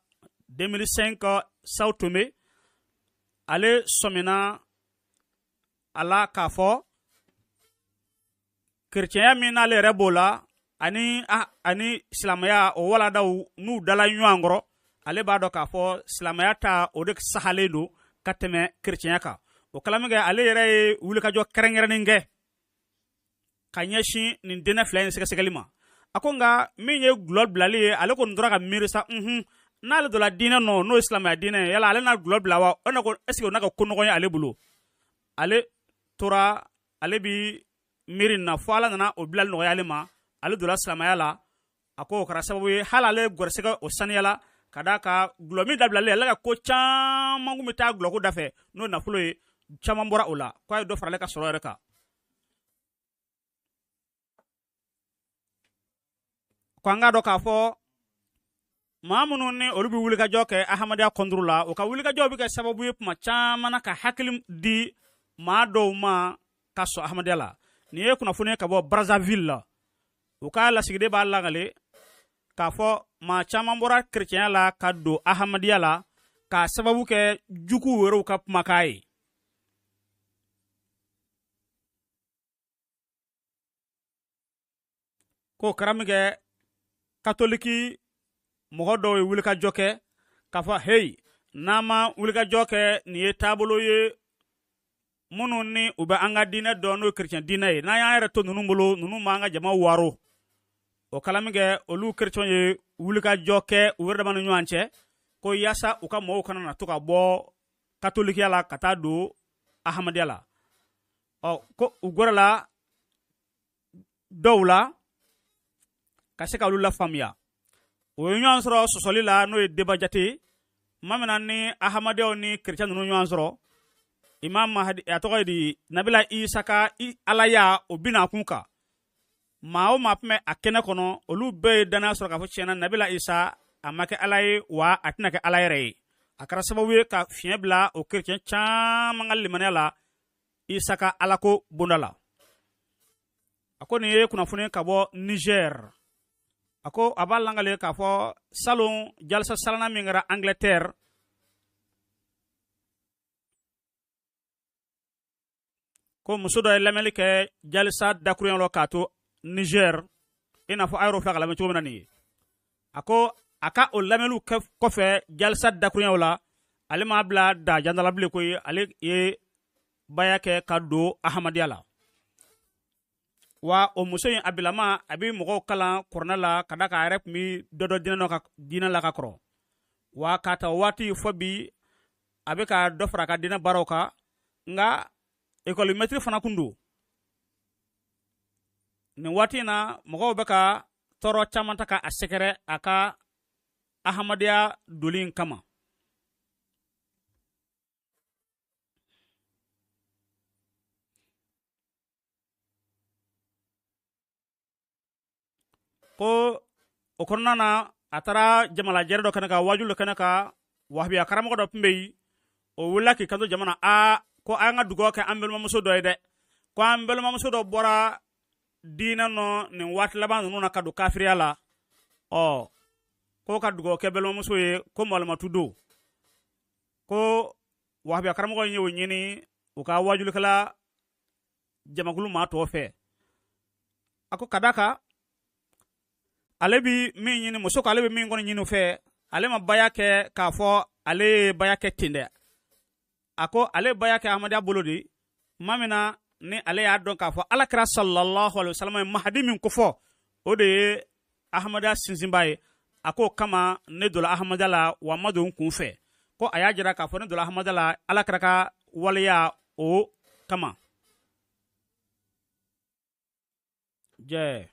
[SPEAKER 3] 2005 Sao Tome, ale sɔmina a la k'a fɔ kerecɛnya min n'ale yɛrɛ b'o la ani silamɛya, o waladaw n'u dala ɲɔgɔn kɔrɔ, ale b'a dɔn k'a fɔ silamɛya ta o de sahalen don ka tɛmɛ kerecɛnya kan. O kɛla min kɛ, ale yɛrɛ ye wulikajɔ kɛrɛnkɛrɛnnen kɛ ka ɲɛsin nin diinɛ fila in sɛgɛsɛgɛli ma. A ko nka min ye gulɔ bilali ye, ale kɔni tora ka miiri sa, n'ale donna diinɛ nɔ, n'o ye silamɛya diinɛ ye, yala ale na gulɔ bila wa? O na ko est ce que o na kɛ ko nɔgɔn ye ale bolo? Ale tora ale bi miiri nin na fo Ala nana o bilali nɔgɔya ale ma, ale donna silamɛya la. A ko o kɛra sababu ye hali ale gɛrɛsɛgɛ o saniyala, ka d'a kan gulɔ min dabilalen, ale ka ko caman kun bɛ taa gulɔko da fɛ, n'o nafolo ye, caman bɔra o la, k'a ye dɔ fara ale ka sɔrɔ yɛrɛ kan. Ko an k'a dɔn k'a fɔ maa minnu ni olu bɛ wulikajɔ kɛ ahamadiya kɔnturu la, u ka wulikajɔ bɛ kɛ sababu ye tuma caman na ka hakili di maa dɔw ma ka sɔn ahamadiya la. Nin ye kunnafoni ye ka bɔ Brazzaville la. U ka lasigiden b'a lakale k'a fɔ maa caman bɔra kerecɛnya la ka don ahamadiya la k'a sababu kɛ juguw yɛrɛw ka kumakan ye. K'o kɛra min kɛ, katoliki mɔgɔ dɔw ye wulikajɔ kɛ k'a fɔ heyi, n'an ma wulikajɔ kɛ, nin ye taabolo ye minnu ni u bɛ an ka diinɛ dɔn, n'o ye kerecɛn diinɛ ye, n'an y'an yɛrɛ to ninnu bolo, ninnu b'an ka jama waro. O kɛla min kɛ, olu kerecɛnw ye wulikajɔ kɛ u yɛrɛ dama ni ɲɔgɔn cɛ ko yaasa u ka mɔgɔw kana na to ka bɔ katolikiya la ka taa don ahamadiya la. Ɔ ko u gɛrɛla dɔw la ka se ka olu lafaamuya. O ye ɲɔgɔn sɔrɔ sɔsɔli la, n'o ye débat jate ye. Tuma min na ni ahamadiyaw ni kerecɛn ninnu ɲɔgɔn sɔrɔ, Imam Mahdi, a tɔgɔ ye di, Nabila Isa ka alaya, o bina kun kan. Maa o maa tun bɛ a kɛnɛ kɔnɔ, olu bɛɛ ye danaya sɔrɔ k'a fɔ tiɲɛna Nabila Isa a ma kɛ ala ye, wa a tɛna kɛ ala yɛrɛ ye. A kɛra sababu ye ka fiɲɛ bila o kerecɛn caman ka limaniya la Isa ka alako bonda la. A ko nin ye kunnafoni ka bɔ Niger. A ko a b'a langale k'a fɔ salon jalisa salana min kɛra Angleterre, ko muso dɔ ye lamɛnli kɛ jalisa dakurunya lɔ k'a to Niger, i n'a fɔ a yɛrɛ filɛ ka lamɛn cogo min na nin ye. A ko a ka o lamɛnliw kɔfɛ jalisa dakurunyaw la, ale m'a bila da jandala bilen koyi, ale ye baya kɛ ka don ahamadiya la. Wa o muso in a bilama a bɛ mɔgɔw kalan kuranɛ la, ka da kan a yɛrɛ tun bɛ dɔ dɔn diinɛ la ka kɔrɔ. Wa k'a ta o waati fɔ bi, a bɛ ka dɔ fara a ka diinɛ baaraw kan, nka ekɔli mɛtiri fana kun don. Nin waati in na, mɔgɔw bɛ ka tɔɔrɔ caman ta ka a sɛgɛrɛ a ka ahamadiya doli in kama. Ko o kɔnɔna na, a taara jamalajɛrɛ dɔ kɛnɛ kan, waajuli dɔ kɛnɛ kan, wahabiya karamɔgɔ dɔ tun bɛ yen. O wulila k'i kanto jama na, aa, ko an ka dugawu kɛ an balimamuso dɔ ye dɛ, ko an balimamuso dɔ bɔra diinɛ nɔ nin waati laban ninnu na ka don kafiriya la. Ɔ ko ka dugawu kɛ balimamuso ye, ko malimatu don. Ko wahabiya karamɔgɔ in y'o ɲini u ka waajulikɛla jamakulu maa tɔw fɛ. A ko ka da kan ale bi min ɲini muso ko ale bɛ min kɔni ɲini u fɛ, ale ma baya kɛ k'a fɔ ale ye baya kɛ ten dɛ. A ko ale ye baya kɛ ahamadiya bolo de, tuma min na ni ale y'a dɔn k'a fɔ ala kira sallallahu alaihi wasallam ye mahadi min kofɔ, o de ye ahamadiya sinsinba ye. A k'o kama ne donna ahamadiya la, wa ma don n kun fɛ. Ko a y'a jira k'a fɔ ne donna ahamadiya la ala kira ka waleya o kama. Jɛ.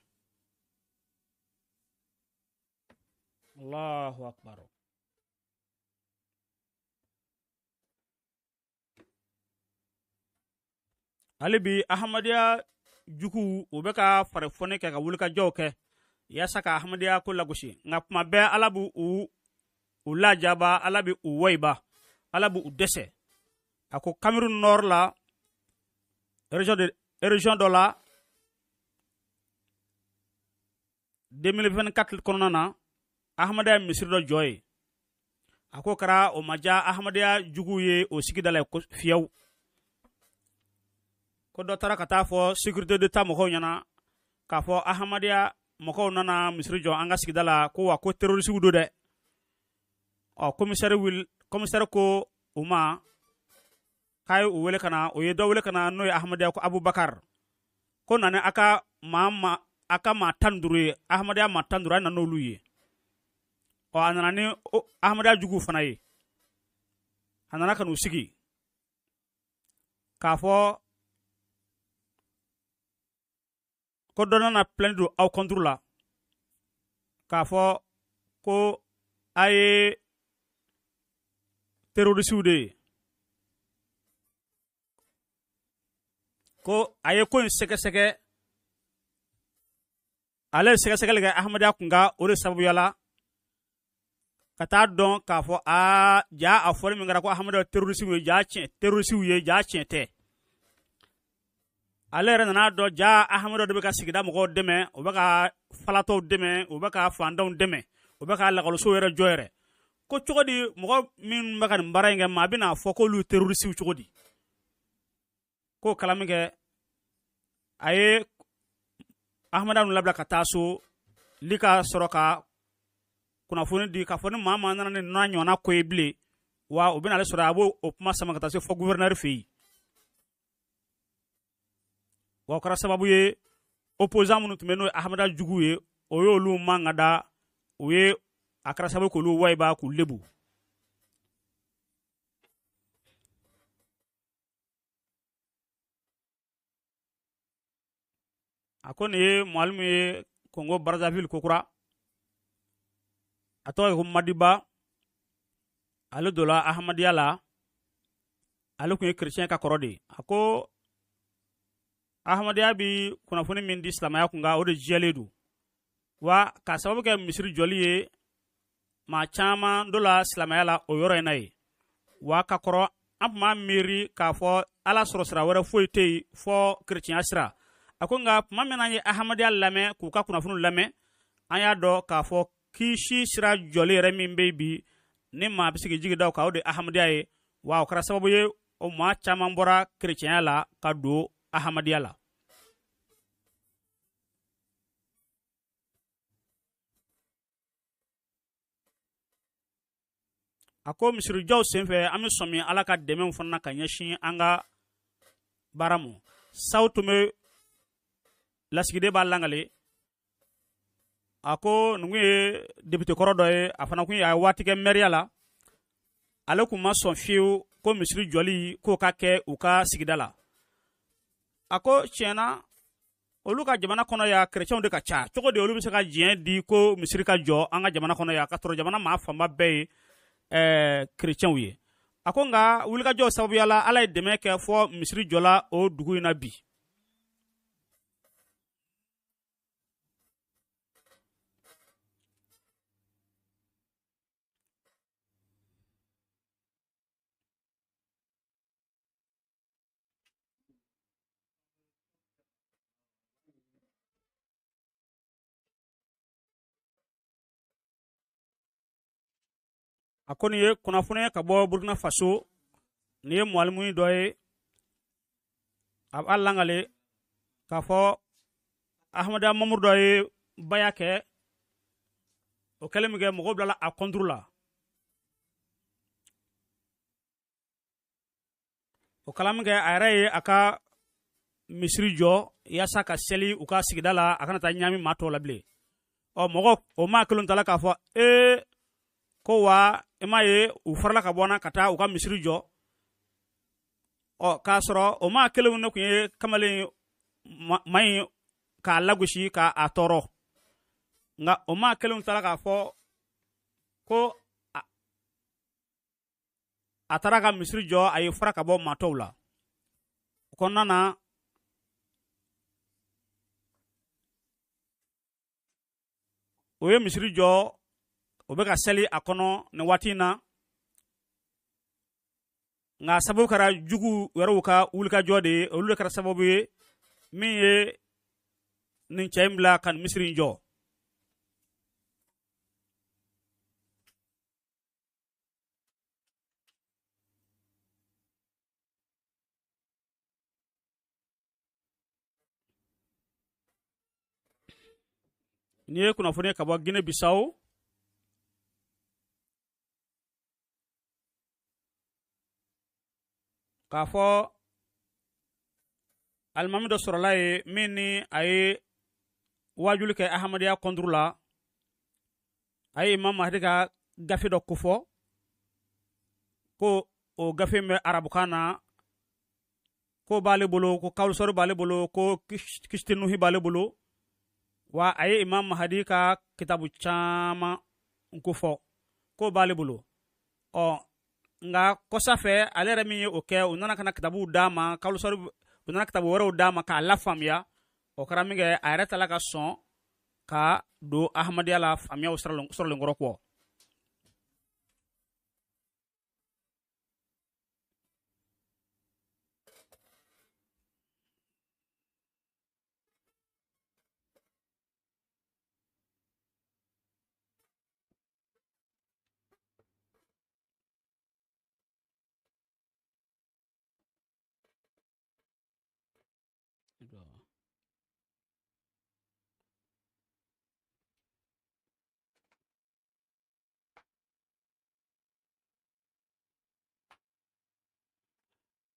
[SPEAKER 3] Allahu akbar. Hali bi Ahmadiyya juguw u bɛ ka farifoni kɛ ka wulikajɔw kɛ yaasa ka Ahmadiyya ko lagosi, nka kuma bɛɛ Ala b'u u lajaba, Ala bɛ u wayiba, Ala b'u dɛsɛ. A ko Cameroun Nord la, région dɔ la 2024 kɔnɔna na, Ahmadiyya misiri dɔ jɔ yen. A ko kɛra o ma diya Ahmadiyya juguw ye o sigida la fiyewu. Ko dɔ taara ka taa fɔ sécurité d'État mɔgɔw ɲɛna k'a fɔ Ahmadiyya mɔgɔw nana misiri jɔ an ka sigida la, ko wa ko terrorisiw don dɛ. Ɔ, commissaire ko u ma k'a ye u wele ka na, o ye dɔ wele ka na n'o ye Ahmadiyya ko Abubakar, ko na ni a ka maa ma a ka maa 15 ye, Ahmadiyya maa 15, a nana n'olu ye. Ɔ, a nana ni Ahmadiyya juguw fana ye, a nana ka n'u sigi k'a fɔ ko dɔ nana plainte don aw contre la k'a fɔ ko a ye terrorisiw de ye, ko a ye ko in sɛgɛsɛgɛ. Ale ye sɛgɛsɛgɛli kɛ Ahmadiyya kun kan, o de sababuya la ka taa dɔn k'a fɔ aa ja a fɔli min kɛra ko Ahmadiyya terrorisiw ye, ja tiɲɛ terrorisiw ye, ja tiɲɛ tɛ. Ale yɛrɛ nana dɔn ja Ahmadiyya de bɛ ka sigida mɔgɔw dɛmɛ, u bɛ ka falatɔw dɛmɛ, u bɛ ka fantanw dɛmɛ, u bɛ ka lakɔlisow yɛrɛ jɔ yɛrɛ. Ko cogo di mɔgɔ minnu bɛ ka nin baara in kɛ, maa bɛna fɔ k'olu terrorisiw cogo di? K'o kala min kɛ, a ye Ahmadiyya ninnu labila ka taa so li ka sɔrɔ ka kunnafoni di k'a fɔ ni maa maa nana ni n'a ɲɔgɔnna ko ye bilen, wa u bɛna ale sɔrɔ, a b'o o kuma sama ka taa se fɔ gouverneur fɛ yen. Wa o kɛra sababu ye opposant minnu tun bɛ n'o ye Ahmadiyya juguw ye, o y'olu man ka da u ye, a kɛra sababu k'olu wayiba k'u lebu. A ko nin ye mwalimu ye Congo Brazzaville kokura, a tɔgɔ ye ko Madiba. Ale donna Ahmadiyya la, ale tun ye chrétien ka kɔrɔ de ye. A ko Ahmadiyya bi kunnafoni min di silamɛya kun kan, o de jɛlen don, wa k'a sababu kɛ misiri jɔli ye, maa caman dɔ la silamɛya la o yɔrɔ in na yen. Wa ka kɔrɔ an tun b'a miiri k'a fɔ Ala sɔrɔ sira wɛrɛ foyi tɛ yen fɔ chrétien sira. A ko nka tuma min an ye Ahmadiyya lamɛn k'u ka kunnafoniw lamɛn, an y'a dɔn k'a fɔ kisi sira jɔli yɛrɛ min bɛ yen bi ni maa bɛ se k'i jigi da o kan, o de ye Ahmadiyya ye. Wa o kɛra sababu ye o maa caman bɔra chrétien la ka don Ahmadiyya la. A ko misirijɔw senfɛ an bɛ sɔmi Ala ka dɛmɛw fana na ka ɲɛsin an ka baara ma. Sao Tome lasigiden b'a langale, a ko nin kun ye député kɔrɔ dɔ ye, a fana kun ye a ye waati kɛ mɛriya la. Ale kun ma sɔn fiyewu ko misiri jɔli k'o ka kɛ u ka sigida la. A ko tiɲɛna olu ka jamana kɔnɔ yan chrétienw de ka ca, cogo di olu bɛ se ka diɲɛ di ko misiri ka jɔ an ka jamana kɔnɔ yan ka sɔrɔ jamana maa fanba bɛɛ ye chrétienw ye. A ko nka wulikajɔ sababuya la Ala ye dɛmɛ kɛ fɔ misiri jɔla o dugu in na bi. A ko nin ye kunnafoni ye ka bɔ Burkina Faso, nin ye mwalimu dɔ ye, a b'a langale k'a fɔ Ahmadiyya Mamuru dɔ ye baya kɛ, o kɛlen min kɛ mɔgɔw bilala a contre la. O kɛla min kɛ a yɛrɛ ye a ka misiri jɔ yaasa ka seli u ka sigida la, a kana taa ɲaami maa tɔw la bilen. Ɔ, mɔgɔ o maa kelen tala k'a fɔ ee ko wa i m'a ye u farala ka bɔ n na ka taa u ka misiri jɔ. Ɔ, k'a sɔrɔ o maa kelenw de tun ye kamalen maa in k'a lagosi k'a tɔɔrɔ. Nka o maa kelenw taara k'a fɔ ko a taara ka misiri jɔ, a ye fara ka bɔ maa tɔw la. O kɔnɔna na, o ye misiri jɔ, o bɛ ka seli a kɔnɔ nin waati in na. Nka sababu kɛra jugu yɛrɛw ka wulikajɔ de ye, olu de kɛra sababu ye min ye nin cɛ in bila ka nin misiri in jɔ. N'i ye kunnafoni ka bɔ Guinée Bissau, k'a fɔ alimami dɔ sɔrɔla ye min ni a ye waajuli kɛ Ahamadiya kɔnturu la. A ye Imam Mahdi ka gafe dɔ kofɔ, ko o gafe in bɛ arabukan na, ko b'ale bolo, ko kawulusɔri b'ale bolo, ko kisitinuhi b'ale bolo. Wa a ye Imam Mahdi ka kitabu caman kofɔ, ko b'ale bolo. Ɔ nka kɔsa fɛ, ale yɛrɛ min ye o kɛ, u nana ka na kitabuw d'a ma, kawulusɔri, u nana kitabu wɛrɛw d'a ma k'a lafaamuya. O kɛra min kɛ, a yɛrɛ taala ka sɔn ka don Ahamadiya la faamuyaw sɔrɔlen kɔrɔ kɔ.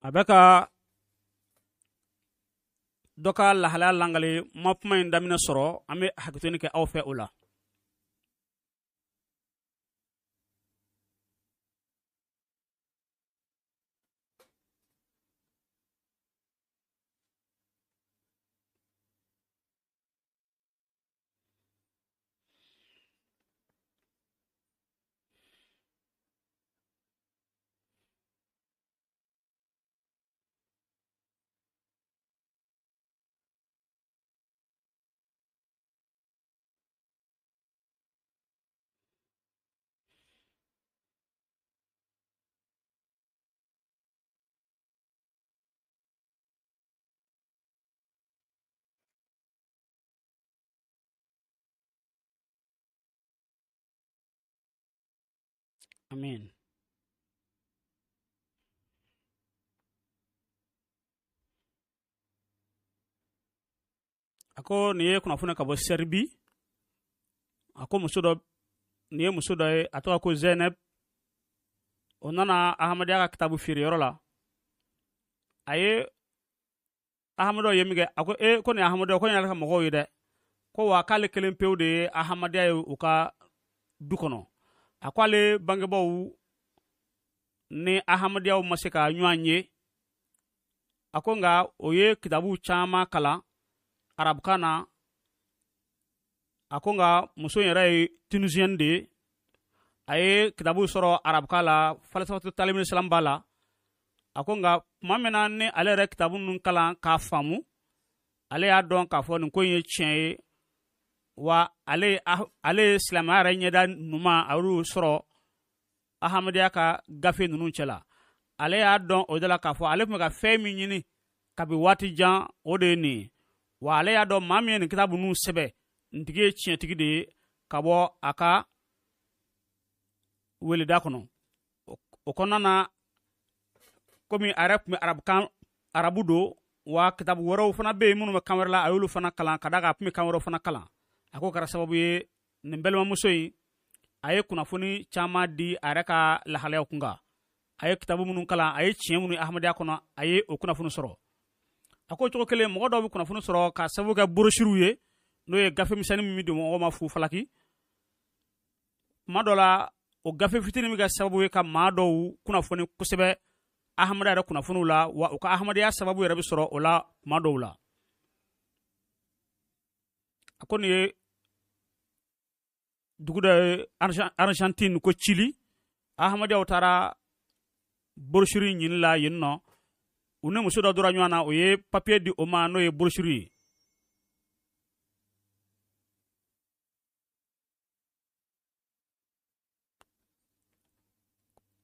[SPEAKER 3] A bɛ ka dɔ ka lahalaya langali ma kuma in daminɛ sɔrɔ, an bɛ hakɛtoni kɛ aw fɛ o la. Amin. A ko nin ye kunnafoni ka bɔ Sɛribi. A ko muso dɔ, nin ye muso dɔ ye, a tɔgɔ ko Zɛnɛb. O nana Ahamadiya ka kitabu feere yɔrɔ la. A ye Ahamadiyaw ye min kɛ, a ko e ko nin Ahamadiyaw ko nin y'ale ka mɔgɔw ye dɛ, ko wa k'ale kelen pewu de ye Ahamadiya ye u ka du kɔnɔ. A ko ale bangebaaw ni Ahamadiyaw ma se ka ɲɔgɔn ye. A ko nka o ye kitabu caman kalan arabukan na. A ko nka muso in yɛrɛ ye Tunisiyɛn de ye. A ye kitabu sɔrɔ arabukan la, falisafatu talimin salam b'a la. A ko nka tuma min na ni ale yɛrɛ kitabu ninnu kalan k'a faamu, ale y'a dɔn k'a fɔ nin ko in ye tiɲɛ ye. Wa ale ye silamɛya yɛrɛ ɲɛda ɲuman a y'olu sɔrɔ Ahamadiya ka gafe ninnu cɛ la. Ale y'a dɔn o de la k'a fɔ ale tun bɛ ka fɛn min ɲini kabi waati jan, o de ye nin ye. Wa ale y'a dɔn maa min ye nin kitabu ninnu sɛbɛn, nin tigi ye tiɲɛtigi de ye ka bɔ a ka weleda kɔnɔ. O kɔnɔna na, komi a yɛrɛ tun bɛ arabukan, arabu don, wa kitabu wɛrɛw fana bɛ yen minnu bɛ kan wɛrɛ la, a y'olu fana kalan ka d'a kan a tun bɛ kan wɛrɛw fana kalan. A k'o kɛra sababu ye nin balimamuso in, a ye kunnafoni caman di a yɛrɛ ka lahalayaw kun kan. A ye kitabu minnu kalan, a ye tiɲɛ minnu ye Ahamadiya kɔnɔ, a ye o kunnafoni sɔrɔ. A ko cogo kelen, mɔgɔ dɔw bɛ kunnafoni sɔrɔ ka sababu kɛ borosiriw ye, n'o ye gafe misɛnnin min bɛ don mɔgɔw ma fu falaki. Tuma dɔ la, o gafe fitinin bɛ kɛ sababu ye ka maa dɔw kunnafoni kosɛbɛ Ahamadiya yɛrɛ kunnafoniw la, wa u ka Ahamadiya sababu yɛrɛ bɛ sɔrɔ o la tuma dɔw la. A ko nin ye dugu dɔ ye Argentine, ko Chili. Ahmadiyyaw taara brochure ɲini la yen nɔ. U ni muso dɔ dora ɲɔgɔn na, o ye papier di o ma, n'o ye brochure ye.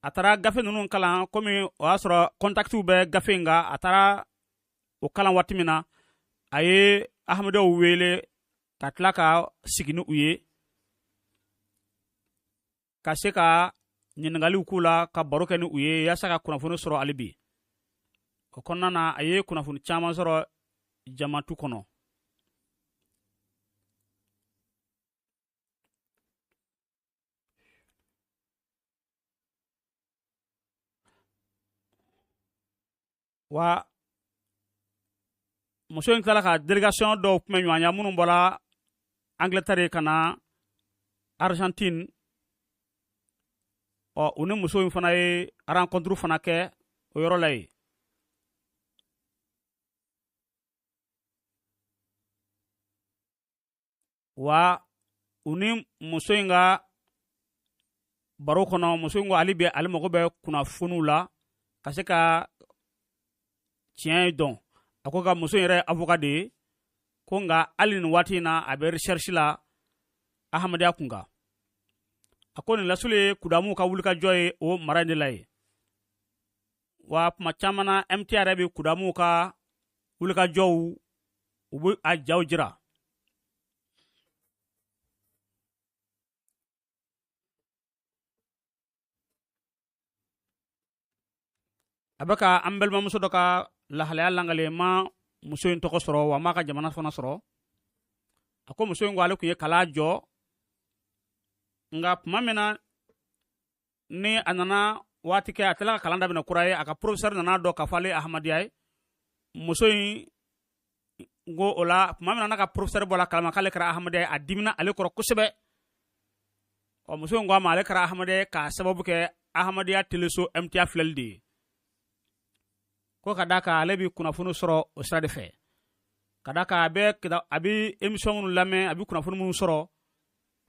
[SPEAKER 3] A taara gafe ninnu kalan, komi o y'a sɔrɔ contactw bɛ gafe in kan. A taara o kalan waati min na, a ye Ahmadiyyaw wele ka tila ka sigi ni u ye, ka se ka ɲininkaliw k'u la, ka baro kɛ ni u ye, yaasa ka kunnafoni sɔrɔ hali bi. O kɔnɔna na, a ye kunnafoni caman sɔrɔ jamatu kɔnɔ. Wa muso in tilala ka délégation dɔw tun bɛ ɲɔgɔn minnu bɔra Angleterre ka na Argentine. Ɔ, u ni muso in fana ye rencontre fana kɛ o yɔrɔ la yen. Wa u ni muso in ka baro kɔnɔ, muso in ko ale bɛ ale mago bɛ kunnafoniw la ka se ka tiɲɛ dɔn. A ko ka muso in yɛrɛ ye avocat de ye, ko nka hali nin waati in na, a bɛ recherche la Ahmadiyya kun kan. A ko nin lasuli ye kudamu ka wulikajɔ ye o mara in de la yen. Wa tuma caman na, MTA yɛrɛ bɛ kudamu ka wulikajɔw, u bɛ a jaw jira. A bɛ ka an balimamuso dɔ ka lahalaya langale. Ma muso in tɔgɔ sɔrɔ, wa ma ka jamana fana sɔrɔ. A ko muso in ko ale tun ye kalan jɔ, nka tuma min na ni a nana waati kɛ, a tilala ka kalan daminɛ kura ye, a ka professeur nana dɔn k'a fɔ ale ye Ahmadiyya ye. Muso in ko o la, tuma min na n'a ka professeur bɔra kalama k'ale kɛra Ahmadiyya ye, a dimina ale kɔrɔ kosɛbɛ. Ɔ, muso in ko a ma, ale kɛra Ahmadiyya ye k'a sababu kɛ Ahmadiyya teleso MTA filɛli de ye, ko ka d'a kan ale bɛ kunnafoni sɔrɔ o sira de fɛ, ka d'a kan a bɛ émission minnu lamɛn, a bɛ kunnafoni minnu sɔrɔ.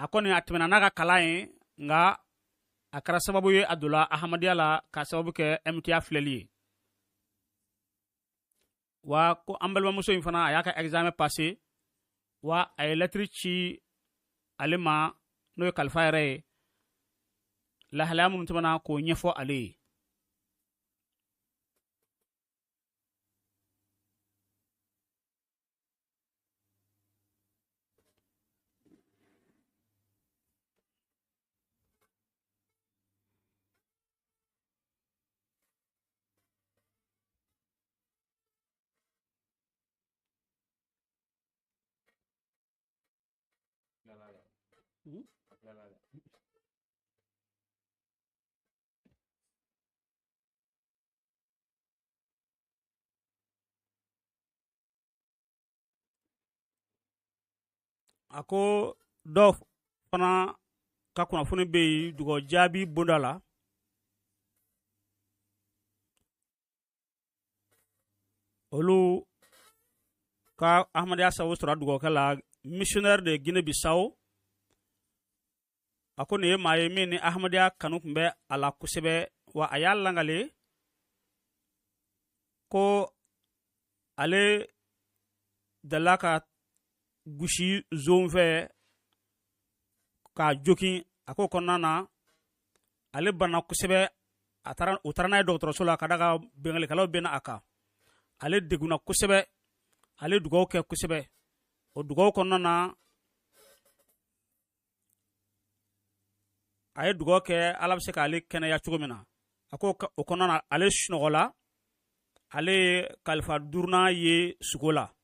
[SPEAKER 3] A kɔni a tɛmɛna n'a ka kalan ye, nka a kɛra sababu ye a donna Ahmadiyya la k'a sababu kɛ MTA filɛli ye. Wa ko an balimamuso in fana, a y'a ka examen passé, wa a ye lettre ci ale ma, n'o ye kalifa yɛrɛ ye, lahalaya minnu tɛmɛna k'o ɲɛfɔ ale ye. A ko dɔw fana ka kunnafoni bɛ yen dugɔ jaabi bonda la. Olu ka Ahmadiyya sababu sɔrɔ dugawukɛ la, missionnaire de Guinée Bissau. A ko nin ye maa ye min ni Ahmadiyya kanu tun bɛ a la kosɛbɛ. Wa a y'a langale ko ale delila ka gusi zon fɛ k'a jokin. A ko kɔnɔna na, ale banna kosɛbɛ. A taara, u taara n'a ye dɔgɔtɔrɔso la, ka da ka bɛngalikɛlaw bɛnna a kan. Ale degunna kosɛbɛ, ale dugawu kɛ kosɛbɛ. O dugawu kɔnɔna na, a ye dugawu kɛ Ala bɛ se k'ale kɛnɛya cogo min na. A ko o kɔnɔna na, ale sunɔgɔla, ale ye kalifa duurunan ye sugo la.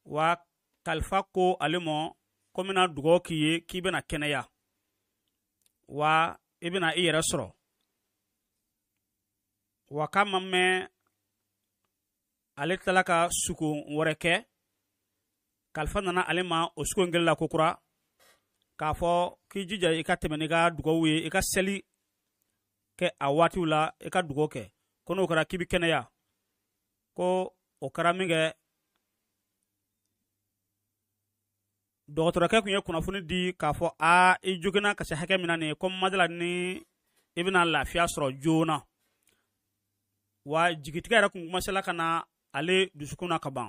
[SPEAKER 3] Wa kalifa ko ale ma ko n bɛna dugawu k'i ye k'i bɛna kɛnɛya, wa i bɛna i yɛrɛ sɔrɔ. Wa k'a ma mɛn, ale tilala ka sugo wɛrɛ kɛ. Kalifa nana ale ma o sugo in kelen la kokura, k'a fɔ k'i jija i ka tɛmɛ n'i ka dugawu ye, i ka seli kɛ a waatiw la, i ka dugawu kɛ, ko n'o kɛra k'i bɛ kɛnɛya. Ko o kɛra min kɛ, Dɔgɔtɔrɔkɛ tun ye kunnafoni di k'a fɔ a i joginna ka se hakɛ min na nin ye, ko madala ni i bɛna lafiya sɔrɔ joona. Wa jigitigɛ yɛrɛ kun kumasela ka na ale dusukun na ka ban.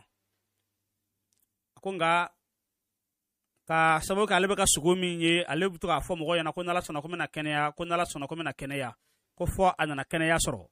[SPEAKER 3] A ko nka ka sababu kɛ ale bɛ ka sugo min ye, ale bɛ to k'a fɔ mɔgɔw ɲɛna ko n'Ala sɔnna ko n bɛna kɛnɛya, ko n'Ala sɔnna ko n bɛna kɛnɛya, ko fɔ a nana kɛnɛya sɔrɔ.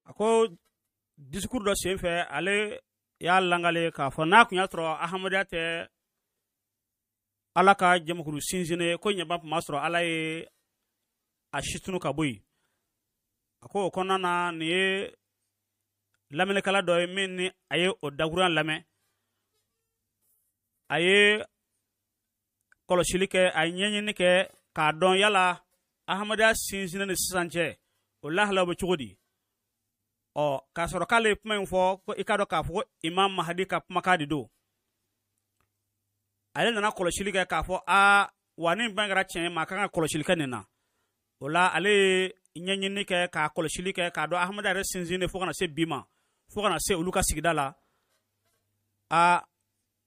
[SPEAKER 3] A ko discours dɔ sen fɛ, ale y'a langale k'a fɔ n'a tun y'a sɔrɔ Ahmadiyya tɛ Ala ka jamakulu sinsinnen, ko ɲɛba tun b'a sɔrɔ Ala ye a situnu ka bɔ yen. A ko o kɔnɔna na, nin ye lamɛnnikɛla dɔ ye min ni a ye o dakurunya lamɛn, a ye kɔlɔsili kɛ, a ye ɲɛɲini kɛ k'a dɔn yala Ahmadiyya sinsinnen ni sisan cɛ o lahalaw bɛ cogo di. Ɔ k'a sɔrɔ k'ale ye kuma in fɔ, ko i k'a dɔn k'a fɔ ko Imam Mahadi ka kumakan de don. Ale nana kɔlɔsili kɛ k'a fɔ aa wa ni ban kɛra tiɲɛ ye, maa kan ka kɔlɔsili kɛ nin na. O la ale ye ɲɛɲini kɛ k'a kɔlɔsili kɛ k'a dɔn Ahmadiyya yɛrɛ sinsinnen fo ka na se bi ma, fo ka na se olu ka sigida la. Aa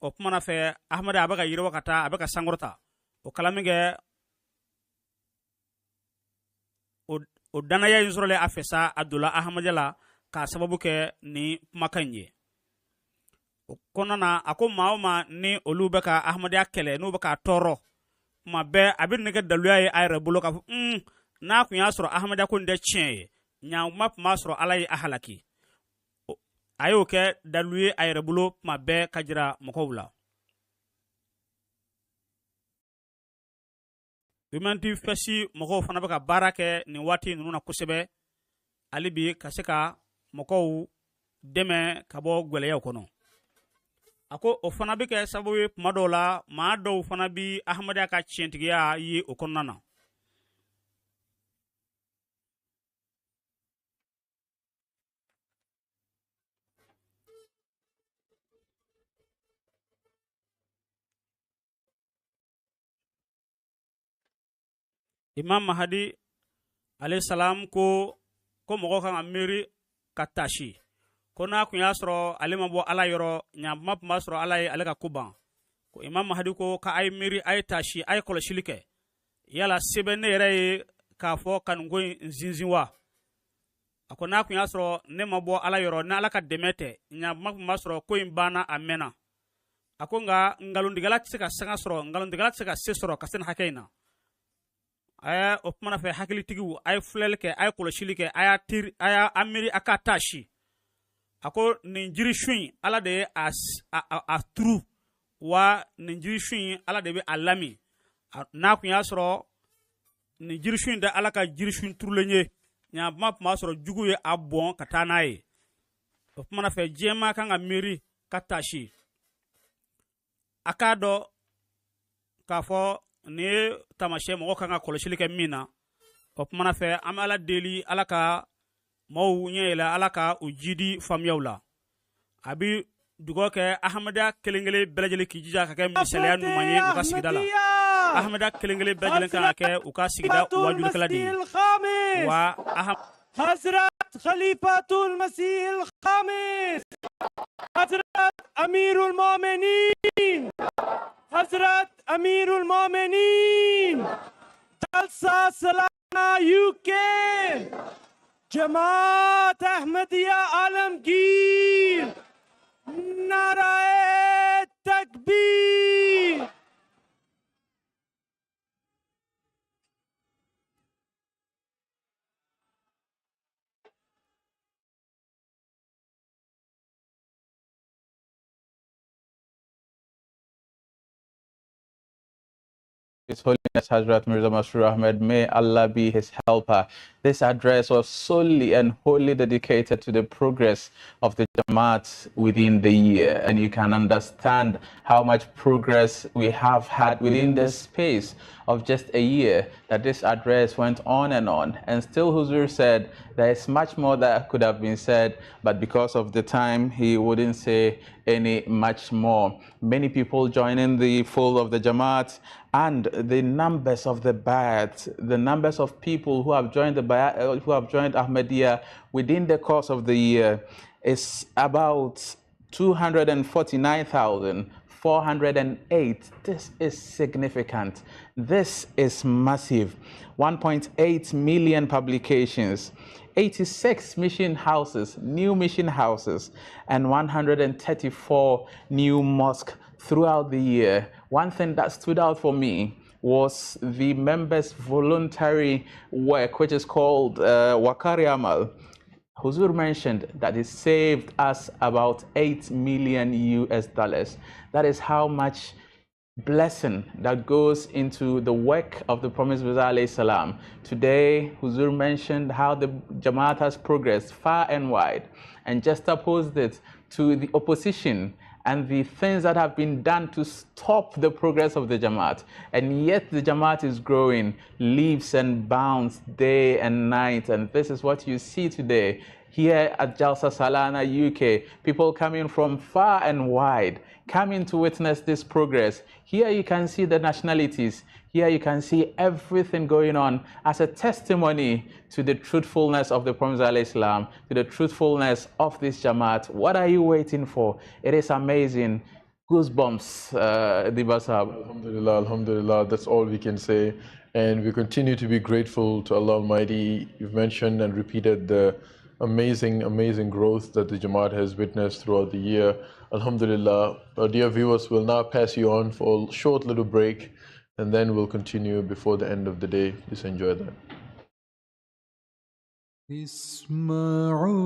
[SPEAKER 3] o kuma na fɛ Ahmadiyya a bɛ ka yiriwa ka taa, a bɛ ka sankɔrɔta. O kala min kɛ o danaya in sɔrɔlen a fɛ sa, a donna Ahmadiyya la k'a sababu kɛ nin kumakan in ye. O kɔnɔna na, a ko maa o maa ni olu bɛ ka Ahmadiyya kɛlɛ, n'u bɛ k'a tɔɔrɔ tuma bɛɛ, a bɛ nin kɛ daluya ye a yɛrɛ bolo k'a fɔ n'a tun y'a sɔrɔ Ahmadiyya ko nin tɛ tiɲɛ ye, ɲankuma tun b'a sɔrɔ Ala ye a halaki. A y'o kɛ dalu ye a yɛrɛ bolo tuma bɛɛ ka jira mɔgɔw la. Humanity First mɔgɔw fana bɛ ka baara kɛ nin waati ninnu na kosɛbɛ hali bi ka se ka mɔgɔw dɛmɛ ka bɔ gwɛlɛyaw kɔnɔ. A ko o fana bɛ kɛ sababu ye tuma dɔw la maa dɔw fana bɛ Ahmadiyya ka tiɲɛtigiya ye o kɔnɔna na. Imam Mahadi alayhi salam ko mɔgɔ kan ka miiri ka tasi, ko n'a kun y'a sɔrɔ ale ma bɔ Ala yɔrɔ, ɲankuma tun b'a sɔrɔ Ala ye ale ka ko ban. Ko Imam Mahadi ko k'a ye miiri, a ye tasi, a ye kɔlɔsili kɛ, yala se bɛ ne yɛrɛ ye k'a fɔ ka nin ko in sinsin wa? A ko n'a kun y'a sɔrɔ ne ma bɔ Ala yɔrɔ, ni Ala ka dɛmɛ tɛ, ɲankuma tun b'a sɔrɔ ko in banna a mɛnna. A ko nka nkalontigɛla tɛ se ka sanga sɔrɔ, nkalontigɛla tɛ se ka se sɔrɔ ka se nin hakɛ in na. A o kumana fɛ hakilitigiw, a ye filɛli kɛ, a ye kɔlɔsili kɛ, a y'a tiri, a y'a miiri, a k'a tasi. A ko nin jirisun in Ala de ye a turu, wa nin jirisun in Ala de bɛ a lami. N'a kun y'a sɔrɔ nin jirisun in tɛ Ala ka jirisun turulen ye, ɲankuma tun b'a sɔrɔ jugu ye a bɔn ka taa n'a ye. O kumana fɛ diɲɛmaa kan ka miiri ka tasi. A k'a dɔn k'a fɔ nin ye taamasiyɛn mɔgɔ kan ka kɔlɔsili kɛ min na. O kumana fɛ an bɛ Ala deli, Ala ka maaw ɲɛ yɛlɛ, Ala ka u jidi faamuyaw la. A bɛ dugawu kɛ Ahmadiyya kelen kelen bɛɛ lajɛlen k'i jija ka kɛ misaliya ɲuman ye u ka sigida la. Ahmadiyya kelen kelen bɛɛ lajɛlen kan ka kɛ u ka sigida wajulikɛla de ye. Wa
[SPEAKER 9] Hazrat Khalifatul Masih al-Khamis, Hazrat Amirul Mu'minin, Hazrat Amirul Mu'minin, Jalsa Salana UK, Jamaat Ahmadiyya Alamgir, Nara Takbir.
[SPEAKER 11] His Holiness Hazrat Mirza Masroor Ahmad, may Allah be his helper. This address was solely and wholly dedicated to the progress of the Jamaat within the year. And you can understand how much progress we have had within the space of just a year that this address went on. And still Huzur said there is much more that could have been said, but because of the time, he wouldn't say any much more. Many people joining the fold of the Jamaat, and the numbers of the Bayat, the numbers of people who have joined the Bayat, who have joined Ahmadiyya within the course of the year is about 249,408. This is significant. This is massive. 1.8 million publications, 86 mission houses, new mission houses, and 134 new mosques throughout the year. One thing that stood out for me was the members' voluntary work, which is called Wakari Amal. Huzur mentioned that it saved us about $8 million US. That is how much blessing that goes into the work of the Promised Messiah alayhi salam. Today, Huzur mentioned how the Jamaat has progressed far and wide and just opposed it to the opposition and the things that have been done to stop the progress of the Jamaat. And yet the Jamaat is growing leaps and bounds day and night. And this is what you see today here at Jalsa Salana UK. People coming from far and wide, coming to witness this progress. Here you can see the nationalities. Here you can see everything going on as a testimony to the truthfulness of the Prophet alayhi salam, to the truthfulness of this Jamaat. What are you waiting for? It is amazing. Goosebumps, Diba Sahab.
[SPEAKER 12] Alhamdulillah, alhamdulillah. That's all we can say. And we continue to be grateful to Allah Almighty. You've mentioned and repeated the amazing, amazing growth that the Jamaat has witnessed throughout the year. Alhamdulillah. Our dear viewers, will now pass you on for a short little break, and then we'll continue before the end of the day. Please enjoy that.
[SPEAKER 5] اسمعوا